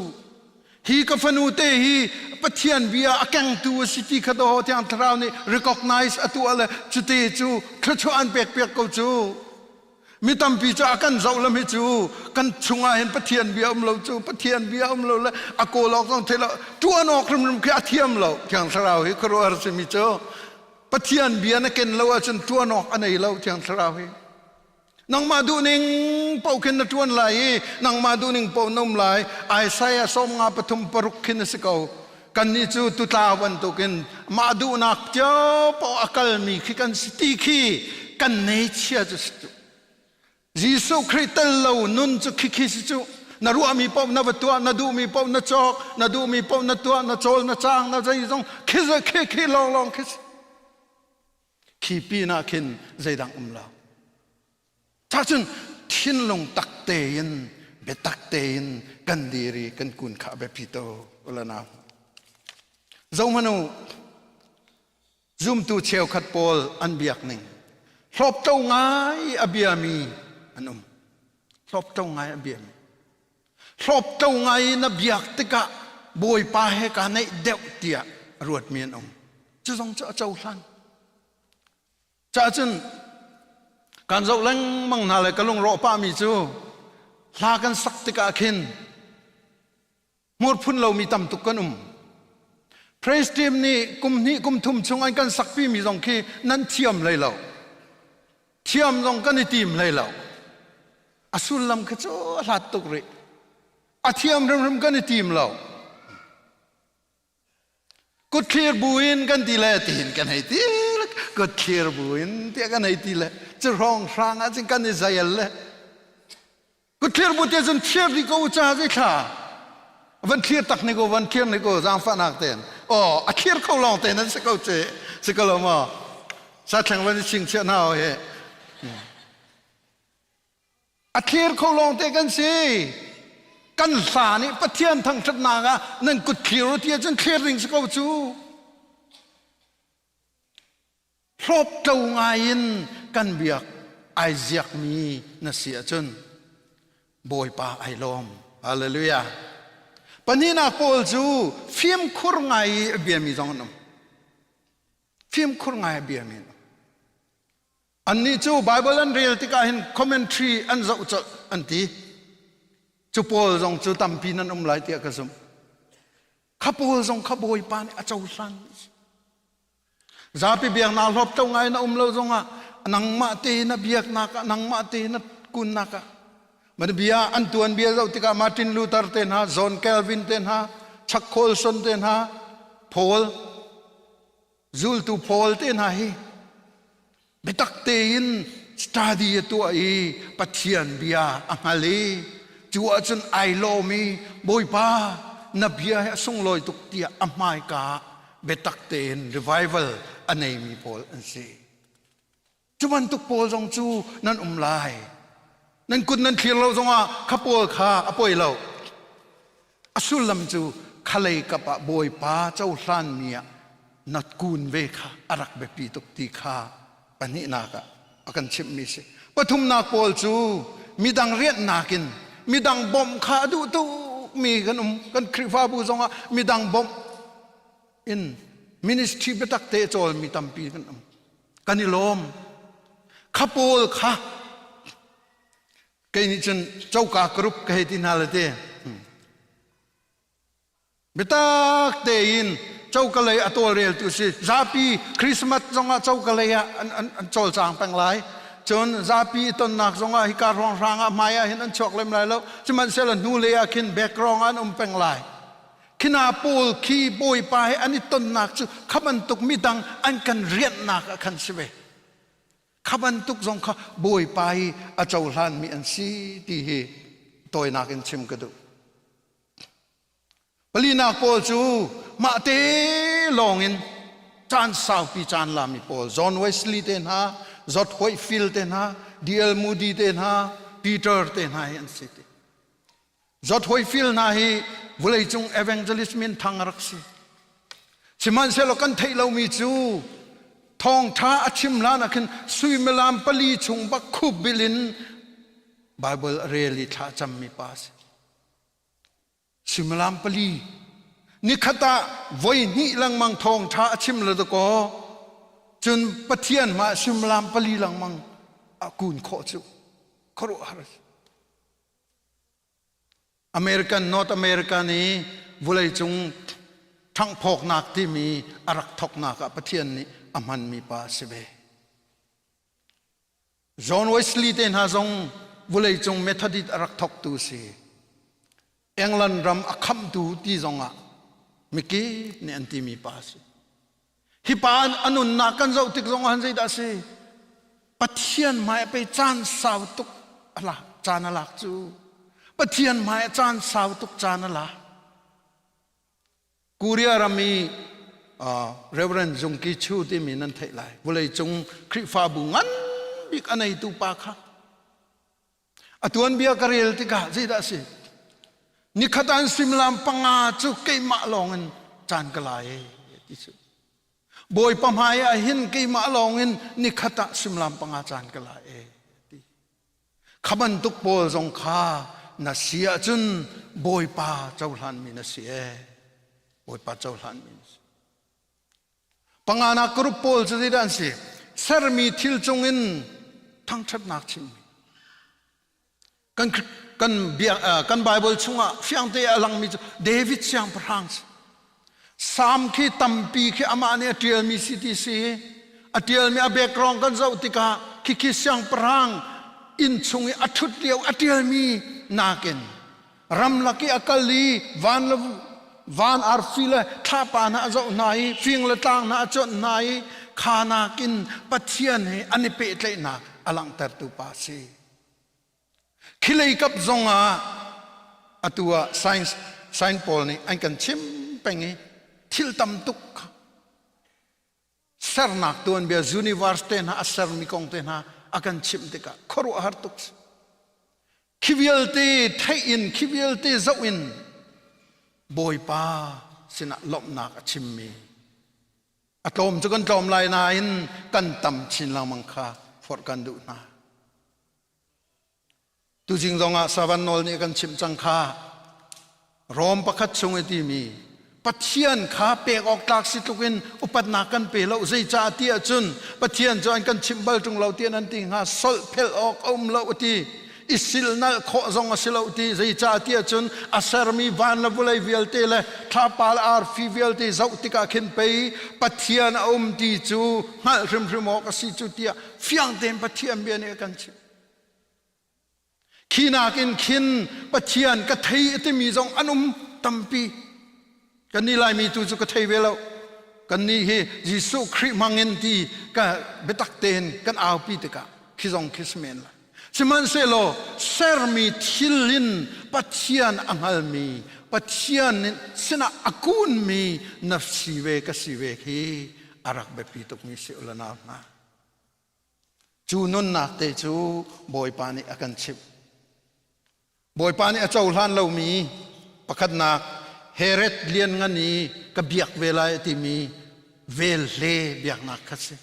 hi ka fanu te hi Pathian bia a kengtu a si ti kha daw Thiang Thlarau nih recognize a tuah le cute cu thluachuah an pek piak ko cu Mi tampi cu a kan zoh lam hi cu kan chungah hin Pathian bia um lo cu Pathian bia um lo le a kawl awk zong thei lo ṭuan awk hrimhrim khi a thiam lo Thiang Thlarau hi khuaruahhar simi cu Pathian bia na ken lo ahcun ṭuan awk a nei lo Thiang Thlarau hi nangmah duhning paoh khin na ṭuan lai i nangmah duhning paoh na um lai Isaiah 53 khin a si ko kannih cu tutla bantukin mah duhnak cio paoh a kalmi khi kan si ti khi kan nei chia cu si cu Jesuh Khrih tel lo nun cu khikhi si cu na ruahmi paoh na va tuah na duhmi paoh na cawk na duhmi paoh na tuah na cawl na caang na zei zong khi khi khi lawng lawng khi si khi pinah khin zeidang um lo Cun thinlung tak tein biatak tein kan dir i kan kun kha a biapi to ulanau. Zohmanh u, zumtu cheukhat pawl an biak ning hlawpto ngai a biami an um. Hlawpto ngai a biami. Hlawpto ngai in a biak tikah Bawipa he kaa naih deuh tiah a ruatmi an um. Cu zong cu a cohlan. Cahcun kan zoh lengmang hna le ka lungrawh pahmi cu hla kan sak tikah khin hmurphun lomi tam tuk kan um. Praise team nih kum hnih kum thum chung an kan sakpi mi zong khi nan thiam hlei lo. Thiam zong kan i tim hlei lo. A sullam khi cu a hlat tuk rih. A thiam hrimhrim kan i tim lo. Kutthlir buin kan ti le tihin kan hei ti kutthlir buin tiah kan hei ti le cu hrawng hrang ah cun kan i zail le kutthlir bu te cun thlir dih ko ca zei thla van thlir tak ni ko van thlir ni ko zaangfahnak ten aw a thlir kho lawng te nan si ko ce si ko lo maw sa thleng van i chingchiah hna he A thlir kho lawngte kan si. Kan hla nih Pathian thangṭhatnak ah nan kut thlir u ti ahcun thlir ding si ko cu. Hlawptlo ngai in kan biak ai ziakmi na si ahcun Bawipa ai lawm. Hallelujah. Pahnihnak pawl cu fimkhur ngai i a biami zong an um. Fimkhur ngai a biami an um. Annih cu Baibal an rel tikah hin commentary an zoh colh an ti. Cu pawl zong cu tampi nan um lai tiah ka zumh. Kha pawl zong kha Bawipa nih a cohlan. Zapi biaknak hlawptlo ngai na um lo zongah nangmah te na biaknak ah nangmah te na kunnak ah man bia an tuan bia zoh tikah Martin Luther te hna John Calvin te hna Chuck Colson te hna Paul Zultu Paul te hna hi biatak tein study a tuah i Pathian bia a hngal i cu ahcun ai lawm i Bawipa na bia hi a sunglawi tuk tiah a hmaika ah biatak tein revival a neimi pawl an si. Cu bantuk pawl zong cu nan um lai. Nan kut nan thlir lo zongah kha pawl kha a poi lo. A sullam cu khalei kap ah Bawipa cohlanmi ah na kun ve kha a rak biapi tuk ti kha pahnihnak ah a kan chimhmi si. Pathumnak pawl cu midang rianhnak in midang bawmh kha a duh tukmi kan um. Kan Khrihfabu zongah midang bawmh in ministry biatak te cawlmi tampi kan um. Kan i lawm. Kha pawl kha kei nih cun coka group ka hei ti hna le te biatak tein coka lei a tawlreltu si zapi Christmas zongah coka lei ah an, an, an cawlcang peng lai cun zapi i tonnak zongah hika ruanghrang ah hmai ah hin an chuak lem lai lo sihmanhsehlaw hnu lei ah khin background ah an um peng lai khina pawl khi bawipa he an i tonnak cu kha bantuk midang an kan rianhnak ah khan si ve Kha bantuk zong kha Bawipa i a cohlanmi an si ti hi tawinak in chim ka duh. Palinak pawl cu mah te lawngin caan saupi caan lami pawl John Wesley te hna, George Whitefield te hna, D.L. Moody te hna, Peter te hna hi an si ti. George Whitefield hna hi vawleicung evangelist min thang a rak si. Sihmanhsehlaw kan theih lomi cu thawngṭha a chim hlan ah khin suimilam pali chung bak khup bil in Bible a rel i thla a cammi pa a si. Suimilam pali nikhat ah voi hnih lengmang thawngṭha a chim le dakaw cun Pathian hmai suimilam pali lengmang a kun khawh cu khuaruahhar a si. American North American i vawleicung ṭhanghphawknak timi a rak thawknak ah Pathian nih a hmanmi pa a si ve. John Wesley te hna zong vawleicung Methodist a rak thawktu si. England ram a khamhtu ti zongah mikip nih an timi pa a si. Hi pa a nunnak kan zoh tik zong ah zeidah a si? Pathian hmai a pe caan sau tuk a lak caan a lak cu. Pathian hmai a caan sau tuk caan a lak. Korea ram i uh, Reverend Jung Ki Chu timi nan theih lai. Vawleicung Khrihfabu ngan bik a neitu pa kha A tuanbia ka rel tikah zeidah a si? Nikhat an suimilam panga cu keimah lawngin caan ka la e ti cu. Bawipa hmai ah hin keimah lawngin nikhat ah suimilam panga caan ka la e ti. Kha bantuk pawl zong kha na si ahcun Bawipa cohlanmi na si e. Bawipa cohlanmi na si. Panganak group pawl cu zeidah an si? Sermi thil cungin thangṭhatnak chimmi. Kan, kan, bia, kan Bible chungah fiangte a langmi cu David siangpahrang si. Salm khi tampi khi amah nih a ṭialmi si ti si. A ṭialmi a background kan zoh tikah khikhi siangpahrang inn chung i a ṭhut lio a ṭialmi nakin Ramlak i a kal i van le van arfi le thlapa hna a zoh hna i fing le tlang hna a cuanh hna i kha nakin Pathian he an i pehtlaihnak a langhtertu pa a si. Khilei kap zongah atu ah science science pawl nih an kan chim peng i thil tam tuk sernak tuanbia universe te hna a sermi kong te hna a kan chimh tikah khuaruahhar tuk si. Khi vialte theih in khi vialte zoh in Bawipa sinah lawmhnak a chimmi a tlawm cu kan tlawm lai nain kan tam chin lengmang kha forh kan duh hna. Tuzing zongah Savan nawl nih a kan chimh cang kha. Rom pakhat chung i timi Pathian kha pek awk tlak si tluk in upatnak kan pe lo zeicah ti ahcun Pathian cu an kan chimh bal ṭung lo tiah nan ti hnga solh phelh awk a um lo a ti. I silnalh khawh zong a si lo ti. Zeicah tiah cun a sermi van le vawlei vialte le thlapa le arfi vialte zoh tikah khin pei Pathian a um ti cu hngalh hrimhrim awk a si cu tiah fiang tein Pathian bia nih a kan chimh. Khi nakin khin Pathian ka thei a timi zong an um tampi. Kannih Laimi tu cu ka thei ve lo. Kannih hi Jesuh Khrih hmangin ti ka biatak tein kan aupi tikah khi zong khi si men lai. Sihmanhsehlaw sermi thil in Pathian a hngalmi, Pathian sinah a kunmi na si ve ka si ve khi a rak biapi tukmi si u le nau hna. Cu nunnak te cu Bawipa nih a kan chimh. Bawipa nih a cohlan lomi pakhatnak Herod lianngan i ka biak ve lai a timi velhle biaknak kha si.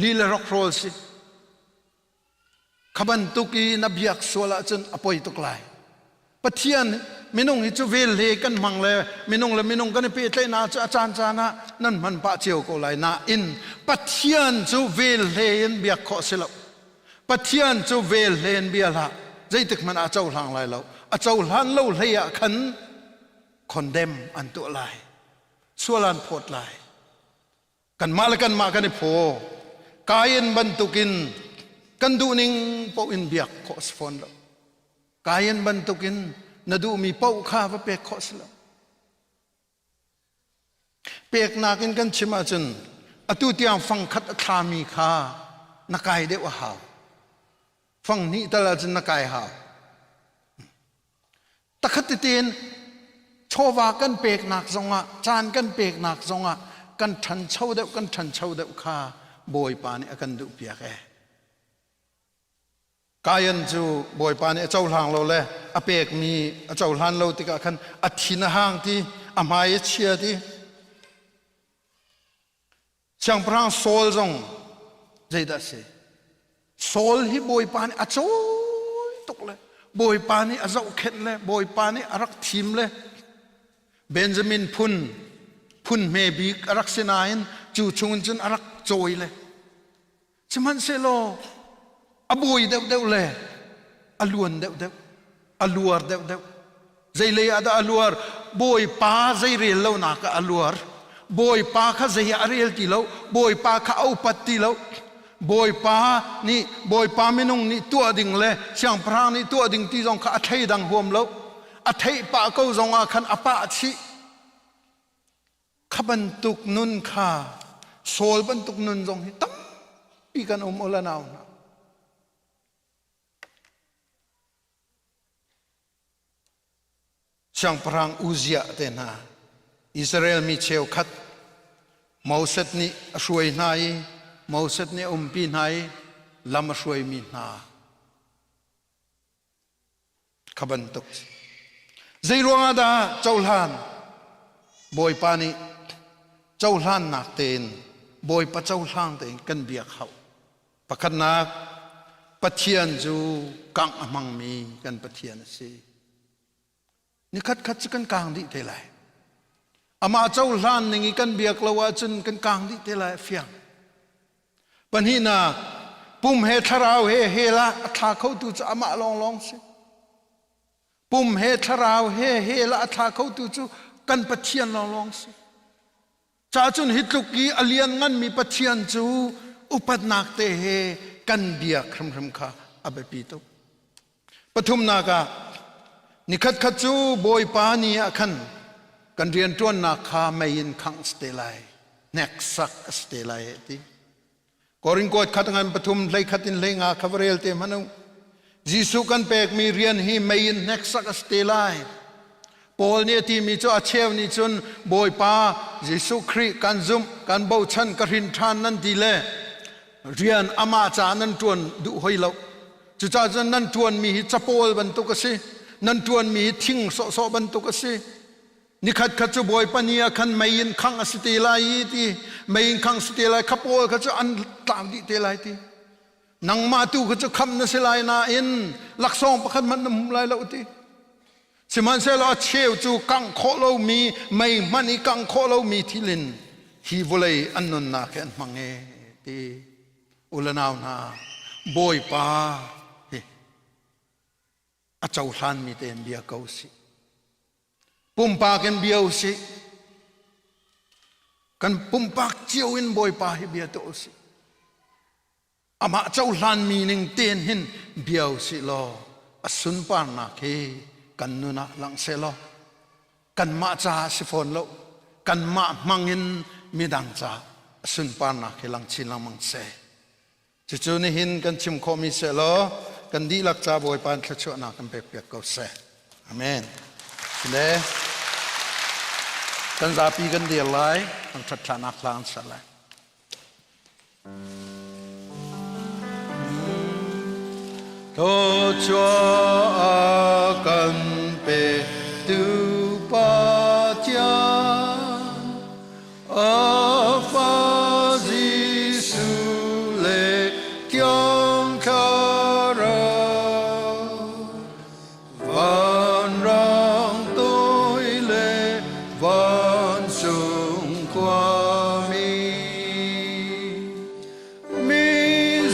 Li le rokhrawl si. Kha bantuk i na biak sual ahcun a poi tuk lai. Pathian minung hi cu velhle kan hmang le minung le minung kan i pehtlaihnak cu a caan caan ah nan hman pah cio ko lai nain Pathian cu velhle in biak khawh si lo. Pathian cu velhle in bia hlah. Zeitik hmanh ah a cohlang lai lo. A cohlan lo hlei ah khan condemn an tuah lai. Sual an phawt lai. Kanmah le kanmah kan i phaw. Kain bantukin kan duhning paoh in biak khawh a si fawn lo. Kain bantukin na duhmi paoh kha va pek khawh a si lo. Peknak in kan chim ahcun atu tiang fangkhat a thlami kha na kai deuh a hau. Fang hnih tal ahcun na kai hau. Takhat tein chawva kan peknak zongah caan kan peknak zongah kan ṭhancho deuh kan ṭhancho deuh kha Bawipa nih a kan duhpiak ee. Kain cu Bawipa nih a cohlang lo le a pekmi a cohlan lo tikah khan a thin a hang ti a hmai a chia ti Siangpahrang Saul zong zeidah a si? Saul hi Bawipa nih a cawi tuk le Bawipa nih a zohkhenh le Bawipa nih a rak thim le Benjamin phun phun hme bik a rak si nain cu chungin cun a rak cawi le sihmanhsehlaw a bawi deuhdeuh le a luan deuhdeuh a luar deuhdeuh Zeilei ah dah a luar? Bawipa zei rel lonak ah a luar. Bawipa kha zei ah a rel ti lo. Bawipa kha a upat ti lo. Bawipa nih Bawipa minung nih tuah ding le siangpahrang nih tuah ding ti zong kha a thleidang huam lo. A theih pah ko zong ah khan a pah chih. Kha bantuk nun kha Saul bantuk nun zong hi tampi kan um u le nau hna. Siangpahrang Uzziah te hna Israel mi cheukhat Moses nih a hruai hna i Moses nih a umpi hna i lam a hruaimi hna kha bantuk zei ruangah dah cohlan Bawipa nih cohlannak tein Bawipa cohlang tein kan biak hau Pakhatnak, Pathian cu kangh a hmangmi kan Pathian a si. Nikhat khat cu kan kang dih te lai. Amah cohlan ning i kan biak lo ahcun kan kang dih te lai a fiang. Pahnihnak, pum he thlarau he hell ah a thla khotu cu amah lawnglawng si. Pum he thlarau he hell ah a thla khotu cu kan Pathian lawnglawng si. Cahcun hi tluk i a liannganmi Pathian cu upatnak te he kan biak hrimhrim kha a biapi tuk. Pathumnak ah nikhat khat cu Bawipa ni ah khan kan rianṭuannak kha mei in khangh si te lai, hneksak a si te lai a ti. Korin kuat khat ngan pathum hlei khat in hlei nga kha va rel te hmanh u. Jesuh kan pekmi rian hi mei in hneksak a si te lai. Paul nih a timi cu a cheu nih cun Bawipa Jesuh Khrih kan zumh, kan bochan, ka hrin ṭhan nan ti le rian amah caah nan ṭuan duh hoi lo. Cucaah cun nan ṭuanmi hi capawl bantuk a si. Nan ṭuanmi hi thing sawhsawh bantuk a si. Nikhat khat cu Bawipa ni ah khan mei in khangh a si te lai i ti mei in khangh si te lai kha pawl kha cu an tlau dih te lai ti nangmah tu kha cu khamh na si lai nain laksawng pakhat hmanh na hmu lai lo ti sihmanhsehlaw a cheu cu kangh khawh lomi mei hmanh i kangh khawh lomi thil in hi vawlei an nunnak hi an hmang e ti u le nau hna Bawipa hi. A cohlanmi tein bia ko sih. Pumpak in bia usih. Kan pumpak cio in Bawipa hi bia tuah usih. Amah cohlanmi ning tein hin bia usih law a sunparnak hi kan nun ah langh seh law kanmah caah si fawn lo kanmah hmang in midang caah a sunparnak hi lang chin lengmang seh. Cucu nihin kan chim khawhmi seh law kan dihlak ca Bawipa in thluachuahnak kan pekpiak ko seh. Amen. Le kan zapi kan dir lai, kan ṭhat thlanak hla an ser lai. Thluachuah kan pe tu Pathian A fa Jesuh le Thiang Thlarau vanrang toi le vancung khuami mi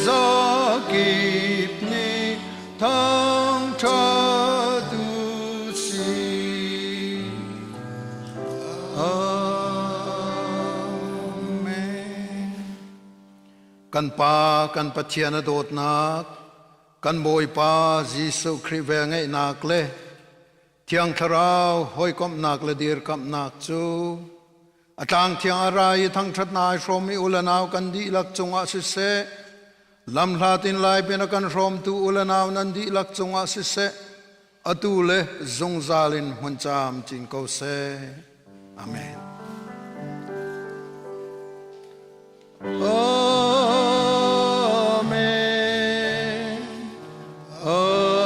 zakip nih thangṭhat u sih. Amen. Kan Pa, kan Pathian a dawtnak, kan Bawipa Jesuh Khrih velngeihnak le Thiang Thlarau hawikomhnak le dirkamhnak cu a tlang thiang a ra i thangṭhatnak ai hrawmmi u le nau kan dihlak cungah siseh, lamhlat in lai pin a kan hrawmtu u le nau nan dihlak cungah siseh, atu le zungzal in hmun camcin ko seh. Amen. Amen. Amen.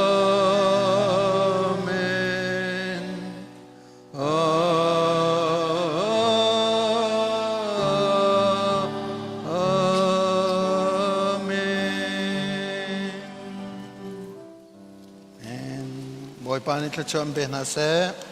Amen. Bawipa nih thluachuah in pe hna seh.